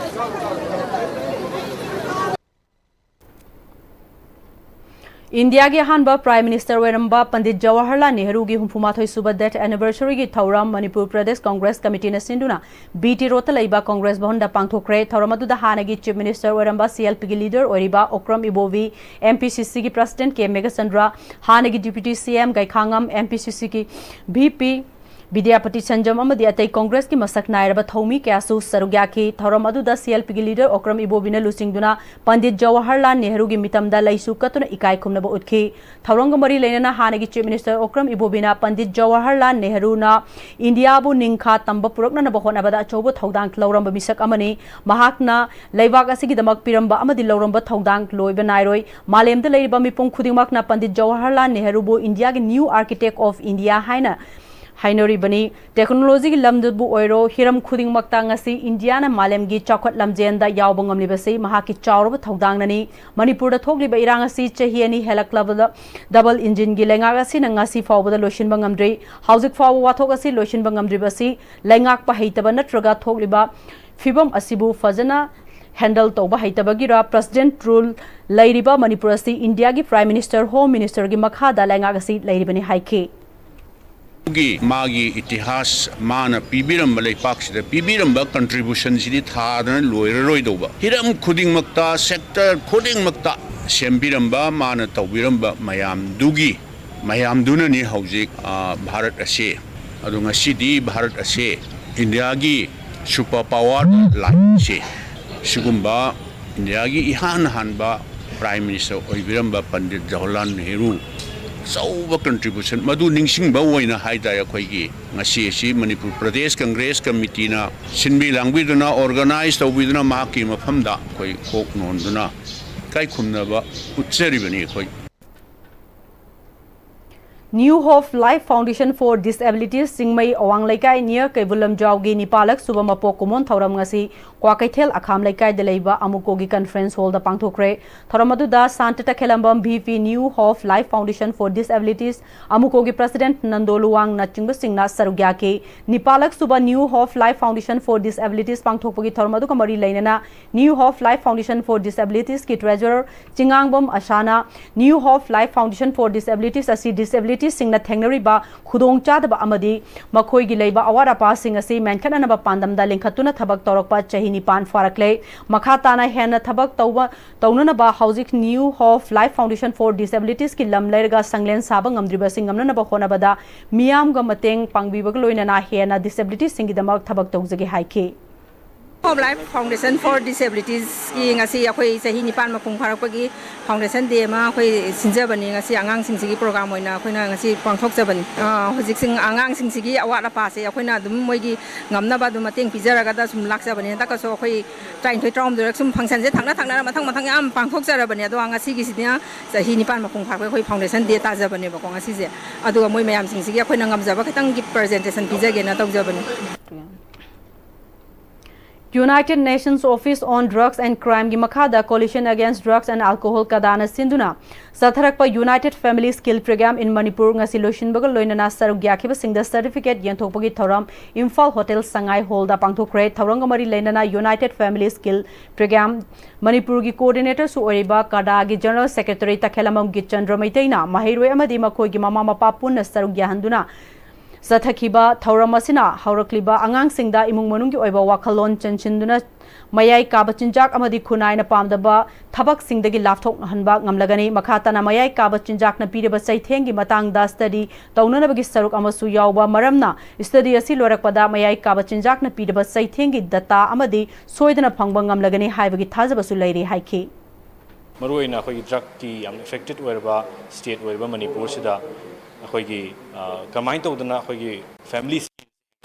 ꯏꯟꯗꯤꯌꯥꯒꯤ ꯑꯍꯥꯟꯕ Prime Minister ꯑꯣꯏꯔꯝꯕ ꯄꯟꯗꯤꯠ ꯖꯋꯥꯍꯔꯂꯥꯜ ꯅꯦꯍꯔꯨꯒꯤ ꯍꯨꯝꯐꯨꯃꯥꯊꯣꯏ ꯁꯨꯕ death anniversaryꯒꯤ ꯊꯧꯔꯝ ꯃꯅꯤꯄꯨꯔ ꯄ꯭ꯔꯗꯦꯁ Congress Committeeꯅ ꯁꯤꯟꯗꯨꯅ B T Roadꯇ ꯂꯩꯕ Congress ꯚꯕꯟꯗ ꯄꯥꯡꯊꯣꯛꯈ꯭ꯔꯦ꯫ ꯊꯧꯔꯝ ꯑꯗꯨꯗ ꯍꯥꯟꯅꯒꯤ Chief Minister ꯑꯣꯏꯔꯝꯕ C L Pꯒꯤ leader ꯑꯣꯏꯔꯤꯕ ꯑꯣꯀ꯭ꯔꯝ ꯏꯕꯣꯕꯤ, M P C Cꯒꯤ President K Meghachandra, ꯍꯥꯟꯅꯒꯤ Deputy C M ꯒꯩꯈꯥꯉꯝ, M P C Cꯒꯤ V P Bidyapati ꯁꯟꯖꯝ ꯑꯃꯗꯤ ꯑꯇꯩ ꯀꯣꯡꯒ꯭ꯔꯦꯁꯀꯤ ꯃꯁꯛ ꯅꯥꯏꯔꯕ ꯊꯧꯃꯤ ꯀꯌꯥꯁꯨ ꯁꯔꯨꯛ ꯌꯥꯈꯤ꯫ ꯊꯧꯔꯝ ꯑꯗꯨꯗ ꯁꯤ ꯑꯦꯜ ꯄꯤꯒꯤ ꯂꯤꯗꯔ ꯑꯣꯀ꯭ꯔꯝ ꯏꯕꯣꯕꯤꯅ ꯂꯨꯆꯤꯡꯗꯨꯅ ꯄꯟꯗꯤꯠ ꯖꯋꯥꯍꯔꯂꯥꯜ ꯅꯦꯍꯔꯨꯒꯤ ꯃꯤꯇꯝꯗ ꯂꯩꯁꯨ ꯀꯠꯇꯨꯅ ꯏꯀꯥꯏ ꯈꯨꯝꯅꯕ ꯎꯠꯈꯤ꯫ ꯊꯧꯔꯝꯒ ꯃꯔꯤ ꯂꯩꯅꯅ ꯍꯥꯟꯅꯒꯤ ꯆꯤꯐ ꯃꯤꯅꯤꯁꯇꯔ ꯑꯣꯀ꯭ꯔꯝ ꯏꯕꯣꯕꯤꯅ ꯄꯟꯗꯤꯠ ꯖꯋꯥꯍꯔꯂꯥꯜ ꯅꯦꯍꯔꯨꯅ ꯏꯟꯗꯤꯌꯥꯕꯨ ꯅꯤꯡꯈꯥ ꯇꯝꯕ ꯄꯨꯔꯛꯅꯅꯕ ꯍꯣꯠꯅꯕꯗ ꯑꯆꯧꯕ ꯊꯧꯗꯥꯡ ꯂꯧꯔꯝꯕ ꯃꯤꯁꯛ ꯑꯃꯅꯤ꯫ ꯃꯍꯥꯛꯅ ꯂꯩꯕꯥꯛ ꯑꯁꯤꯒꯤꯗꯃꯛ ꯄꯤꯔꯝꯕ ꯑꯃꯗꯤ ꯂꯧꯔꯝꯕ ꯊꯧꯗꯥꯡ ꯂꯣꯏꯕ ꯅꯥꯏꯔꯣꯏ꯫ ꯃꯥꯂꯦꯝꯗ ꯂꯩꯔꯤꯕ ꯃꯤꯄꯨꯝ ꯈꯨꯗꯤꯡꯃꯛꯅ ꯄꯟꯗꯤꯠ ꯖꯋꯥꯍꯔꯂꯥꯜ ꯅꯦꯍꯔꯨꯕꯨ ꯏꯟꯗꯤꯌꯥꯒꯤ new architect of India ꯍꯥꯏꯅ ꯍꯥꯏꯅꯔꯤꯕꯅꯤ꯫ ꯇꯦꯛꯅꯣꯂꯣꯖꯤꯒꯤ ꯂꯝꯗꯕꯨ ꯑꯣꯏꯔꯣ, ꯍꯤꯔꯝ ꯈꯨꯗꯤꯡꯃꯛꯇ ꯉꯁꯤ ꯏꯟꯗꯤꯌꯥꯅ ꯃꯥꯂꯦꯝꯒꯤ ꯆꯥꯎꯈꯠ ꯂꯝꯖꯦꯟꯗ ꯌꯥꯎꯕ ꯉꯝꯂꯤꯕꯁꯤ ꯃꯍꯥꯛꯀꯤ ꯆꯥꯎꯔꯕ ꯊꯧꯗꯥꯡꯅꯅꯤ꯫ ꯃꯅꯤꯄꯨꯔꯗ ꯊꯣꯛꯂꯤꯕ ꯏꯔꯥꯡ ꯑꯁꯤ ꯆꯍꯤ ꯑꯅꯤ ꯍꯦꯜꯂꯛꯂꯕꯗ, ꯗꯕꯜ ꯏꯟꯖꯤꯟꯒꯤ ꯂꯩꯉꯥꯛ ꯑꯁꯤꯅ ꯉꯁꯤ ꯐꯥꯎꯕꯗ ꯂꯣꯏꯁꯤꯟꯕ ꯉꯝꯗ꯭ꯔꯤ꯫ ꯍꯧꯖꯤꯛ ꯐꯥꯎꯕ ꯋꯥꯊꯣꯛ ꯑꯁꯤ ꯂꯣꯏꯁꯤꯟꯕ ꯉꯝꯗ꯭ꯔꯤꯕꯁꯤ ꯂꯩꯉꯥꯛꯄ ꯍꯩꯇꯕ ꯅꯠꯇ꯭ꯔꯒ ꯊꯣꯛꯂꯤꯕ ꯐꯤꯕꯝ ꯑꯁꯤꯕꯨ ꯐꯖꯅ ꯍꯦꯟꯗꯜ ꯇꯧꯕ ꯍꯩꯇꯕꯒꯤꯔ? ꯄ꯭ꯔꯁꯤꯗꯦꯟꯠ ꯔꯨꯜ ꯂꯩꯔꯤꯕ ꯃꯅꯤꯄꯨꯔ ꯑꯁꯤ ꯏꯟꯗꯤꯌꯥꯒꯤ ꯄ꯭ꯔꯥꯏꯝ ꯃꯤꯅꯤꯁꯇꯔ, ꯍꯣꯝ ꯃꯤꯅꯤꯁꯇꯔꯒꯤ ꯃꯈꯥꯗ ꯂꯩꯉꯥꯛ ꯑꯁꯤ ꯂꯩꯔꯤꯕꯅꯤ ꯍꯥꯏꯈꯤ꯫ ꯒꯤ ꯃꯥꯒꯤ ꯏꯇꯤꯍꯥꯁ, ꯃꯥꯅ ꯄꯤꯕꯤꯔꯝꯕ, ꯂꯩꯄꯥꯛꯁꯤꯗ ꯄꯤꯕꯤꯔꯝꯕ ꯀꯟꯇ꯭ꯔꯤꯕ꯭ꯌꯨꯁꯟꯁꯤꯗꯤ ꯊꯥꯗꯅ ꯂꯣꯏꯔꯔꯣꯏꯗꯧꯕ꯫ ꯍꯤꯔꯝ ꯈꯨꯗꯤꯡꯃꯛꯇ, ꯁꯦꯛꯇꯔ ꯈꯨꯗꯤꯡꯃꯛꯇ ꯁꯦꯝꯕꯤꯔꯝꯕ, ꯃꯥꯅ ꯇꯧꯕꯤꯔꯝꯕ ꯃꯌꯥꯝꯗꯨꯒꯤ, ꯃꯌꯥꯝꯗꯨꯅꯅꯤ ꯍꯧꯖꯤꯛ, ꯑ, ꯚꯥꯔꯠ ꯑꯁꯤ, ꯑꯗꯣ ꯉꯁꯤꯗꯤ ꯚꯥꯔꯠ ꯑꯁꯤ ꯏꯟꯗꯤꯌꯥꯒꯤ ꯁꯨꯄꯔ ꯄꯥꯋꯔ ꯂꯥꯏꯟꯁꯤ, ꯁꯤꯒꯨꯝꯕ ꯏꯟꯗꯤꯌꯥꯒꯤ ꯏꯍꯥꯟ ꯍꯥꯟꯕ ꯄ꯭ꯔꯥꯏꯝ ꯃꯤꯅꯤꯁꯇꯔ ꯑꯣꯏꯕꯤꯔꯝꯕ ꯄꯟꯗꯤꯠ ꯖꯋꯥꯍꯔꯂꯥꯜ ꯅꯦꯍꯔꯨ ꯑꯆꯧꯕ ꯀꯟꯇ꯭ꯔꯤꯕ꯭ꯌꯨꯁꯟ, ꯃꯗꯨ ꯅꯤꯡꯁꯤꯡꯕ ꯑꯣꯏꯅ ꯍꯥꯏ ꯇꯥꯔꯦ꯫ ꯑꯩꯈꯣꯏꯒꯤ ꯉꯁꯤ ꯑꯁꯤ ꯃꯅꯤꯄꯨꯔ ꯄ꯭ꯔꯗꯦꯁ ꯀꯪꯒ꯭ꯔꯦꯁ ꯀꯃꯤꯇꯤꯅ ꯁꯤꯟꯕꯤ ꯂꯥꯡꯕꯤꯗꯨꯅ, ꯑꯣꯔꯒꯅꯥꯏꯖ ꯇꯧꯕꯤꯗꯨꯅ, ꯃꯍꯥꯛꯀꯤ ꯃꯐꯝꯗ ꯑꯩꯈꯣꯏ ꯀꯣꯛ ꯅꯣꯟꯗꯨꯅ ꯏꯀꯥꯏ ꯈꯨꯝꯅꯕ ꯎꯠꯆꯔꯤꯕꯅꯤ ꯑꯩꯈꯣꯏ꯫ New Hope Life Foundation for Disabilities ꯆꯤꯡꯃꯩ ꯑꯋꯥꯡ ꯂꯩꯀꯥꯏ near ꯀꯩꯕꯨꯜ ꯂꯝꯖꯥꯎꯒꯤ ꯅꯤꯄꯥꯜꯂꯛ ꯁꯨꯕ ꯃꯄꯣꯛ ꯀꯨꯝꯑꯣꯟ ꯊꯧꯔꯝ ꯉꯁꯤ ꯀ꯭ꯋꯥꯀꯩꯊꯦꯜ ꯑꯈꯥꯝ ꯂꯩꯀꯥꯏꯗ ꯂꯩꯕ ꯑꯃꯨꯀꯣꯒꯤ conference hall ꯗ ꯄꯥꯡꯊꯣꯛꯈ꯭ꯔꯦ꯫ ꯊꯧꯔꯝ ꯑꯗꯨꯗ Shanta Takhellambam, V P, New Hope Life Foundation for Disabilities, ꯑꯃꯨꯀꯣꯒꯤ president ꯅꯟꯗꯣ ꯂꯨꯋꯥꯡꯅꯆꯤꯡꯕꯁꯤꯡ ꯁꯔꯨꯛ ꯌꯥꯈꯤ꯫ ꯅꯤꯄꯥꯜꯂꯛ ꯁꯨꯕ New Hope Life Foundation for Disabilities ꯄꯥꯡꯊꯣꯛꯄꯒꯤ ꯊꯧꯔꯝ ꯑꯗꯨꯒ ꯃꯔꯤ ꯂꯩꯅꯅ New Hope Life Foundation for Disabilities ꯀꯤ treasurer ꯆꯤꯉꯥꯡꯕꯝ ꯑꯁꯥꯅ New Hope Life Foundation for Disabilities ꯑꯁꯤ disability ꯁꯤꯡꯅ ꯊꯦꯡꯅꯔꯤꯕ ꯈꯨꯗꯣꯡꯆꯥꯗꯕ ꯑꯃꯗꯤ ꯃꯈꯣꯏꯒꯤ ꯂꯩꯕ ꯑꯋꯥꯠ ꯑꯄꯥꯁꯤꯡ ꯑꯁꯤ ꯃꯦꯟꯈꯠꯅꯅꯕ ꯄꯥꯟꯗꯝꯗ ꯂꯤꯡꯈꯠꯇꯨꯅ ꯊꯕꯛ ꯇꯧꯔꯛꯄ ꯆꯍꯤ ꯅꯤꯄꯥꯟ ꯐꯥꯔꯛꯂꯦ꯫ ꯃꯈꯥ ꯇꯥꯅ ꯍꯦꯟꯅ ꯊꯕꯛ ꯇꯧꯕ ꯇꯧꯅꯅꯕ ꯍꯧꯖꯤꯛ New Hope Life Foundation for Disabilitiesꯀꯤ ꯂꯝ ꯂꯩꯔꯒ ꯁꯪꯂꯦꯟ ꯁꯥꯕ ꯉꯝꯗ꯭ꯔꯤꯕꯁꯤꯡ ꯉꯝꯅꯅꯕ ꯍꯣꯠꯅꯕꯗ ꯃꯤꯌꯥꯝꯒ ꯃꯇꯦꯡ ꯄꯥꯡꯕꯤꯕꯒ ꯂꯣꯏꯅꯅ ꯍꯦꯟꯅ disabilitiesꯁꯤꯡꯒꯤꯗꯃꯛ ꯊꯕꯛ ꯇꯧꯖꯒꯦ ꯍꯥꯏꯈꯤ꯫ Hope Life Foundation for Disabilitiesꯀꯤ ꯉꯁꯤ ꯑꯩꯈꯣꯏ ꯆꯍꯤ ꯅꯤꯄꯥꯟ ꯃꯄꯨꯡ ꯐꯥꯔꯛꯄꯒꯤ Foundation Day ꯑꯃ ꯑꯩꯈꯣꯏ ꯁꯤꯟꯖꯕꯅꯤ꯫ ꯉꯁꯤ ꯑꯉꯥꯡꯁꯤꯡꯁꯤꯒꯤ program ꯑꯣꯏꯅ ꯑꯩꯈꯣꯏꯅ ꯉꯁꯤ ꯄꯥꯡꯊꯣꯛꯆꯕꯅꯤ꯫ ꯑ, ꯍꯧꯖꯤꯛꯁꯤꯡ ꯑꯉꯥꯡꯁꯤꯡꯁꯤꯒꯤ ꯑꯋꯥꯠ ꯑꯄꯥꯁꯦ ꯑꯩꯈꯣꯏꯅ ꯑꯗꯨꯝ ꯃꯣꯏꯒꯤ ꯉꯝꯅꯕ ꯑꯗꯨꯝ ꯃꯇꯦꯡ ꯄꯤꯖꯔꯒꯗ ꯁꯨꯝ ꯂꯥꯛꯆꯕꯅꯤ꯫ ꯍꯟꯗꯛꯀꯁꯨ ꯑꯩꯈꯣꯏ ꯇꯔꯥꯅꯤꯊꯣꯏ ꯇꯔꯥꯍꯨꯝꯗꯣꯏꯔꯛ ꯁꯨꯝ functionꯁꯦ ꯊꯪꯅ ꯊꯪꯅꯅ ꯃꯊꯪ ꯃꯊꯪ ꯌꯥꯝ ꯄꯥꯡꯊꯣꯛꯆꯔꯕꯅꯤ꯫ ꯑꯗꯣ ꯉꯁꯤꯒꯤꯁꯤꯅ ꯆꯍꯤ ꯅꯤꯄꯥꯟ ꯃꯄꯨꯡ ꯐꯥꯔꯛꯄꯩ ꯑꯩꯈꯣꯏ Foundation Day ꯇꯥꯖꯕꯅꯦꯕꯀꯣ ꯉꯁꯤꯁꯦ꯫ ꯑꯗꯨꯒ ꯃꯣꯏ ꯃꯌꯥꯝꯁꯤꯡꯁꯤꯒꯤ ꯑꯩꯈꯣꯏꯅ ꯉꯝꯖꯕ ꯈꯤꯇꯪꯒꯤ presentation ꯄꯤꯖꯒꯦꯅ ꯇꯧꯖꯕꯅꯤ꯫ United Nations Office on Drugs and Crimeꯒꯤ ꯃꯈꯥꯗ Coalition Against Drugs and Alcohol, ꯀꯗꯥꯅ ꯁꯤꯟꯗꯨꯅ ꯆꯠꯊꯔꯛꯄ United Family Skill Program in Manipur ꯉꯁꯤ ꯂꯣꯏꯁꯤꯟꯕꯒ ꯂꯣꯏꯅꯅ ꯁꯔꯨꯛ ꯌꯥꯈꯤꯕꯁꯤꯡꯗ certificate ꯌꯦꯟꯊꯣꯛꯄꯒꯤ ꯊꯧꯔꯝ ꯏꯝꯐꯥꯜ ꯍꯣꯇꯦꯜ ꯁꯉꯥꯏ ꯍꯣꯜꯗ ꯄꯥꯡꯊꯣꯛꯈ꯭ꯔꯦ꯫ ꯊꯧꯔꯝꯒ ꯃꯔꯤ ꯂꯩꯅꯅ United Family Skill Program ꯃꯅꯤꯄꯨꯔꯒꯤ coordinatorꯁꯨ ꯑꯣꯏꯔꯤꯕ ꯀꯗꯥꯒꯤ General Secretary ꯇꯈꯦꯂꯝꯕꯝ ꯒꯤꯠꯆꯟꯗ꯭ꯔ ꯃꯩꯇꯩꯅ ꯃꯍꯩꯔꯣꯏ ꯑꯃꯗꯤ ꯃꯈꯣꯏꯒꯤ ꯃꯃꯥ ꯃꯄꯥ ꯄꯨꯟꯅ ꯁꯔꯨꯛ ꯌꯥꯍꯟꯗꯨꯅ ꯆꯠꯊꯈꯤꯕ ꯊꯧꯔꯝ ꯑꯁꯤꯅ ꯍꯧꯔꯛꯂꯤꯕ ꯑꯉꯥꯡꯁꯤꯡꯗ ꯏꯃꯨꯡ ꯃꯅꯨꯡꯒꯤ ꯑꯣꯏꯕ ꯋꯥꯈꯜꯂꯣꯟ ꯆꯦꯟꯁꯤꯟꯗꯨꯅ ꯃꯌꯥꯏ ꯀꯥꯕ ꯆꯤꯟꯖꯥꯛ ꯑꯃꯗꯤ ꯈꯨꯟꯅꯥꯏꯅ ꯄꯥꯝꯗꯕ ꯊꯕꯛꯁꯤꯡꯗꯒꯤ ꯂꯥꯞꯊꯣꯛꯍꯟꯕ ꯉꯝꯂꯒꯅꯤ꯫ ꯃꯈꯥ ꯇꯥꯅ ꯃꯌꯥꯏ ꯀꯥꯕ ꯆꯤꯟꯖꯥꯛꯅ ꯄꯤꯔꯤꯕ ꯆꯩꯊꯦꯡꯒꯤ ꯃꯇꯥꯡꯗ study ꯇꯧꯅꯅꯕꯒꯤ ꯁꯔꯨꯛ ꯑꯃꯁꯨ ꯌꯥꯎꯕ ꯃꯔꯝꯅ, study ꯑꯁꯤ ꯂꯣꯏꯔꯛꯄꯗ ꯃꯌꯥꯏ ꯀꯥꯕ ꯆꯤꯟꯖꯥꯛꯅ ꯄꯤꯔꯤꯕ ꯆꯩꯊꯦꯡꯒꯤ data ꯑꯃꯗꯤ ꯁꯣꯏꯗꯅ ꯐꯪꯕ ꯉꯝꯂꯒꯅꯤ ꯍꯥꯏꯕꯒꯤ ꯊꯥꯖꯕꯁꯨ ꯂꯩꯔꯤ ꯍꯥꯏꯈꯤ꯫ ꯃꯔꯨꯑꯣꯏꯅ ꯑꯩꯈꯣꯏꯒꯤ drugꯀꯤ ꯌꯥꯝꯅ affected ꯑꯣꯏꯔꯕ state ꯑꯣꯏꯔꯤꯕ ꯃꯅꯤꯄꯨꯔꯁꯤꯗ ꯑꯩꯈꯣꯏꯒꯤ, ꯑ, ꯀꯃꯥꯏꯅ ꯇꯧꯗꯅ ꯑꯩꯈꯣꯏꯒꯤ families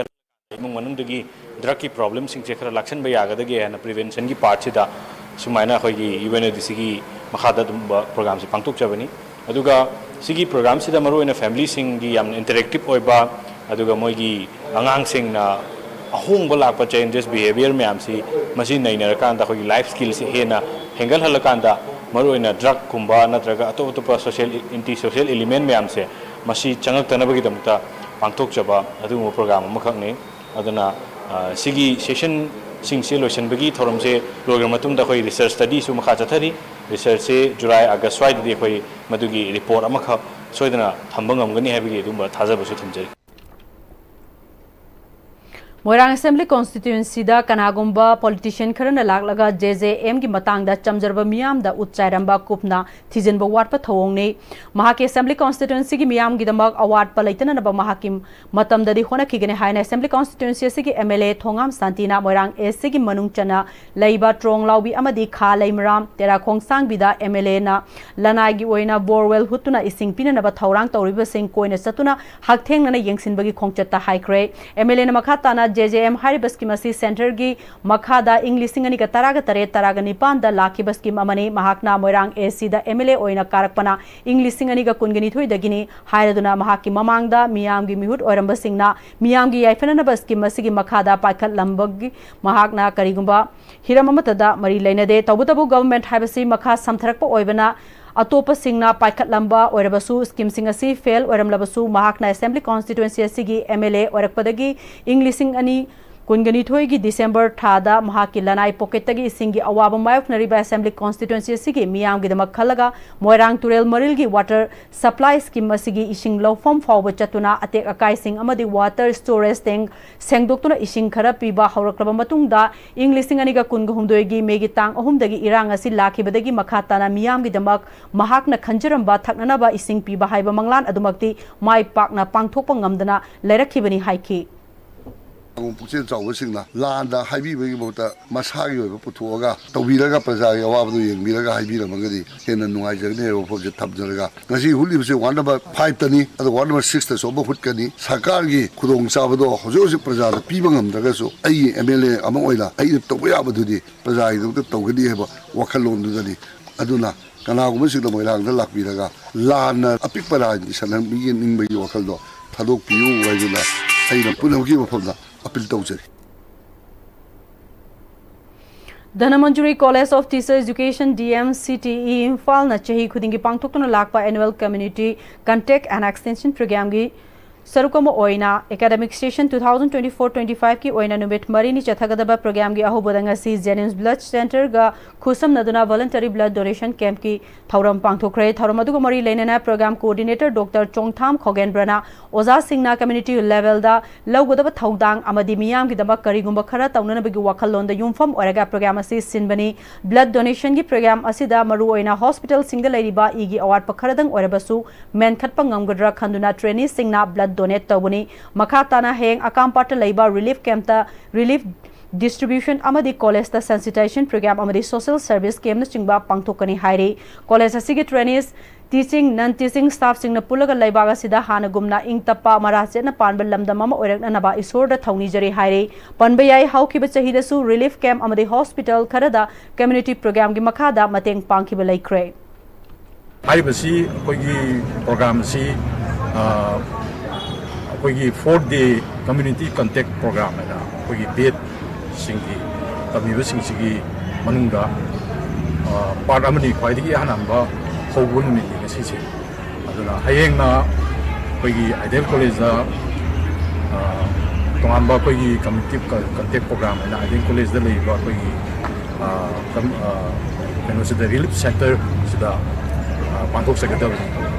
ꯏꯃꯨꯡ ꯃꯅꯨꯡꯗꯒꯤ drugꯀꯤ problemꯁꯤꯡꯁꯦ ꯈꯔ ꯂꯥꯛꯁꯟꯕ ꯌꯥꯒꯗꯒꯦ ꯍꯥꯏꯅ preventionꯒꯤ partꯁꯤꯗ ꯁꯨꯃꯥꯏꯅ ꯑꯩꯈꯣꯏꯒꯤ UNODCꯒꯤ ꯃꯈꯥꯗ ꯑꯗꯨꯒꯨꯝꯕ programꯁꯦ ꯄꯥꯡꯊꯣꯛꯆꯕꯅꯤ꯫ ꯑꯗꯨꯒ ꯁꯤꯒꯤ programꯁꯤꯗ ꯃꯔꯨꯑꯣꯏꯅ familyꯁꯤꯡꯒꯤ ꯌꯥꯝꯅ interactive ꯑꯣꯏꯕ, ꯑꯗꯨꯒ ꯃꯣꯏꯒꯤ ꯑꯉꯥꯡꯁꯤꯡꯅ ꯑꯍꯣꯡꯕ ꯂꯥꯛꯄ challenges behaviour ꯃꯌꯥꯝꯁꯤ ꯃꯁꯤ ꯅꯩꯅꯔꯀꯥꯟꯗ ꯑꯩꯈꯣꯏꯒꯤ life skillꯁꯤ ꯍꯦꯟꯅ ꯍꯦꯟꯒꯠꯍꯜꯂꯀꯥꯟꯗ ꯃꯔꯨꯑꯣꯏꯅ drugꯀꯨꯝꯕ ꯅꯠꯇ꯭ꯔꯒ ꯑꯇꯣꯞ ꯑꯇꯣꯞꯄ social, anti social element ꯃꯌꯥꯝꯁꯦ ꯃꯁꯤ ꯆꯪꯉꯛꯇꯅꯕꯒꯤꯗꯃꯛꯇ ꯄꯥꯡꯊꯣꯛꯆꯕ ꯑꯗꯨꯒꯨꯝꯕ program ꯑꯃꯈꯛꯅꯤ꯫ ꯑꯗꯨꯅ, ꯑ, ꯁꯤꯒꯤ sessionꯁꯤꯡꯁꯦ ꯂꯣꯏꯁꯤꯟꯕꯒꯤ ꯊꯧꯔꯝꯁꯦ ꯂꯣꯏꯈ꯭ꯔ ꯃꯇꯨꯡꯗ ꯑꯩꯈꯣꯏ research studyꯁꯨ ꯃꯈꯥ ꯆꯠꯊꯔꯤ꯫ Researchꯁꯦ July, August ꯁ꯭ꯋꯥꯏꯗꯗꯤ ꯑꯩꯈꯣꯏ ꯃꯗꯨꯒꯤ report ꯑꯃꯈꯛ ꯁꯣꯏꯗꯅ ꯊꯝꯕ ꯉꯝꯒꯅꯤ ꯍꯥꯏꯕꯒꯤ ꯑꯗꯨꯒꯨꯝꯕ ꯊꯥꯖꯕꯁꯨ ꯊꯝꯖꯔꯤ꯫ ꯃꯣꯏꯔꯥꯡ Assembly Constituencyꯗ ꯀꯅꯥꯒꯨꯝꯕ politician ꯈꯔꯅ ꯂꯥꯛꯂꯒ J J Mꯒꯤ ꯃꯇꯥꯡꯗ ꯆꯝꯖꯔꯕ ꯃꯤꯌꯥꯝꯗ ꯎꯠ ꯆꯥꯏꯔꯝꯕ ꯀꯨꯞꯅ ꯊꯤꯖꯤꯟꯕ ꯋꯥꯠꯄ ꯊꯧꯑꯣꯡꯅꯤ꯫ ꯃꯍꯥꯛꯀꯤ Assembly Constituencyꯒꯤ ꯃꯤꯌꯥꯝꯒꯤꯗꯃꯛ ꯑꯋꯥꯠꯄ ꯂꯩꯇꯅꯅꯕ ꯃꯍꯥꯛꯀꯤ ꯃꯇꯝꯗꯗꯤ ꯍꯣꯠꯅꯈꯤꯒꯅꯤ ꯍꯥꯏꯅ Assembly Constituency ꯑꯁꯤꯒꯤ M L A Thongam ꯁꯥꯟꯇꯤꯅ Moirang A Cꯒꯤ ꯃꯅꯨꯡ ꯆꯟꯅ ꯂꯩꯕ ꯇ꯭ꯔꯣꯡꯂꯥꯎꯕꯤ ꯑꯃꯗꯤ ꯈꯥ ꯂꯩꯃꯔꯥꯝ ꯇꯦꯔꯥꯈꯣꯡꯁꯥꯡꯕꯤꯗ M L Aꯅ ꯂꯅꯥꯏꯒꯤ ꯑꯣꯏꯅ borewell ꯍꯨꯠꯇꯨꯅ ꯏꯁꯤꯡ ꯄꯤꯅꯅꯕ ꯊꯧꯔꯥꯡ ꯇꯧꯔꯤꯕꯁꯤꯡ ꯀꯣꯏꯅ ꯆꯠꯇꯨꯅ ꯍꯛꯊꯦꯡꯅꯅ ꯌꯦꯡꯁꯤꯟꯕꯒꯤ ꯈꯣꯡꯆꯠꯇ ꯍꯥꯏꯈ꯭ꯔꯦ꯫ M L Aꯅ ꯃꯈꯥ ꯇꯥꯅ J J M ꯍꯥꯏꯔꯤꯕ scheme ꯑꯁꯤ centreꯒꯤ ꯃꯈꯥꯗ ꯏꯪ ꯂꯤꯁꯤꯡ ꯑꯅꯤꯒ ꯇꯔꯥꯒ ꯇꯔꯦꯠ ꯇꯔꯥꯒ ꯅꯤꯄꯥꯟꯗ ꯂꯥꯛꯈꯤꯕ scheme ꯑꯃꯅꯤ꯫ ꯃꯍꯥꯛꯅ ꯃꯣꯏꯔꯥꯡ A Cꯗ M L A ꯑꯣꯏꯅ ꯀꯥꯔꯛꯄꯅ ꯏꯪ ꯂꯤꯁꯤꯡ ꯑꯅꯤꯒ ꯀꯨꯟꯒ ꯅꯤꯊꯣꯏꯗꯒꯤꯅꯤ ꯍꯥꯏꯔꯗꯨꯅ ꯃꯍꯥꯛꯀꯤ ꯃꯃꯥꯡꯗ ꯃꯤꯌꯥꯝꯒꯤ ꯃꯤꯍꯨꯠ ꯑꯣꯏꯔꯝꯕꯁꯤꯡꯅ ꯃꯤꯌꯥꯝꯒꯤ ꯌꯥꯏꯐꯅꯅꯕ scheme ꯑꯁꯤꯒꯤ ꯃꯈꯥꯗ ꯄꯥꯏꯈꯠꯂꯝꯕꯒꯤ ꯃꯍꯥꯛꯅ ꯀꯔꯤꯒꯨꯝꯕ ꯍꯤꯔꯝ ꯑꯃꯠꯇꯗ ꯃꯔꯤ ꯂꯩꯅꯗꯦ꯫ ꯇꯧꯕꯇꯕꯨ government ꯍꯥꯏꯕꯁꯤ ꯃꯈꯥ ꯁꯝꯊꯔꯛꯄ ꯑꯣꯏꯕꯅ ꯑꯇꯣꯞꯄꯁꯤꯡꯅ ꯄꯥꯏꯈꯠꯂꯝꯕ ꯑꯣꯏꯔꯕꯁꯨ, schemeꯁꯤꯡ ꯑꯁꯤ fail ꯑꯣꯏꯔꯝꯂꯕꯁꯨ, ꯃꯍꯥꯛꯅ Assembly Constituency ꯑꯁꯤꯒꯤ M L A ꯑꯣꯏꯔꯛꯄꯗꯒꯤ ꯏꯪ ꯂꯤꯁꯤꯡ ꯑꯅꯤ ꯀꯨꯟꯒ ꯅꯤꯊꯣꯏꯒꯤ December ꯊꯥꯗ ꯃꯍꯥꯛꯀꯤ ꯂꯅꯥꯏ pocketꯇꯒꯤ ꯏꯁꯤꯡꯒꯤ ꯑꯋꯥꯕ ꯃꯥꯌꯣꯛꯅꯔꯤꯕ Assembly Constituency ꯑꯁꯤꯒꯤ ꯃꯤꯌꯥꯝꯒꯤꯗꯃꯛ ꯈꯜꯂꯒ ꯃꯣꯏꯔꯥꯡ ꯇꯨꯔꯦꯜ ꯃꯔꯤꯜꯒꯤ water supply scheme ꯑꯁꯤꯒꯤ ꯏꯁꯤꯡ ꯂꯧꯐꯝ ꯐꯥꯎꯕ ꯆꯠꯇꯨꯅ ꯑꯇꯦꯛ ꯑꯀꯥꯏꯁꯤꯡ ꯑꯃꯗꯤ water storage tank ꯁꯦꯡꯗꯣꯛꯇꯨꯅ ꯏꯁꯤꯡ ꯈꯔ ꯄꯤꯕ ꯍꯧꯔꯛꯂꯕ ꯃꯇꯨꯡꯗ, ꯏꯪ ꯂꯤꯁꯤꯡ ꯑꯅꯤꯒ ꯀꯨꯟꯒ ꯍꯨꯝꯗꯣꯏꯒꯤ Mayꯒꯤ ꯇꯥꯡ ꯑꯍꯨꯝꯗꯒꯤ ꯏꯔꯥꯡ ꯑꯁꯤ ꯂꯥꯛꯈꯤꯕꯗꯒꯤ ꯃꯈꯥ ꯇꯥꯅ ꯃꯤꯌꯥꯝꯒꯤꯗꯃꯛ ꯃꯍꯥꯛꯅ ꯈꯟꯖꯔꯝꯕ ꯊꯛꯅꯅꯕ ꯏꯁꯤꯡ ꯄꯤꯕ ꯍꯥꯏꯕ ꯃꯪꯂꯥꯟ ꯑꯗꯨꯃꯛꯇꯤ ꯃꯥꯏ ꯄꯥꯛꯅ ꯄꯥꯡꯊꯣꯛꯄ ꯉꯝꯗꯅ ꯂꯩꯔꯛꯈꯤꯕꯅꯤ ꯍꯥꯏꯈꯤ꯫ ꯄꯨꯛꯆꯦꯜ ꯆꯥꯎꯕꯁꯤꯡꯅ ꯂꯥꯟꯗ ꯍꯥꯏꯕꯤꯕꯒꯤ ꯃꯍꯨꯠꯇ ꯃꯁꯥꯒꯤ ꯑꯣꯏꯕ ꯄꯨꯊꯣꯛꯑꯒ ꯇꯧꯕꯤꯔꯒ ꯄ꯭ꯔꯖꯥꯒꯤ ꯑꯋꯥꯕꯗꯨ ꯌꯦꯡꯕꯤꯔꯒ ꯍꯥꯏꯕꯤꯔꯝꯃꯒꯗꯤ ꯍꯦꯟꯅ ꯅꯨꯡꯉꯥꯏꯖꯒꯅꯤ ꯍꯥꯏꯕ ꯋꯥꯐꯝꯁꯦ ꯊꯝꯖꯔꯒ, ꯉꯁꯤ ꯍꯨꯠꯂꯤꯕꯁꯤ ward number fiveꯇꯅꯤ, ꯑꯗꯣ ward number sixꯇꯁꯨ ꯑꯃ ꯍꯨꯠꯀꯅꯤ꯫ ꯁꯔꯀꯥꯔꯒꯤ ꯈꯨꯗꯣꯡꯆꯥꯕꯗꯣ ꯍꯧꯖꯤꯛ ꯍꯧꯖꯤꯛ ꯄ꯭ꯔꯖꯥꯗ ꯄꯤꯕ ꯉꯝꯗ꯭ꯔꯒꯁꯨ ꯑꯩꯒꯤ M L A ꯑꯃ ꯑꯣꯏꯅ ꯑꯩꯅ ꯇꯧꯕ ꯌꯥꯕꯗꯨꯗꯤ ꯄ꯭ꯔꯖꯥꯒꯤꯗꯃꯛꯇ ꯇꯧꯒꯅꯤ ꯍꯥꯏꯕ ꯋꯥꯈꯜꯂꯣꯟꯗꯨꯗꯅꯤ꯫ ꯑꯗꯨꯅ ꯀꯅꯥꯒꯨꯝꯕꯁꯤꯡꯅ ꯃꯣꯏꯔꯥꯡꯗ ꯂꯥꯛꯄꯤꯔꯒ ꯂꯥꯟꯅ ꯑꯄꯤꯛꯄ ꯔꯥꯖꯅꯤꯇꯤ ꯁꯥꯟꯅꯕꯤꯅꯤꯡꯕꯒꯤ ꯋꯥꯈꯜꯗꯣ ꯊꯥꯗꯣꯛꯄꯤꯌꯨ ꯍꯥꯏꯗꯨꯅ ꯑꯩꯅ ꯄꯨꯝꯅꯃꯛꯀꯤ ꯃꯐꯝꯗ appeal ꯇꯧꯖꯔꯤ꯫ Dhanamanjuri College of Teacher Education, D M C T E, ꯏꯝꯐꯥꯜꯅ ꯆꯍꯤ ꯈꯨꯗꯤꯡꯒꯤ ꯄꯥꯡꯊꯣꯛꯇꯨꯅ ꯂꯥꯛꯄ Annual Community Contact and Extension Programꯒꯤ ꯁꯔꯨꯛ ꯑꯃ ꯑꯣꯏꯅ academic session two thousand twenty-four twenty-five ꯀꯤ ꯑꯣꯏꯅ ꯅꯨꯃꯤꯠ ꯃꯔꯤꯅꯤ ꯆꯠꯊꯒꯗꯕ programꯒꯤ ꯑꯍꯧꯕꯗ ꯉꯁꯤ Jennings Blood Centreꯒ ꯈꯨꯠꯁꯝꯅꯗꯨꯅ voluntary blood donation campꯀꯤ ꯊꯧꯔꯝ ꯄꯥꯡꯊꯣꯛꯈ꯭ꯔꯦ꯫ ꯊꯧꯔꯝ ꯑꯗꯨꯒ ꯃꯔꯤ ꯂꯩꯅꯅ program coordinator Doctor ꯆꯣꯡꯊꯥꯝ ꯈꯣꯒꯦꯟꯕ꯭ꯔꯅ ꯑꯣꯖꯥꯁꯤꯡꯅ community levelꯗ ꯂꯧꯒꯗꯕ ꯊꯧꯗꯥꯡ ꯑꯃꯗꯤ ꯃꯤꯌꯥꯝꯒꯤꯗꯃꯛ ꯀꯔꯤꯒꯨꯝꯕ ꯈꯔ ꯇꯧꯅꯅꯕꯒꯤ ꯋꯥꯈꯜꯂꯣꯟꯗ ꯌꯨꯝꯐꯝ ꯑꯣꯏꯔꯒ program ꯑꯁꯤ ꯁꯤꯟꯕꯅꯤ꯫ Blood donationꯒꯤ program ꯑꯁꯤꯗ ꯃꯔꯨꯑꯣꯏꯅ hospitalꯁꯤꯡꯗ ꯂꯩꯔꯤꯕ ꯏꯒꯤ ꯑꯋꯥꯠꯄ ꯈꯔꯗꯪ ꯑꯣꯏꯔꯕꯁꯨ ꯃꯦꯟꯈꯠꯄ ꯉꯝꯒꯗ꯭ꯔꯥ ꯈꯟꯗꯨꯅ traineeꯁꯤꯡꯅ blood donate ꯇꯧꯕꯅꯤ꯫ ꯃꯈꯥ ꯇꯥꯅ ꯍꯌꯦꯡ ꯑꯀꯥꯝꯄꯥꯠꯇ ꯂꯩꯕ relief campꯇ relief distribution ꯑꯃꯗꯤ collegeꯇ sensitization program ꯑꯃꯗꯤ social service campꯅꯆꯤꯡꯕ ꯄꯥꯡꯊꯣꯛꯀꯅꯤ ꯍꯥꯏꯔꯤ꯫ College ꯑꯁꯤꯒꯤ trainees, teaching, non teaching staffꯁꯤꯡꯅ ꯄꯨꯜꯂꯒ ꯂꯩꯕꯥꯛ ꯑꯁꯤꯗ ꯍꯥꯟꯅꯒꯨꯝꯅ ꯏꯪ ꯇꯞꯄ, ꯃꯔꯥ ꯆꯦꯠꯅ ꯄꯥꯟꯕ ꯂꯝꯗꯝ ꯑꯃ ꯑꯣꯏꯔꯛꯅꯅꯕ ꯏꯁꯣꯔꯗ ꯊꯧꯅꯤꯖꯔꯤ ꯍꯥꯏꯔꯤ꯫ ꯄꯟꯕ ꯌꯥꯏ, ꯍꯧꯈꯤꯕ ꯆꯍꯤꯗꯁꯨ relief camp ꯑꯃꯗꯤ hospital ꯈꯔꯗ community programꯒꯤ ꯃꯈꯥꯗ ꯃꯇꯦꯡ ꯄꯥꯡꯈꯤꯕ ꯂꯩꯈ꯭ꯔꯦ꯫ ꯍꯥꯏꯔꯤꯕꯁꯤ ꯑꯩꯈꯣꯏꯒꯤ program ꯑꯁꯤ, ꯑ, ꯑꯩꯈꯣꯏꯒꯤ four day community contact program ꯍꯥꯏꯅ ꯑꯩꯈꯣꯏꯒꯤ ꯕꯦꯠꯁꯤꯡꯒꯤ ꯇꯝꯃꯤꯕꯁꯤꯡꯁꯤꯒꯤ ꯃꯅꯨꯡꯗ, ꯑ, part ꯑꯃꯅꯤ, ꯈ꯭ꯋꯥꯏꯗꯒꯤ ꯑꯍꯥꯟꯕ ꯍꯧꯕ ꯅꯨꯃꯤꯠꯅꯤ ꯉꯁꯤꯁꯦ꯫ ꯑꯗꯨꯅ ꯍꯌꯦꯡꯅ ꯑꯩꯈꯣꯏꯒꯤ Ideal Collegeꯇ, ꯑ, ꯇꯣꯉꯥꯟꯕ ꯑꯩꯈꯣꯏꯒꯤ community contact program ꯍꯥꯏꯅ Ideal Collegeꯇ ꯂꯩꯔꯤꯕ ꯑꯩꯈꯣꯏꯒꯤ, ꯑ, ꯀꯝ-, ꯑ, ꯀꯩꯅꯣꯁꯤꯗ, relief centreꯁꯤꯗ, ꯑ, ꯄꯥꯡꯊꯣꯛꯆꯒꯗꯕꯅꯤ꯫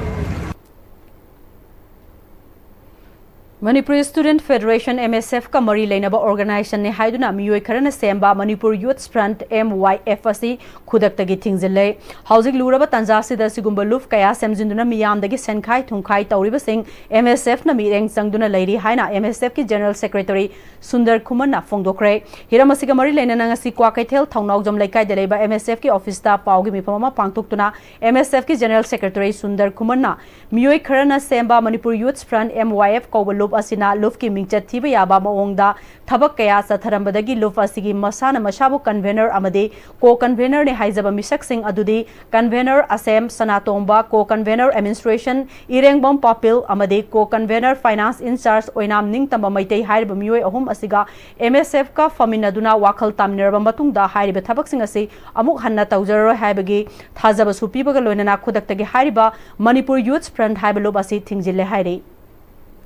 Manipur Student Federation, MSFꯀ ꯃꯔꯤ ꯂꯩꯅꯕ organizationꯅꯤ ꯍꯥꯏꯗꯨꯅ ꯃꯤꯑꯣꯏ ꯈꯔꯅ ꯁꯦꯝꯕ Manipur Youth Front, MYF ꯑꯁꯤ ꯈꯨꯗꯛꯇꯒꯤ ꯊꯤꯡꯖꯤꯜꯂꯦ꯫ ꯍꯧꯖꯤꯛ ꯂꯨꯔꯕ ꯇꯥꯟꯖꯥꯁꯤꯗ ꯁꯤꯒꯨꯝꯕ ꯂꯨꯞ ꯀꯌꯥ ꯁꯦꯝꯖꯤꯟꯗꯨꯅ ꯃꯤꯌꯥꯝꯗꯒꯤ ꯁꯦꯟꯈꯥꯏ ꯊꯨꯝꯈꯥꯏ ꯇꯧꯔꯤꯕꯁꯤꯡ MSFꯅ ꯃꯤꯠꯌꯦꯡ ꯆꯪꯗꯨꯅ ꯂꯩꯔꯤ ꯍꯥꯏꯅ MSFꯀꯤ General Secretary ꯁꯨꯟꯗꯔ ꯈꯨꯃꯟꯅ ꯐꯣꯡꯗꯣꯛꯈ꯭ꯔꯦ꯫ ꯍꯤꯔꯝ ꯑꯁꯤꯒ ꯃꯔꯤ ꯂꯩꯅꯅ ꯉꯁꯤ ꯀ꯭ꯋꯥꯀꯩꯊꯦꯜ ꯊꯧꯅꯥꯎꯖꯝ ꯂꯩꯀꯥꯏꯗ ꯂꯩꯕ MSFꯀꯤ officeꯇ ꯄꯥꯎꯒꯤ ꯃꯤꯐꯝ ꯑꯃ ꯄꯥꯡꯊꯣꯛꯇꯨꯅ MSFꯀꯤ General Secretary ꯁꯨꯟꯗꯔ ꯈꯨꯃꯟꯅ ꯃꯤꯑꯣꯏ ꯈꯔꯅ ꯁꯦꯝꯕ Manipur Youth Front, MYF ꯀꯧꯕ ꯂꯨꯞ ꯑꯁꯤꯅ ꯂꯨꯞꯀꯤ ꯃꯤꯡꯆꯠ ꯊꯤꯕ ꯌꯥꯕ ꯃꯑꯣꯡꯗ ꯊꯕꯛ ꯀꯌꯥ ꯆꯠꯊꯔꯝꯕꯗꯒꯤ ꯂꯨꯞ ꯑꯁꯤꯒꯤ ꯃꯁꯥꯅ ꯃꯁꯥꯕꯨ convener ꯑꯃꯗꯤ co-convenerꯅꯤ ꯍꯥꯏꯖꯕ ꯃꯤꯁꯛꯁꯤꯡ ꯑꯗꯨꯗꯤ convener ꯑꯁꯦꯝ ꯁꯅꯥꯇꯣꯝꯕ, co-convener administration ꯏꯔꯦꯡꯕꯝ ꯄꯥꯄꯤꯜ ꯑꯃꯗꯤ co-convener finance in charge ꯑꯣꯏꯅꯥꯝ ꯅꯤꯡꯇꯝꯕ ꯃꯩꯇꯩ ꯍꯥꯏꯔꯤꯕ ꯃꯤꯑꯣꯏ ꯑꯍꯨꯝ ꯑꯁꯤꯒ MSFꯀ ꯐꯝꯃꯤꯟꯅꯗꯨꯅ ꯋꯥꯈꯜ ꯇꯥꯃꯤꯟꯅꯔꯕ ꯃꯇꯨꯡꯗ ꯍꯥꯏꯔꯤꯕ ꯊꯕꯛꯁꯤꯡ ꯑꯁꯤ ꯑꯃꯨꯛ ꯍꯟꯅ ꯇꯧꯖꯔꯔꯣꯏ ꯍꯥꯏꯕꯒꯤ ꯊꯥꯖꯕꯁꯨ ꯄꯤꯕꯒ ꯂꯣꯏꯅꯅ ꯈꯨꯗꯛꯇꯒꯤ ꯍꯥꯏꯔꯤꯕ Manipur Youth Front ꯍꯥꯏꯕ ꯂꯨꯞ ꯑꯁꯤ ꯊꯤꯡꯖꯤꯜꯂꯦ ꯍꯥꯏꯔꯤ꯫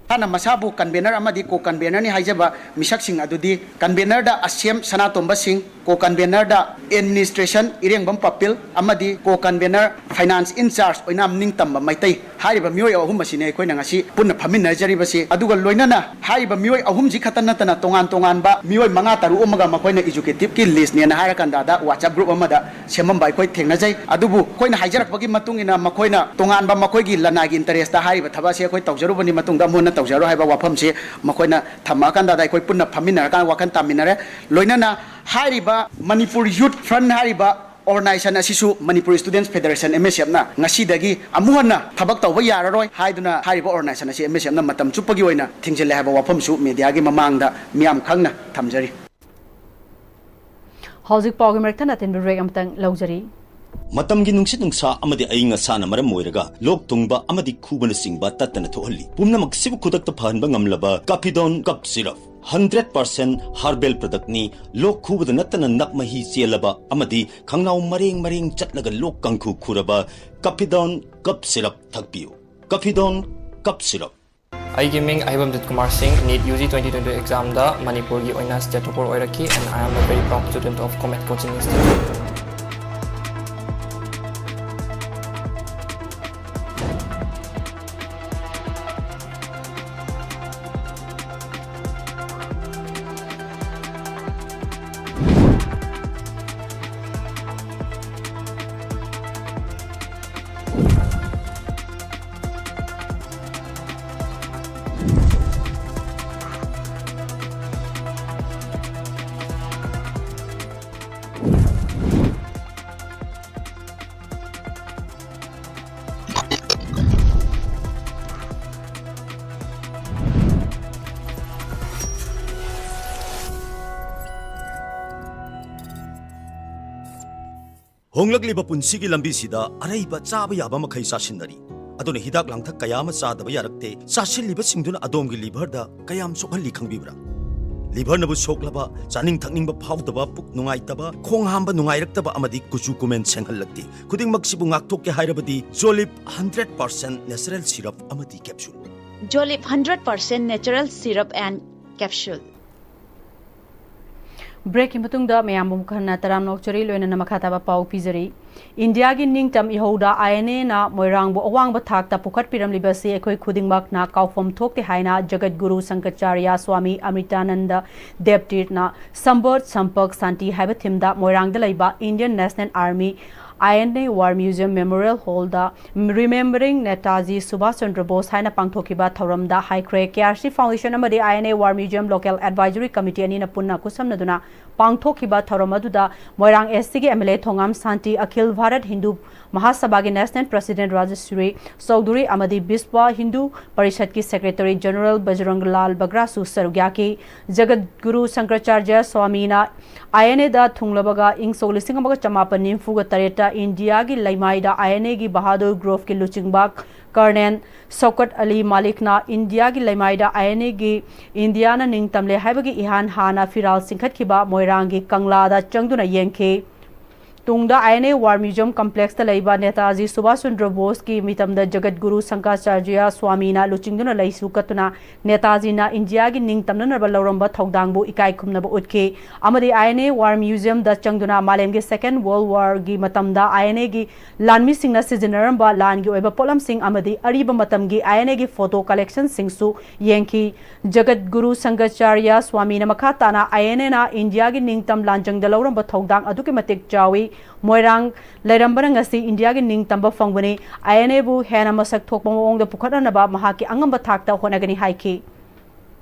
ꯃꯁꯥꯅ ꯃꯁꯥꯕꯨ convener ꯑꯃꯗꯤ co-convenerꯅꯤ ꯍꯥꯏꯖꯕ ꯃꯤꯁꯛꯁꯤꯡ ꯑꯗꯨꯗꯤ convenerꯗ ꯑꯁꯦꯝ ꯁꯅꯥꯇꯣꯝꯕ ꯁꯤꯡ, co-convenerꯗ administration ꯏꯔꯦꯡꯕꯝ ꯄꯥꯄꯤꯜ ꯑꯃꯗꯤ co-convener finance in charge ꯑꯣꯏꯅꯥꯝ ꯅꯤꯡꯇꯝꯕ ꯃꯩꯇꯩ꯫ ꯍꯥꯏꯔꯤꯕ ꯃꯤꯑꯣꯏ ꯑꯍꯨꯝ ꯑꯁꯤꯅꯤ ꯑꯩꯈꯣꯏꯅ ꯉꯁꯤ ꯄꯨꯟꯅ ꯐꯝꯃꯤꯟꯅꯖꯔꯤꯕꯁꯤ꯫ ꯑꯗꯨꯒ ꯂꯣꯏꯅꯅ ꯍꯥꯏꯔꯤꯕ ꯃꯤꯑꯣꯏ ꯑꯍꯨꯝꯁꯤ ꯈꯛꯇ ꯅꯠꯇꯅ ꯇꯣꯉꯥꯟ ꯇꯣꯉꯥꯟꯕ ꯃꯤꯑꯣꯏ ꯃꯉꯥ ꯇꯔꯨꯛ ꯑꯃꯒ ꯃꯈꯣꯏꯅ executiveꯀꯤ listꯅꯦꯅ ꯍꯥꯏꯔꯀꯥꯟꯗ WhatsApp group ꯑꯃꯗ ꯁꯦꯝꯃꯝꯕ ꯑꯩꯈꯣꯏ ꯊꯦꯡꯅꯖꯩ꯫ ꯑꯗꯨꯕꯨ ꯑꯩꯈꯣꯏꯅ ꯍꯥꯏꯖꯔꯛꯄꯒꯤ ꯃꯇꯨꯡ ꯏꯟꯅ ꯃꯈꯣꯏꯅ ꯇꯣꯉꯥꯟꯕ ꯃꯈꯣꯏꯒꯤ ꯂꯅꯥꯏꯒꯤ interestꯇ ꯍꯥꯏꯔꯤꯕ ꯊꯕꯛ ꯑꯁꯤ ꯑꯩꯈꯣꯏ ꯇꯧꯖꯔꯨꯕꯅꯤ, ꯃꯇꯨꯡꯗ ꯑꯃꯨꯛ ꯍꯟꯅ ꯇꯧꯖꯔꯣꯏ ꯍꯥꯏꯕ ꯋꯥꯐꯝꯁꯤ ꯃꯈꯣꯏꯅ ꯊꯝꯃꯛꯑꯀꯥꯟꯗ ꯑꯩꯈꯣꯏ ꯄꯨꯟꯅ ꯐꯝꯃꯤꯟꯅꯔꯀꯥꯟꯗ ꯋꯥꯈꯜ ꯇꯥꯃꯤꯟꯅꯔꯦ꯫ ꯂꯣꯏꯅꯅ ꯍꯥꯏꯔꯤꯕ ꯃꯅꯤꯄꯨꯔ Youth Front ꯍꯥꯏꯔꯤꯕ organization ꯑꯁꯤꯁꯨ Manipur Students Federation, MSFꯅ ꯉꯁꯤꯗꯒꯤ ꯑꯃꯨꯛ ꯍꯟꯅ ꯊꯕꯛ ꯇꯧꯕ ꯌꯥꯔꯔꯣꯏ ꯍꯥꯏꯗꯨꯅ ꯍꯥꯏꯔꯤꯕ organization ꯑꯁꯤ MSFꯅ ꯃꯇꯝ ꯆꯨꯞꯄꯒꯤ ꯑꯣꯏꯅ ꯊꯤꯡꯖꯤꯜꯂꯦ ꯍꯥꯏꯕ ꯋꯥꯐꯝꯁꯨ mediaꯒꯤ ꯃꯃꯥꯡꯗ ꯃꯤꯌꯥꯝ ꯈꯪꯅ ꯊꯝꯖꯔꯤ꯫ ꯍꯧꯖꯤꯛ ꯄꯥꯎꯒꯤ ꯃꯔꯛ ꯊꯠꯅ ꯊꯤꯟꯕ break ꯑꯃꯇꯪ ꯂꯧꯖꯔꯤ꯫ ꯃꯇꯝꯒꯤ ꯅꯨꯡꯁꯤꯠ ꯅꯨꯡꯁꯥ ꯑꯃꯗꯤ ꯑꯏꯪ ꯑꯁꯥꯅ ꯃꯔꯝ ꯑꯣꯏꯔꯒ ꯂꯣꯛ ꯊꯨꯡꯕ ꯑꯃꯗꯤ ꯈꯨꯕꯅꯆꯤꯡꯕ ꯇꯠꯇꯅ ꯊꯣꯛꯍꯜꯂꯤ꯫ ꯄꯨꯝꯅꯃꯛꯁꯤꯕꯨ ꯈꯨꯗꯛꯇ ꯐꯍꯟꯕ ꯉꯝꯂꯕ Caphidone Cough Syrup, hundred percent herbal productꯅꯤ꯫ ꯂꯣꯛ ꯈꯨꯕꯗ ꯅꯠꯇꯅ ꯅꯞ ꯃꯍꯤ ꯆꯦꯜꯂꯕ ꯑꯃꯗꯤ ꯈꯪꯅꯥꯎ ꯃꯔꯦꯡ ꯃꯔꯦꯡ ꯆꯠꯂꯒ ꯂꯣꯛ ꯀꯥꯡꯈꯨ ꯈꯨꯔꯕ Caphidone Cough Syrup ꯊꯛꯄꯤꯌꯨ꯫ Caphidone Cough Syrup꯫ ꯑꯩꯒꯤ ꯃꯤꯡ ꯑꯍꯩꯕꯝꯖꯤꯠ ꯀꯨꯃꯥꯔ ꯁꯤꯡ꯫ NEET UG twenty twenty examꯗ ꯃꯅꯤꯄꯨꯔꯒꯤ ꯑꯣꯏꯅ state topper ꯑꯣꯏꯔꯛꯈꯤ, and I am a very proud student of Comet Coaching Institute. ꯍꯣꯡꯂꯛꯂꯤꯕ ꯄꯨꯟꯁꯤꯒꯤ ꯂꯝꯕꯤꯁꯤꯗ ꯑꯔꯩꯕ ꯆꯥꯕ ꯌꯥꯕ ꯃꯈꯩ ꯆꯥꯁꯤꯟꯅꯔꯤ꯫ ꯑꯗꯨꯅ ꯍꯤꯗꯥꯛ ꯂꯥꯡꯊꯛ ꯀꯌꯥ ꯑꯃ ꯆꯥꯗꯕ ꯌꯥꯔꯛꯇꯦ꯫ ꯆꯥꯁꯤꯜꯂꯤꯕꯁꯤꯡꯗꯨꯅ ꯑꯗꯣꯝꯒꯤ liverꯗ ꯀꯌꯥꯝ ꯁꯣꯛꯍꯜꯂꯤ ꯈꯪꯕꯤꯕ꯭ꯔꯥ? Liverꯅꯕꯨ ꯁꯣꯛꯂꯕ, ꯆꯥꯅꯤꯡ ꯊꯛꯅꯤꯡꯕ ꯐꯥꯎꯗꯕ, ꯄꯨꯛ ꯅꯨꯡꯉꯥꯏꯇꯕ, ꯈꯣꯡ ꯍꯥꯝꯕ ꯅꯨꯡꯉꯥꯏꯔꯛꯇꯕ ꯑꯃꯗꯤ ꯀꯨꯆꯨ ꯀꯨꯃꯦꯟ ꯁꯦꯡꯍꯜꯂꯛꯇꯦ꯫ ꯈꯨꯗꯤꯡꯃꯛꯁꯤꯕꯨ ꯉꯥꯛꯊꯣꯛꯀꯦ ꯍꯥꯏꯔꯕꯗꯤ Zolip hundred percent natural syrup ꯑꯃꯗꯤ capsule꯫ Jolib hundred percent natural syrup and capsule. ꯕ꯭ꯔꯦꯛꯀꯤ ꯃꯇꯨꯡꯗ ꯃꯌꯥꯝꯕꯨ ꯑꯃꯨꯛ ꯍꯟꯅ ꯇꯔꯥꯝꯅ ꯑꯣꯛꯆꯔꯤ, ꯂꯣꯏꯅꯅ ꯃꯈꯥ ꯇꯥꯕ ꯄꯥꯎ ꯄꯤꯖꯔꯤ꯫ ꯏꯟꯗꯤꯌꯥꯒꯤ ꯅꯤꯡꯇꯝ ꯏꯍꯧꯗ ꯑꯥꯏ ꯑꯦꯟ ꯑꯦꯅ ꯃꯣꯏꯔꯥꯡꯕꯨ ꯑꯋꯥꯡꯕ ꯊꯥꯛꯇ ꯄꯨꯈꯠꯄꯤꯔꯝꯂꯤꯕꯁꯤ ꯑꯩꯈꯣꯏ ꯈꯨꯗꯤꯡꯃꯛꯅ ꯀꯥꯎꯐꯝ ꯊꯣꯛꯇꯦ ꯍꯥꯏꯅ ꯖꯒꯠꯒꯨꯔꯨ ꯁꯪꯀꯔꯆꯥꯔꯌ ꯁ꯭ꯋꯥꯃꯤ ꯑꯃ꯭ꯔꯤꯇꯥꯅꯟꯗ ꯗꯦꯕ ꯇꯤꯔꯊꯅ ꯁꯝꯕꯠ ꯁꯝꯄꯛ ꯁꯥꯟꯇꯤ ꯍꯥꯏꯕ ꯊꯤꯝꯗ ꯃꯣꯏꯔꯥꯡꯗ ꯂꯩꯕ Indian National Army I N A War Museum Memorial Hall the Remembering Netaji Subhash Chandra Bose ꯍꯥꯏꯅ ꯄꯥꯡꯊꯣꯛꯈꯤꯕ ꯊꯧꯔꯝꯗ ꯍꯥꯏꯈ꯭ꯔꯦ꯫ ꯀꯦ ꯑꯥꯔ ꯁꯤ Foundation ꯑꯃꯗꯤ I N A War Museum Local Advisory Committee ꯑꯅꯤꯅ ꯄꯨꯟꯅ ꯈꯨꯠꯁꯝꯅꯗꯨꯅ ꯄꯥꯡꯊꯣꯛꯈꯤꯕ ꯊꯧꯔꯝ ꯑꯗꯨꯗ ꯃꯣꯏꯔꯥꯡ S C ꯒꯤ M L A Thongam Shanti, ꯑꯈꯤꯜ Bharat Hindu ꯃꯍꯥꯁꯚꯥꯒꯤ National President ꯔꯥꯖꯦꯁ꯭ꯋꯔꯤ Chaudhuri ꯑꯃꯗꯤ ꯕꯤꯁ꯭ꯋ ꯍꯤꯟꯗꯨ ꯄꯔꯤꯁꯠꯀꯤ Secretary General ꯕꯖꯔꯪ ꯂꯥꯜ ꯕꯒ꯭ꯔꯥꯁꯨ ꯁꯔꯨꯛ ꯌꯥꯈꯤ꯫ ꯖꯒꯠꯒꯨꯔꯨ ꯁꯪꯀꯔꯆꯥꯔꯌ ꯁ꯭ꯋꯥꯃꯤꯅ I N A ꯗ ꯊꯨꯡꯂꯕꯒ ꯏꯪ ꯁꯣꯛ ꯂꯤꯁꯤꯡ ꯑꯃꯒ ꯆꯃꯥꯄꯟ ꯅꯤꯐꯨꯒ ꯇꯔꯦꯠꯇ ꯏꯟꯗꯤꯌꯥꯒꯤ ꯂꯩꯃꯥꯏꯗ I N A ꯒꯤ ꯕꯍꯥꯗꯨꯔ ꯒ꯭ꯔꯨꯞꯀꯤ ꯂꯨꯆꯤꯡꯕ Colonel ꯁꯧꯀꯠ ꯑꯂꯤ ꯃꯥꯂꯤꯛꯅ ꯏꯟꯗꯤꯌꯥꯒꯤ ꯂꯩꯃꯥꯏꯗ I N A ꯒꯤ ꯏꯟꯗꯤꯌꯥꯅ ꯅꯤꯡꯇꯝꯂꯦ ꯍꯥꯏꯕꯒꯤ ꯏꯍꯥꯟ ꯍꯥꯟꯅ ꯐꯤꯔꯥꯜ ꯆꯤꯡꯈꯠꯈꯤꯕ ꯃꯣꯏꯔꯥꯡꯒꯤ ꯀꯪꯂꯥꯗ ꯆꯪꯗꯨꯅ ꯌꯦꯡꯈꯤ꯫ ꯇꯨꯡꯗ I N A War Museum Complex ꯇ ꯂꯩꯕ ꯅꯦꯇꯥꯖꯤ ꯁꯨꯚꯥꯁ ꯆꯟꯗ꯭ꯔ ꯕꯣꯁꯀꯤ ꯃꯤꯇꯝꯗ ꯖꯒꯠꯒꯨꯔꯨ ꯁꯪꯀꯔꯥꯆꯥꯔꯌ ꯁ꯭ꯋꯥꯃꯤꯅ ꯂꯨꯆꯤꯡꯗꯨꯅ ꯂꯩꯁꯨ ꯀꯠꯇꯨꯅ ꯅꯦꯇꯥꯖꯤꯅ ꯏꯟꯗꯤꯌꯥꯒꯤ ꯅꯤꯡꯇꯝꯅꯅꯕ ꯂꯧꯔꯝꯕ ꯊꯧꯗꯥꯡꯕꯨ ꯏꯀꯥꯏ ꯈꯨꯝꯅꯕ ꯎꯠꯈꯤ ꯑꯃꯗꯤ I N A War Museum ꯗ ꯆꯪꯗꯨꯅ ꯃꯥꯂꯦꯝꯒꯤ Second World War ꯒꯤ ꯃꯇꯝꯗ I N A ꯒꯤ ꯂꯥꯟꯃꯤꯁꯤꯡꯅ ꯁꯤꯖꯤꯟꯅꯔꯝꯕ ꯂꯥꯟꯒꯤ ꯑꯣꯏꯕ ꯄꯣꯠꯂꯝꯁꯤꯡ ꯑꯃꯗꯤ ꯑꯔꯤꯕ ꯃꯇꯝꯒꯤ I N A ꯒꯤ photo collection ꯁꯤꯡꯁꯨ ꯌꯦꯡꯈꯤ꯫ ꯖꯒꯠꯒꯨꯔꯨ ꯁꯪꯒꯥꯆꯥꯔꯌ ꯁ꯭ꯋꯥꯃꯤꯅ ꯃꯈꯥ ꯇꯥꯅ I N A ꯅ ꯏꯟꯗꯤꯌꯥꯒꯤ ꯅꯤꯡꯇꯝ ꯂꯥꯟꯖꯪꯗ ꯂꯧꯔꯝꯕ ꯊꯧꯗꯥꯡ ꯑꯗꯨꯛꯀꯤ ꯃꯇꯤꯛ ꯆꯥꯎꯏ꯫ ꯃꯣꯏꯔꯥꯡ ꯂꯩꯔꯝꯕꯅ ꯉꯁꯤ ꯏꯟꯗꯤꯌꯥꯒꯤ ꯅꯤꯡꯇꯝꯕ ꯐꯪꯕꯅꯤ꯫ I N A ꯕꯨ ꯍꯦꯟꯅ ꯃꯁꯛ ꯊꯣꯛꯄ ꯃꯑꯣꯡꯗ ꯄꯨꯈꯠꯅꯅꯕ ꯃꯍꯥꯛꯀꯤ ꯑꯉꯝꯕ ꯊꯥꯛꯇ ꯍꯣꯠꯅꯒꯅꯤ ꯍꯥꯏꯈꯤ꯫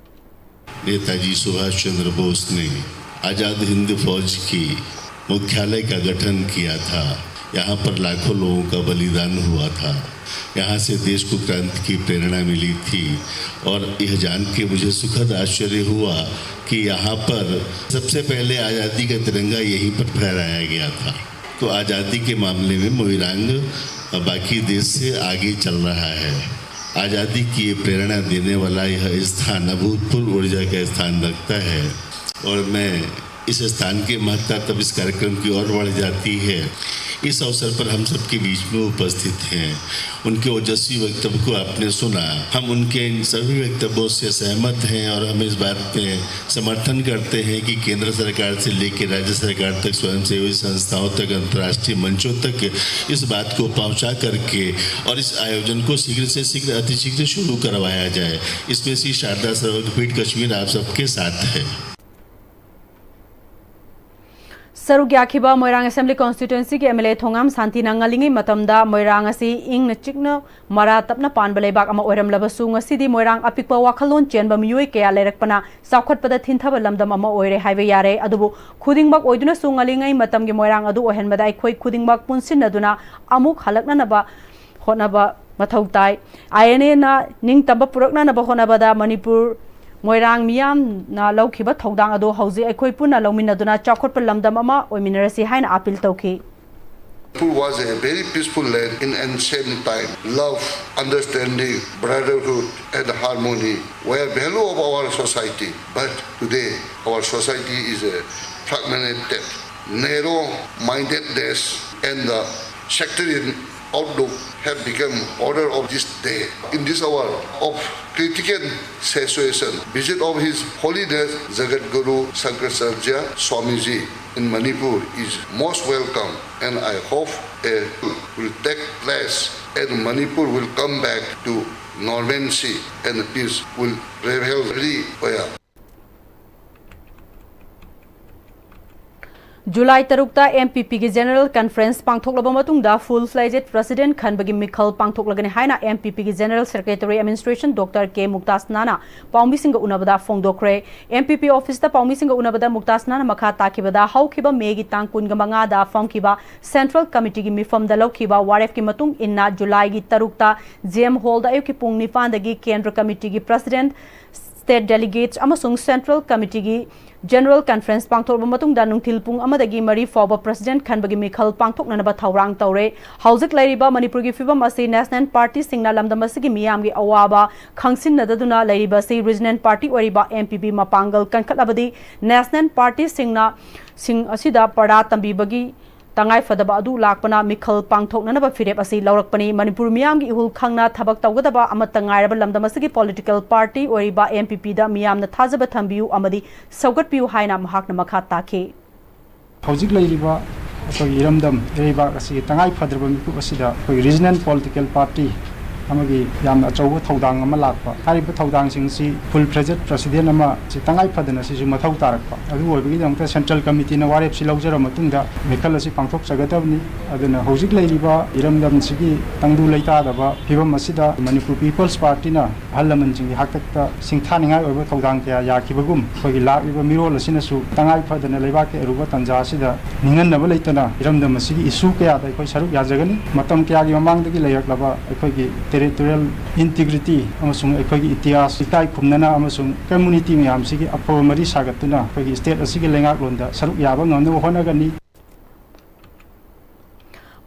नेताजी सुभाष चंद्र बोस ने आज़ाद हिंद फौज की मुख्यालय का गठन किया था। यहाँ पर लाखों लोगों का बलिदान हुआ था। यहाँ से देश को क्रांति की प्रेरणा मिली थी और यह जान के मुझे सुखद आश्चर्य हुआ कि यहाँ पर सबसे पहले आज़ादी का तिरंगा यहीं पर फहराया गया था। तो आज़ादी के मामले में मोइरांग बाकी देश से आगे चल रहा है। आज़ादी की ये प्रेरणा देने वाला यह स्थान अभूतपूर्व ऊर्जा का स्थान रखता है और मैं इस स्थान की महत्ता तब इस कार्यक्रम की ओर बढ़ जाती है इस अवसर पर हम सबके बीच में उपस्थित हैं। उनके ओजस्वी वक्तव्य को आपने सुना। हम उनके इन सभी वक्तव्यों से सहमत हैं और हम इस बात में समर्थन करते हैं कि केंद्र सरकार से लेकर राज्य सरकार तक, स्वयंसेवी संस्थाओं तक, अंतर्राष्ट्रीय मंचों तक इस बात को पहुंचा करके और इस आयोजन को शीघ्र से शीघ्र, अतिशीघ्र शुरू करवाया जाए। इसमें श्री शारदा सर्वज्ञ पीठ कश्मीर आप सबके साथ है। ꯁꯔꯨꯛ ꯌꯥꯈꯤꯕ ꯃꯣꯏꯔꯥꯡ ꯑꯦꯁꯦꯝꯕ꯭ꯂꯤ ꯀꯣꯟꯁꯇꯤꯇ꯭ꯋꯦꯟꯁꯤꯒꯤ ꯑꯦꯝ ꯑꯦꯜ ꯑꯦ ꯊꯣꯉꯥꯝ ꯁꯥꯟꯇꯤꯅ ꯉꯜꯂꯤꯉꯩ ꯃꯇꯝꯗ ꯃꯣꯏꯔꯥꯡ ꯑꯁꯤ ꯏꯪꯅ ꯆꯤꯛꯅ ꯃꯔꯥ ꯇꯞꯅ ꯄꯥꯟꯕ ꯂꯩꯕꯥꯛ ꯑꯃ ꯑꯣꯏꯔꯝꯂꯕꯁꯨ, ꯉꯁꯤꯗꯤ ꯃꯣꯏꯔꯥꯡ ꯑꯄꯤꯛꯄ ꯋꯥꯈꯜꯂꯣꯟ ꯆꯦꯟꯕ ꯃꯤꯑꯣꯏ ꯀꯌꯥ ꯂꯩꯔꯛꯄꯅ ꯆꯥꯎꯈꯠꯄꯗ ꯊꯤꯟꯊꯕ ꯂꯝꯗꯝ ꯑꯃ ꯑꯣꯏꯔꯦ ꯍꯥꯏꯕ ꯌꯥꯔꯦ꯫ ꯑꯗꯨꯕꯨ ꯈꯨꯗꯤꯡꯃꯛ ꯑꯣꯏꯗꯨꯅꯁꯨ ꯉꯜꯂꯤꯉꯩ ꯃꯇꯝꯒꯤ ꯃꯣꯏꯔꯥꯡ ꯑꯗꯨ ꯑꯣꯏꯍꯟꯕꯗ ꯑꯩꯈꯣꯏ ꯈꯨꯗꯤꯡꯃꯛ ꯄꯨꯟꯁꯤꯟꯅꯗꯨꯅ ꯑꯃꯨꯛ ꯍꯜꯂꯛꯅꯅꯕ ꯍꯣꯠꯅꯕ ꯃꯊꯧ ꯇꯥꯏ꯫ ꯑꯥꯏ ꯑꯦꯟ ꯑꯦꯅ ꯅꯤꯡꯇꯝꯕ ꯄꯨꯔꯛꯅꯅꯕ ꯍꯣꯠꯅꯕꯗ ꯃꯅꯤꯄꯨꯔ ꯃꯣꯏꯔꯥꯡ ꯃꯤꯌꯥꯝꯅ ꯂꯧꯈꯤꯕ ꯊꯧꯗꯥꯡ ꯑꯗꯨ ꯍꯧꯖꯤꯛ ꯑꯩꯈꯣꯏ ꯄꯨꯟꯅ ꯂꯧꯃꯤꯟꯅꯗꯨꯅ ꯆꯥꯎꯈꯠꯄ ꯂꯝꯗꯝ ꯑꯃ ꯑꯣꯏꯃꯤꯟꯅꯔꯁꯤ ꯍꯥꯏꯅ ꯑꯥꯄꯤꯜ ꯇꯧꯈꯤ꯫ Manipur was a very peaceful land in ancient time. Love, understanding, brotherhood, and harmony were value of our society. But today, our society is a fragmented, narrow-mindedness, and the sectarian outlook have become order of this day. In this hour of critical situation, visit of His Holiness Jagadguru Shankaracharya Swamiji in Manipur is most welcome, and I hope a will take place and Manipur will come back to normalcy and peace will prevail everywhere. July ꯇꯔꯨꯛꯇ M P ꯄꯤꯒꯤ general conference ꯄꯥꯡꯊꯣꯛꯂꯕ ꯃꯇꯨꯡꯗ full fledged president ꯈꯟꯕꯒꯤ ꯃꯤꯈꯜ ꯄꯥꯡꯊꯣꯛꯂꯒꯅꯤ ꯍꯥꯏꯅ M P ꯄꯤꯒꯤ general secretary administration doctor ꯀꯦ ꯃꯨꯛꯇꯥꯁꯅꯥꯅ ꯄꯥꯎꯃꯤꯁꯤꯡꯒ ꯎꯅꯕꯗ ꯐꯣꯡꯗꯣꯛꯈ꯭ꯔꯦ꯫ M P ꯄꯤ ꯑꯣꯐꯤꯁꯇ ꯄꯥꯎꯃꯤꯁꯤꯡꯒ ꯎꯅꯕꯗ ꯃꯨꯛꯇꯥꯁꯅꯥꯅ ꯃꯈꯥ ꯇꯥꯈꯤꯕꯗ, ꯍꯧꯈꯤꯕ ꯃꯦꯒꯤ ꯇꯥꯡ ꯀꯨꯟꯒ ꯃꯉꯥꯗ ꯐꯝꯈꯤꯕ ꯁꯦꯟꯇ꯭ꯔꯦꯜ ꯀꯃꯤꯇꯤꯒꯤ ꯃꯤꯐꯝꯗ ꯂꯧꯈꯤꯕ ꯋꯥꯔꯦꯞꯀꯤ ꯃꯇꯨꯡ ꯏꯟꯅ ꯖꯨꯂꯥꯏꯒꯤ ꯇꯔꯨꯛꯇ ꯖꯤ ꯑꯦꯝ ꯍꯣꯜꯗ ꯑꯌꯨꯛꯀꯤ ꯄꯨꯡ ꯅꯤꯄꯥꯟꯗꯒꯤ ꯀꯦꯟꯗ꯭ꯔ ꯀꯃꯤꯇꯤꯒꯤ ꯄ꯭ꯔꯁꯤꯗꯦꯟꯠ, ꯁ꯭ꯇꯦꯠ ꯗꯦꯂꯤꯒꯦꯠꯁ ꯑꯃꯁꯨꯡ ꯁꯦꯟꯇ꯭ꯔꯦꯜ ꯀꯃꯤꯇꯤꯒꯤ ꯖꯦꯅꯔꯦꯜ ꯀꯟꯐꯔꯦꯟꯁ ꯄꯥꯡꯊꯣꯛꯂꯕ ꯃꯇꯨꯡꯗ ꯅꯨꯡꯊꯤꯜ ꯄꯨꯡ ꯑꯃꯗꯒꯤ ꯃꯔꯤ ꯐꯥꯎꯕ ꯄ꯭ꯔꯁꯤꯗꯦꯟꯠ ꯈꯟꯕꯒꯤ ꯃꯤꯈꯜ ꯄꯥꯡꯊꯣꯛꯅꯅꯕ ꯊꯧꯔꯥꯡ ꯇꯧꯔꯦ꯫ ꯍꯧꯖꯤꯛ ꯂꯩꯔꯤꯕ ꯃꯅꯤꯄꯨꯔꯒꯤ ꯐꯤꯕꯝ ꯑꯁꯤ ꯅꯦꯁꯅꯦꯜ ꯄꯥꯔꯇꯤꯁꯤꯡꯅ ꯂꯝꯗꯝ ꯑꯁꯤꯒꯤ ꯃꯤꯌꯥꯝꯒꯤ ꯑꯋꯥꯕ ꯈꯪꯁꯤꯟꯅꯗꯗꯨꯅ ꯂꯩꯔꯤꯕ ꯑꯁꯤ ꯔꯤꯖꯅꯦꯜ ꯄꯥꯔꯇꯤ ꯑꯣꯏꯔꯤꯕ ꯑꯦꯝ ꯄꯤ ꯄꯤ ꯃꯄꯥꯡꯒꯜ ꯀꯟꯈꯠꯂꯕꯗꯤ ꯅꯦꯁꯅꯦꯜ ꯄꯥꯔꯇꯤꯁꯤꯡꯅ ꯁꯤꯡ ꯑꯁꯤꯗ ꯄꯔꯗꯥ ꯇꯝꯕꯤꯕꯒꯤ ꯇꯉꯥꯏ ꯐꯗꯕ ꯑꯗꯨ ꯂꯥꯛꯄꯅ ꯃꯤꯈꯜ ꯄꯥꯡꯊꯣꯛꯅꯅꯕ ꯐꯤꯔꯦꯞ ꯑꯁꯤ ꯂꯧꯔꯛꯄꯅꯤ꯫ ꯃꯅꯤꯄꯨꯔ ꯃꯤꯌꯥꯝꯒꯤ ꯏꯍꯨꯜ ꯈꯪꯅ ꯊꯕꯛ ꯇꯧꯒꯗꯕ ꯑꯃꯠꯇ ꯉꯥꯏꯔꯕ ꯂꯝꯗꯝ ꯑꯁꯤꯒꯤ political party ꯑꯣꯏꯔꯤꯕ N P P ꯗ ꯃꯤꯌꯥꯝꯅ ꯊꯥꯖꯕ ꯊꯝꯕꯤꯌꯨ ꯑꯃꯗꯤ ꯁꯧꯒꯠꯄꯤꯌꯨ ꯍꯥꯏꯅ ꯃꯍꯥꯛꯅ ꯃꯈꯥ ꯇꯥꯈꯤ꯫ ꯍꯧꯖꯤꯛ ꯂꯩꯔꯤꯕ ꯑꯩꯈꯣꯏꯒꯤ ꯏꯔꯝꯗꯝ ꯏꯔꯩꯕꯥꯛ ꯑꯁꯤꯒꯤ ꯇꯉꯥꯏ ꯐꯗ꯭ꯔꯕ ꯃꯤꯀꯨꯞ ꯑꯁꯤꯗ ꯑꯩꯈꯣꯏ regional political party ꯑꯃꯒꯤ ꯌꯥꯝꯅ ꯑꯆꯧꯕ ꯊꯧꯗꯥꯡ ꯑꯃ ꯂꯥꯛꯄ, ꯍꯥꯏꯔꯤꯕ ꯊꯧꯗꯥꯡꯁꯤꯡꯁꯤ full fledged president ꯑꯃ ꯁꯤ ꯇꯉꯥꯏ ꯐꯗꯅ ꯁꯤꯁꯨ ꯃꯊꯧ ꯇꯥꯔꯛꯄ꯫ ꯑꯗꯨ ꯑꯣꯏꯕꯒꯤꯗꯃꯛꯇ central committee ꯅ ꯋꯥꯔꯦꯞꯁꯤ ꯂꯧꯖꯔꯕ ꯃꯇꯨꯡꯗ ꯃꯤꯈꯜ ꯑꯁꯤ ꯄꯥꯡꯊꯣꯛꯆꯒꯗꯕꯅꯤ꯫ ꯑꯗꯨꯅ ꯍꯧꯖꯤꯛ ꯂꯩꯔꯤꯕ ꯏꯔꯝꯗꯝꯁꯤꯒꯤ ꯇꯪꯗꯨ ꯂꯩꯇꯥꯗꯕ ꯐꯤꯕꯝ ꯑꯁꯤꯗ Manipur People's Party ꯅ ꯑꯍꯜ ꯂꯃꯟꯁꯤꯡꯒꯤ ꯍꯥꯛꯇꯛꯇ ꯁꯤꯡꯊꯥꯅꯤꯡꯉꯥꯏ ꯑꯣꯏꯕ ꯊꯧꯗꯥꯡ ꯀꯌꯥ ꯌꯥꯈꯤꯕꯒꯨꯝ, ꯑꯩꯈꯣꯏꯒꯤ ꯂꯥꯛꯂꯤꯕ ꯃꯤꯔꯣꯜ ꯑꯁꯤꯅꯁꯨ ꯇꯉꯥꯏ ꯐꯗꯅ ꯂꯩꯕꯥꯛꯀꯤ ꯑꯔꯨꯕ ꯇꯥꯟꯖꯥ ꯑꯁꯤꯗ ꯅꯤꯡꯍꯟꯅꯕ ꯂꯩꯇꯅ ꯏꯔꯝꯗꯝ ꯑꯁꯤꯒꯤ issue ꯀꯌꯥꯗ ꯑꯩꯈꯣꯏ ꯁꯔꯨꯛ ꯌꯥꯖꯒꯅꯤ꯫ ꯃꯇꯝ ꯀꯌꯥꯒꯤ ꯃꯃꯥꯡꯗꯒꯤ ꯂꯩꯔꯛꯂꯕ ꯑꯩꯈꯣꯏꯒꯤ territorial integrity ꯑꯃꯁꯨꯡ ꯑꯩꯈꯣꯏꯒꯤ ꯏꯇꯤꯍꯥꯁ ꯏꯀꯥꯏ ꯈꯨꯝꯅꯅ ꯑꯃꯁꯨꯡ community ꯃꯌꯥꯝꯁꯤꯒꯤ ꯑꯐꯕ ꯃꯔꯤ ꯁꯥꯒꯠꯇꯨꯅ ꯑꯩꯈꯣꯏꯒꯤ state ꯑꯁꯤꯒꯤ ꯂꯩꯉꯥꯛꯂꯣꯟꯗ ꯁꯔꯨꯛ ꯌꯥꯕ ꯉꯝꯅꯕ ꯍꯣꯠꯅꯒꯅꯤ꯫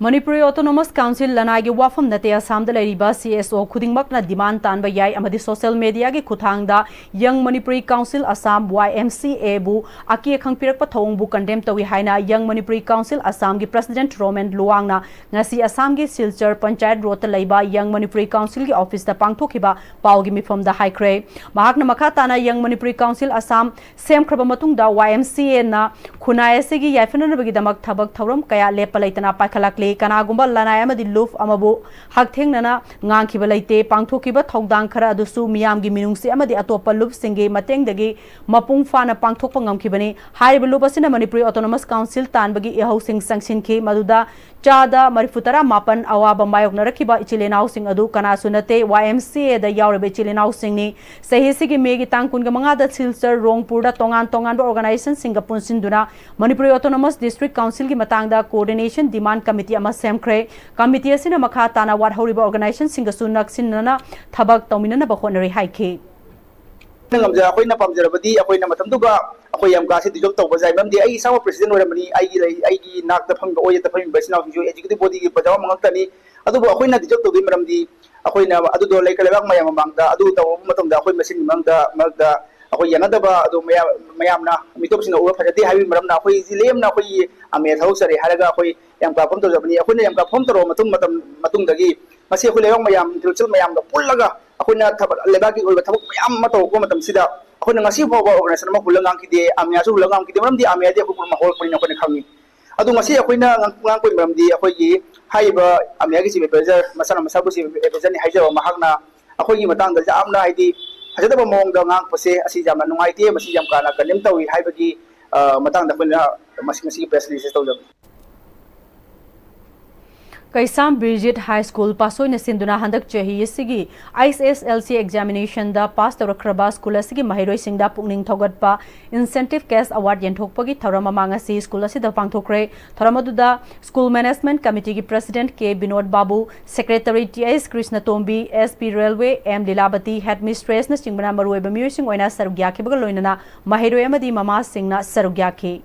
ꯃꯅꯤꯄꯨꯔꯤ Autonomous Council ꯂꯅꯥꯏꯒꯤ ꯋꯥꯐꯝ ꯅꯠꯇꯦ꯫ ꯑꯁꯥꯝꯗ ꯂꯩꯔꯤꯕ C S O ꯈꯨꯗꯤꯡꯃꯛꯅ demand ꯇꯥꯟꯕ ꯌꯥꯏ ꯑꯃꯗꯤ social media ꯒꯤ ꯈꯨꯠꯊꯥꯡꯗ Young Manipuri Council Assam, Y M C A, ꯕꯨ ꯑꯀꯤ ꯑꯈꯪ ꯄꯤꯔꯛꯄ ꯊꯧꯑꯣꯡꯕꯨ condemn ꯇꯧꯏ ꯍꯥꯏꯅ Young Manipuri Council Assam ꯒꯤ president ꯔꯣꯃꯦꯟ ꯂꯨꯋꯥꯡꯅ ꯉꯁꯤ ꯑꯁꯥꯝꯒꯤ ꯁꯤꯜꯆꯔ ꯄꯟꯆꯥꯌꯠ ꯔꯣꯗꯇ ꯂꯩꯕ Young Manipuri Council ꯒꯤ office ꯇ ꯄꯥꯡꯊꯣꯛꯈꯤꯕ ꯄꯥꯎꯒꯤ ꯃꯤꯐꯝꯗ ꯍꯥꯏꯈ꯭ꯔꯦ꯫ ꯃꯍꯥꯛꯅ ꯃꯈꯥ ꯇꯥꯅ Young Manipuri Council Assam ꯁꯦꯝꯈ꯭ꯔꯕ ꯃꯇꯨꯡꯗ Y M C A ꯅ ꯈꯨꯟꯅꯥꯏ ꯑꯁꯤꯒꯤ ꯌꯥꯏꯐꯅꯅꯕꯒꯤꯗꯃꯛ ꯊꯕꯛ ꯊꯧꯔꯝ ꯀꯌꯥ ꯂꯦꯞꯄ ꯂꯩꯇꯅ ꯄꯥꯏꯈꯠꯂꯛꯂꯤ꯫ ꯀꯅꯥꯒꯨꯝꯕ ꯂꯅꯥꯏ ꯑꯃꯗꯤ ꯂꯨꯞ ꯑꯃꯕꯨ ꯍꯛꯊꯦꯡꯅꯅ ꯉꯥꯡꯈꯤꯕ ꯂꯩꯇꯦ꯫ ꯄꯥꯡꯊꯣꯛꯈꯤꯕ ꯊꯧꯗꯥꯡ ꯈꯔ ꯑꯗꯨꯁꯨ ꯃꯤꯌꯥꯝꯒꯤ ꯃꯤꯅꯨꯡꯁꯤ ꯑꯃꯗꯤ ꯑꯇꯣꯞꯄ ꯂꯨꯞꯁꯤꯡꯒꯤ ꯃꯇꯦꯡꯗꯒꯤ ꯃꯄꯨꯡ ꯐꯥꯅ ꯄꯥꯡꯊꯣꯛꯄ ꯉꯝꯈꯤꯕꯅꯤ꯫ ꯍꯥꯏꯔꯤꯕ ꯂꯨꯞ ꯑꯁꯤꯅ ꯃꯅꯤꯄꯨꯔꯤ Autonomous Council ꯇꯥꯟꯕꯒꯤ ꯏꯍꯧꯁꯤꯡ ꯆꯪꯁꯤꯟꯈꯤ, ꯃꯗꯨꯗ ꯆꯥꯗ ꯃꯔꯤꯐꯨ ꯇꯔꯥ ꯃꯥꯄꯟ ꯑꯋꯥꯕ ꯃꯥꯌꯣꯛꯅꯔꯛꯈꯤꯕ ꯏꯆꯤꯜ ꯏꯅꯥꯎꯁꯤꯡ ꯑꯗꯨ ꯀꯅꯥꯁꯨ ꯅꯠꯇꯦ, Y M C A ꯗ ꯌꯥꯎꯔꯤꯕ ꯏꯆꯤꯜ ꯏꯅꯥꯎꯁꯤꯡꯅꯤ꯫ ꯆꯍꯤꯁꯤꯒꯤ ꯃꯦꯒꯤ ꯇꯥꯡ ꯀꯨꯟꯒ ꯃꯉꯥꯗ ꯁꯤꯜꯆꯔ, ꯔꯣꯡꯄꯨꯔꯗ ꯇꯣꯉꯥꯟ ꯇꯣꯉꯥꯟꯕ organization ꯁꯤꯡꯒ ꯄꯨꯟꯁꯤꯟꯗꯨꯅ ꯃꯅꯤꯄꯨꯔꯤ Autonomous District Council ꯒꯤ ꯃꯇꯥꯡꯗ coordination demand committee ꯑꯃ ꯁꯦꯝꯈ꯭ꯔꯦ꯫ Committee ꯑꯁꯤꯅ ꯃꯈꯥ ꯇꯥꯅ ꯋꯥꯠꯍꯧꯔꯤꯕ organization ꯁꯤꯡꯒꯁꯨ ꯅꯛꯁꯤꯟꯅꯅ ꯊꯕꯛ ꯇꯧꯃꯤꯟꯅꯅꯕ ꯍꯣꯠꯅꯔꯤ ꯍꯥꯏꯈꯤ꯫ ꯑꯩꯈꯣꯏꯅ ꯉꯝꯖ-, ꯑꯩꯈꯣꯏꯅ ꯄꯥꯝꯖꯔꯕꯗꯤ ꯑꯩꯈꯣꯏꯅ ꯃꯇꯝꯗꯨꯒ ꯑꯩꯈꯣꯏ ꯌꯥꯝ ꯀꯥꯁꯤ dissolve ꯇꯧꯕ ꯌꯥꯏ꯫ ꯃꯔꯝꯗꯤ ꯑꯩ ꯏꯁꯥꯃꯛ president ꯑꯣꯏꯔꯝꯕꯅꯤ, ꯑꯩꯒꯤ ꯂꯩ-, ꯑꯩꯒꯤ ꯅꯥꯛꯇ ꯐꯝꯃꯤꯕ, ꯑꯣꯏꯗ ꯐꯝꯃꯤꯕ ꯏꯆꯤꯟ ꯏꯅꯥꯎꯁꯤꯡꯁꯨ executive body ꯒꯤ ꯄ꯭ꯔꯖꯥ ꯑꯃ ꯉꯥꯛꯇꯅꯤ꯫ ꯑꯗꯨꯕꯨ ꯑꯩꯈꯣꯏꯅ dissolve ꯇꯧꯗꯣꯏ ꯃꯔꯝꯗꯤ ꯑꯩꯈꯣꯏꯅ ꯑꯗꯨꯗꯣ ꯂꯩꯀꯥꯏ ꯂꯩꯕꯥꯛ ꯃꯌꯥꯝ ꯃꯃꯥꯡꯗ ꯑꯗꯨ ꯇꯧꯔꯕ ꯃꯇꯝꯗ ꯑꯩꯈꯣꯏ ꯃꯁꯦꯟꯒꯤ ꯃꯔꯛꯇ, ꯃꯔꯛꯇ ꯑꯩꯈꯣꯏ ꯌꯥꯅꯗꯕ ꯑꯗꯨ ꯃꯌꯥꯝ ꯃꯌꯥꯝꯅ ꯃꯤꯇꯣꯞꯁꯤꯡꯅ ꯎꯕ ꯐꯖꯗꯦ ꯍꯥꯏꯕꯒꯤ ꯃꯔꯝꯅ ꯑꯩꯈꯣꯏꯁꯤ ꯂꯦꯝꯅ ꯑꯩꯈꯣꯏꯒꯤ ꯑꯃꯦ ꯊꯕꯛ ꯆꯠꯂꯦ ꯍꯥꯏꯔꯒ ꯑꯩꯈꯣꯏ ꯌꯥꯝ ꯀꯥ ꯐꯣꯝ ꯇꯧꯖꯕꯅꯤ꯫ ꯑꯩꯈꯣꯏꯅ ꯌꯥꯝ ꯀꯥ ꯐꯣꯝ ꯇꯧꯔꯕ ꯃꯇꯨꯡ ꯃꯇꯝ ꯃꯇꯨꯡꯗꯒꯤ ꯉꯁꯤ ꯑꯩꯈꯣꯏ ꯂꯩꯕꯥꯛ ꯃꯌꯥꯝ, intellectual ꯃꯌꯥꯝꯒ ꯄꯨꯜꯂꯒ ꯑꯩꯈꯣꯏꯅ ꯊꯕꯛ, ꯂꯩꯕꯥꯛꯀꯤ ꯑꯣꯏꯕ ꯊꯕꯛ ꯃꯌꯥꯝ ꯑꯃ ꯇꯧꯔꯛꯄ ꯃꯇꯝꯁꯤꯗ ꯑꯩꯈꯣꯏꯅ ꯉꯁꯤ ꯐꯥꯎꯕ organization ꯑꯃ ꯍꯨꯜꯂ ꯉꯥꯡꯈꯤꯗꯦ, ꯑꯃꯦꯌꯥꯁꯨ ꯍꯨꯜꯂ ꯉꯥꯡꯈꯤꯗꯦ꯫ ꯃꯔꯝꯗꯤ ꯑꯃꯦꯌꯥꯗꯤ ꯑꯩꯈꯣꯏ ꯄꯨꯝꯅꯃꯛ ꯍꯧꯔꯛꯄꯅꯤꯅ ꯑꯩꯈꯣꯏꯅ ꯈꯪꯉꯤ꯫ ꯑꯗꯨ ꯉꯁꯤ ꯑꯩꯈꯣꯏꯅ ꯉꯥꯡ-, ꯉꯥꯡꯕꯒꯤ ꯃꯔꯝꯗꯤ ꯑꯩꯈꯣꯏꯒꯤ ꯍꯥꯏꯔꯤꯕ ꯑꯃꯦꯌꯥꯒꯤ chief advisor, ꯃꯁꯥꯅ ꯃꯁꯥꯕꯨ chief advisorꯅꯤ ꯍꯥꯏꯖꯕ ꯃꯍꯥꯛꯅ ꯑꯩꯈꯣꯏꯒꯤ ꯃꯇꯥꯡꯗ ꯌꯥꯝꯅ, ꯍꯥꯏꯗꯤ, ꯐꯖꯗꯕ ꯃꯑꯣꯡꯗ ꯉꯥꯡꯉꯛꯄꯁꯦ ꯑꯁꯤ ꯌꯥꯝꯅ ꯅꯨꯡꯉꯥꯏꯇꯦ, ꯃꯁꯤ ꯌꯥꯝ ꯀꯥꯅ condemn ꯇꯧꯏ ꯍꯥꯏꯕꯒꯤ, ꯑ, ꯃꯇꯥꯡꯗ ꯑꯩꯈꯣꯏꯅ ꯃꯁꯤ, ꯉꯁꯤꯒꯤ press release ꯇꯧꯖꯕꯅꯤ꯫ ꯀꯩꯁꯥꯝ ꯕꯤꯔꯖꯤꯠ ꯍꯥꯏ ꯁ꯭ꯀꯨꯜ ꯄꯥꯁꯣꯏꯅ ꯁꯤꯟꯗꯨꯅ ꯍꯟꯗꯛ ꯆꯍꯤ ꯑꯁꯤꯒꯤ H S S L C examinationꯗ pass ꯇꯧꯔꯛꯈ꯭ꯔꯕ ꯁ꯭ꯀꯨꯜ ꯑꯁꯤꯒꯤ ꯃꯍꯩꯔꯣꯏꯁꯤꯡꯗ ꯄꯨꯛꯅꯤꯡ ꯊꯧꯒꯠꯄ incentive cash award ꯌꯦꯟꯊꯣꯛꯄꯒꯤ ꯊꯧꯔꯝ ꯑꯃ ꯉꯁꯤ ꯁ꯭ꯀꯨꯜ ꯑꯁꯤꯗ ꯄꯥꯡꯊꯣꯛꯈ꯭ꯔꯦ꯫ ꯊꯧꯔꯝ ꯑꯗꯨꯗ school management committeeꯒꯤ president K Vinod ꯕꯥꯕꯨ, secretary T H ꯀ꯭ꯔꯤꯁꯅꯇꯣꯝꯕꯤ, S P railway M ꯂꯤꯂꯥꯕꯇꯤ, headmistressꯅꯆꯤꯡꯕꯅ ꯃꯔꯨꯑꯣꯏꯕ ꯃꯤꯑꯣꯏꯁꯤꯡ ꯑꯣꯏꯅ ꯁꯔꯨꯛ ꯌꯥꯈꯤꯕꯒ ꯂꯣꯏꯅꯅ ꯃꯍꯩꯔꯣꯏ ꯑꯃꯗꯤ ꯃꯃꯥꯁꯤꯡꯅ ꯁꯔꯨꯛ ꯌꯥꯈꯤ꯫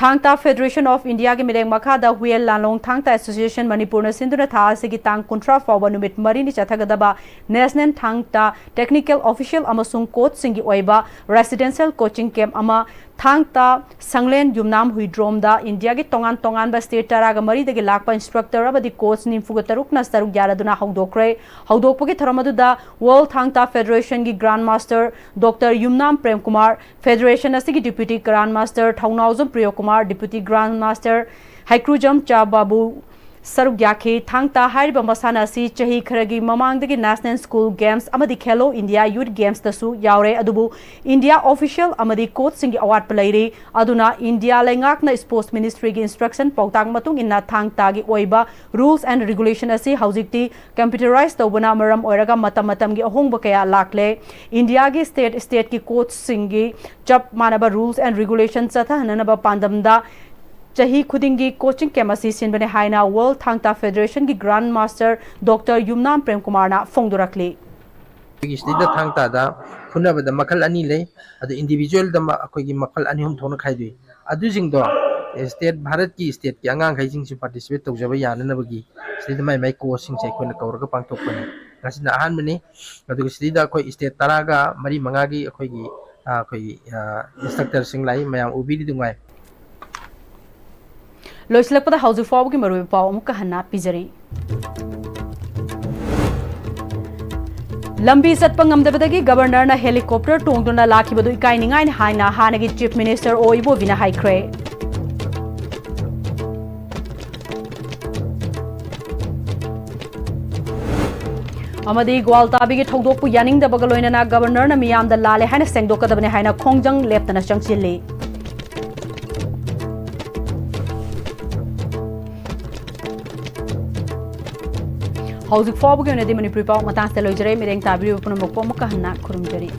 ꯊꯥꯡ ꯇꯥ Federation of Indiaꯒꯤ ꯃꯤꯠꯌꯦꯡ ꯃꯈꯥꯗ ꯍꯨꯌꯦꯟ ꯂꯥꯟꯂꯣꯡ ꯊꯥꯡ ꯇꯥ Association ꯃꯅꯤꯄꯨꯔꯅ ꯁꯤꯟꯗꯨꯅ ꯊꯥ ꯑꯁꯤꯒꯤ ꯇꯥꯡ ꯀꯨꯟꯊ꯭ꯔꯥ ꯐꯥꯎꯕ ꯅꯨꯃꯤꯠ ꯃꯔꯤꯅꯤ ꯆꯠꯊꯒꯗꯕ National ꯊꯥꯡ ꯇꯥ technical official ꯑꯃꯁꯨꯡ coachꯁꯤꯡꯒꯤ ꯑꯣꯏꯕ residential coaching camp ꯑꯃ ꯊꯥꯡ ꯇꯥ ꯁꯪꯂꯦꯟ ꯌꯨꯝꯅꯥꯝ ꯍꯨꯏꯗ꯭ꯔꯣꯝꯗ ꯏꯟꯗꯤꯌꯥꯒꯤ ꯇꯣꯉꯥꯟ ꯇꯣꯉꯥꯟꯕ state ꯇꯔꯥꯒ ꯃꯔꯤꯗꯒꯤ ꯂꯥꯛꯄ instructor ꯑꯃꯗꯤ coach ꯅꯤꯐꯨꯒ ꯇꯔꯨꯛꯅ ꯁꯔꯨꯛ ꯌꯥꯔꯗꯨꯅ ꯍꯧꯗꯣꯛꯈ꯭ꯔꯦ꯫ ꯍꯧꯗꯣꯛꯄꯒꯤ ꯊꯧꯔꯝ ꯑꯗꯨꯗ World ꯊꯥꯡ ꯇꯥ Federationꯒꯤ Grand Master Doctor ꯌꯨꯝꯅꯥꯝ ꯄ꯭ꯔꯦꯝ ꯀꯨꯃꯥꯔ, Federation ꯑꯁꯤꯒꯤ Deputy Grand Master ꯊꯧꯅꯥꯎꯖꯝ ꯄ꯭ꯔꯤꯌꯣ ꯀꯨꯃꯥꯔ, Deputy Grand Master ꯍꯩꯀ꯭ꯔꯨꯖꯝ ꯆꯥ ꯕꯥꯕꯨ ꯁꯔꯨꯛ ꯌꯥꯈꯤ꯫ ꯊꯥꯡ ꯇꯥ ꯍꯥꯏꯔꯤꯕ ꯃꯁꯥꯟꯅ ꯑꯁꯤ ꯆꯍꯤ ꯈꯔꯒꯤ ꯃꯃꯥꯡꯗꯒꯤ National School Games ꯑꯃꯗꯤ Khelo India Youth Gamesꯇꯁꯨ ꯌꯥꯎꯔꯦ, ꯑꯗꯨꯕꯨ ꯏꯟꯗꯤꯌꯥ official ꯑꯃꯗꯤ coachꯁꯤꯡꯒꯤ ꯑꯋꯥꯠꯄ ꯂꯩꯔꯤ꯫ ꯑꯗꯨꯅ ꯏꯟꯗꯤꯌꯥ ꯂꯩꯉꯥꯛꯅ Sports Ministryꯒꯤ instruction ꯄꯥꯎꯇꯥꯛ ꯃꯇꯨꯡ ꯏꯟꯅ ꯊꯥꯡ ꯇꯥꯒꯤ ꯑꯣꯏꯕ rules and regulation ꯑꯁꯤ ꯍꯧꯖꯤꯛꯇꯤ computerize ꯇꯧꯕꯅ ꯃꯔꯝ ꯑꯣꯏꯔꯒ ꯃꯇꯝ ꯃꯇꯝꯒꯤ ꯑꯍꯣꯡꯕ ꯀꯌꯥ ꯂꯥꯛꯂꯦ꯫ ꯏꯟꯗꯤꯌꯥꯒꯤ state stateꯀꯤ coachꯁꯤꯡꯒꯤ ꯆꯞ ꯃꯥꯟꯅꯕ rules and regulation ꯆꯠꯊꯍꯟꯅꯅꯕ ꯄꯥꯟꯗꯝꯗ ꯆꯍꯤ ꯈꯨꯗꯤꯡꯒꯤ coaching camp ꯑꯁꯤ ꯁꯤꯟꯕꯅꯤ ꯍꯥꯏꯅ World ꯊꯥꯡ ꯇꯥ Federationꯒꯤ Grand Master Doctor ꯌꯨꯝꯅꯥꯝ ꯄ꯭ꯔꯦꯝ ꯀꯨꯃꯥꯔꯅ ꯐꯣꯡꯗꯣꯔꯛꯂꯤ꯫ ꯑꯩꯈꯣꯏꯒꯤ ꯁꯤꯗꯩꯗ ꯊꯥꯡ ꯇꯥꯗ ꯐꯨꯅꯕꯗ ꯃꯈꯜ ꯑꯅꯤ ꯂꯩ꯫ ꯑꯗꯨ individualꯗ ꯃ-, ꯑꯩꯈꯣꯏꯒꯤ ꯃꯈꯜ ꯑꯅꯤ ꯑꯍꯨꯝ ꯊꯣꯛꯅ ꯈꯥꯏꯗꯣꯛꯏ꯫ ꯑꯗꯨꯁꯤꯡꯗꯣ state, ꯚꯥꯔꯠꯀꯤ stateꯀꯤ ꯑꯉꯥꯡꯈꯩꯁꯤꯡꯁꯨ participate ꯇꯧꯖꯕ ꯌꯥꯅꯅꯕꯒꯤ ꯁꯤꯗꯩꯗ ꯃꯥꯏ ꯃꯥꯏ coachꯁꯤꯡꯁꯦ ꯑꯩꯈꯣꯏꯅ ꯀꯧꯔꯒ ꯄꯥꯡꯊꯣꯛꯄꯅꯤ꯫ ꯉꯁꯤꯅ ꯑꯍꯥꯟꯕꯅꯤ꯫ ꯑꯗꯨꯒ ꯁꯤꯗꯩꯗ ꯑꯩꯈꯣꯏ ꯁ꯭ꯇꯦꯠ ꯇꯔꯥꯒ ꯃꯔꯤ ꯃꯉꯥꯒꯤ ꯑꯩꯈꯣꯏꯒꯤ, ꯑ, ꯑꯩꯈꯣꯏꯒꯤ, ꯑ, ꯏꯟꯁꯇ꯭ꯔꯛꯇꯔꯁꯤꯡ ꯂꯥꯛꯏ꯫ ꯃꯌꯥꯝ ꯎꯕꯤꯔꯤꯗꯨ ꯉꯥꯏ꯫ ꯂꯣꯏꯁꯤꯜꯂꯛꯄꯗ ꯍꯧꯖꯤꯛ ꯐꯥꯎꯕꯒꯤ ꯃꯔꯨꯑꯣꯏꯕ ꯄꯥꯎ ꯑꯃꯨꯛꯀ ꯍꯟꯅ ꯄꯤꯖꯔꯤ꯫ ꯂꯝꯕꯤ ꯆꯠꯄ ꯉꯝꯗꯕꯗꯒꯤ ꯒꯕꯔꯅꯔꯅ ꯍꯦꯂꯤꯀꯣꯞꯇꯔ ꯇꯣꯡꯗꯨꯅ ꯂꯥꯛꯈꯤꯕꯗꯨ ꯏꯀꯥꯏꯅꯤꯡꯉꯥꯏꯅꯤ ꯍꯥꯏꯅ ꯍꯥꯟꯅꯒꯤ ꯆꯤꯐ ꯃꯤꯅꯤꯁꯇꯔ ꯑꯣ ꯏꯕꯣꯕꯤꯅ ꯍꯥꯏꯈ꯭ꯔꯦ꯫ ꯑꯃꯗꯤ ꯒ꯭ꯋꯥꯜꯇꯥꯕꯤꯒꯤ ꯊꯧꯗꯣꯛꯄꯨ ꯌꯥꯅꯤꯡꯗꯕꯒ ꯂꯣꯏꯅꯅ ꯒꯕꯔꯅꯔꯅ ꯃꯤꯌꯥꯝꯗ ꯂꯥꯜꯂꯦ ꯍꯥꯏꯅ ꯁꯦꯡꯗꯣꯛꯀꯗꯕꯅꯤ ꯍꯥꯏꯅ ꯈꯣꯡꯖꯪ ꯂꯦꯞꯇꯅ ꯆꯪꯁꯤꯜꯂꯤ꯫ ꯍꯧꯖꯤꯛ ꯐꯥꯎꯕꯒꯤ ꯑꯣꯏꯅꯗꯤ ꯃꯅꯤꯄꯨꯔꯤ ꯄꯥꯎ ꯃꯇꯥꯡꯁꯤꯗ ꯂꯣꯏꯖꯔꯦ꯫ ꯃꯤꯠꯌꯦꯡ ꯇꯥꯕꯤꯔꯤꯕ ꯄꯨꯝꯅꯃꯛꯄꯨ ꯑꯃꯨꯛꯀ ꯍꯟꯅ ꯈꯨꯔꯨꯝꯖꯔꯤ꯫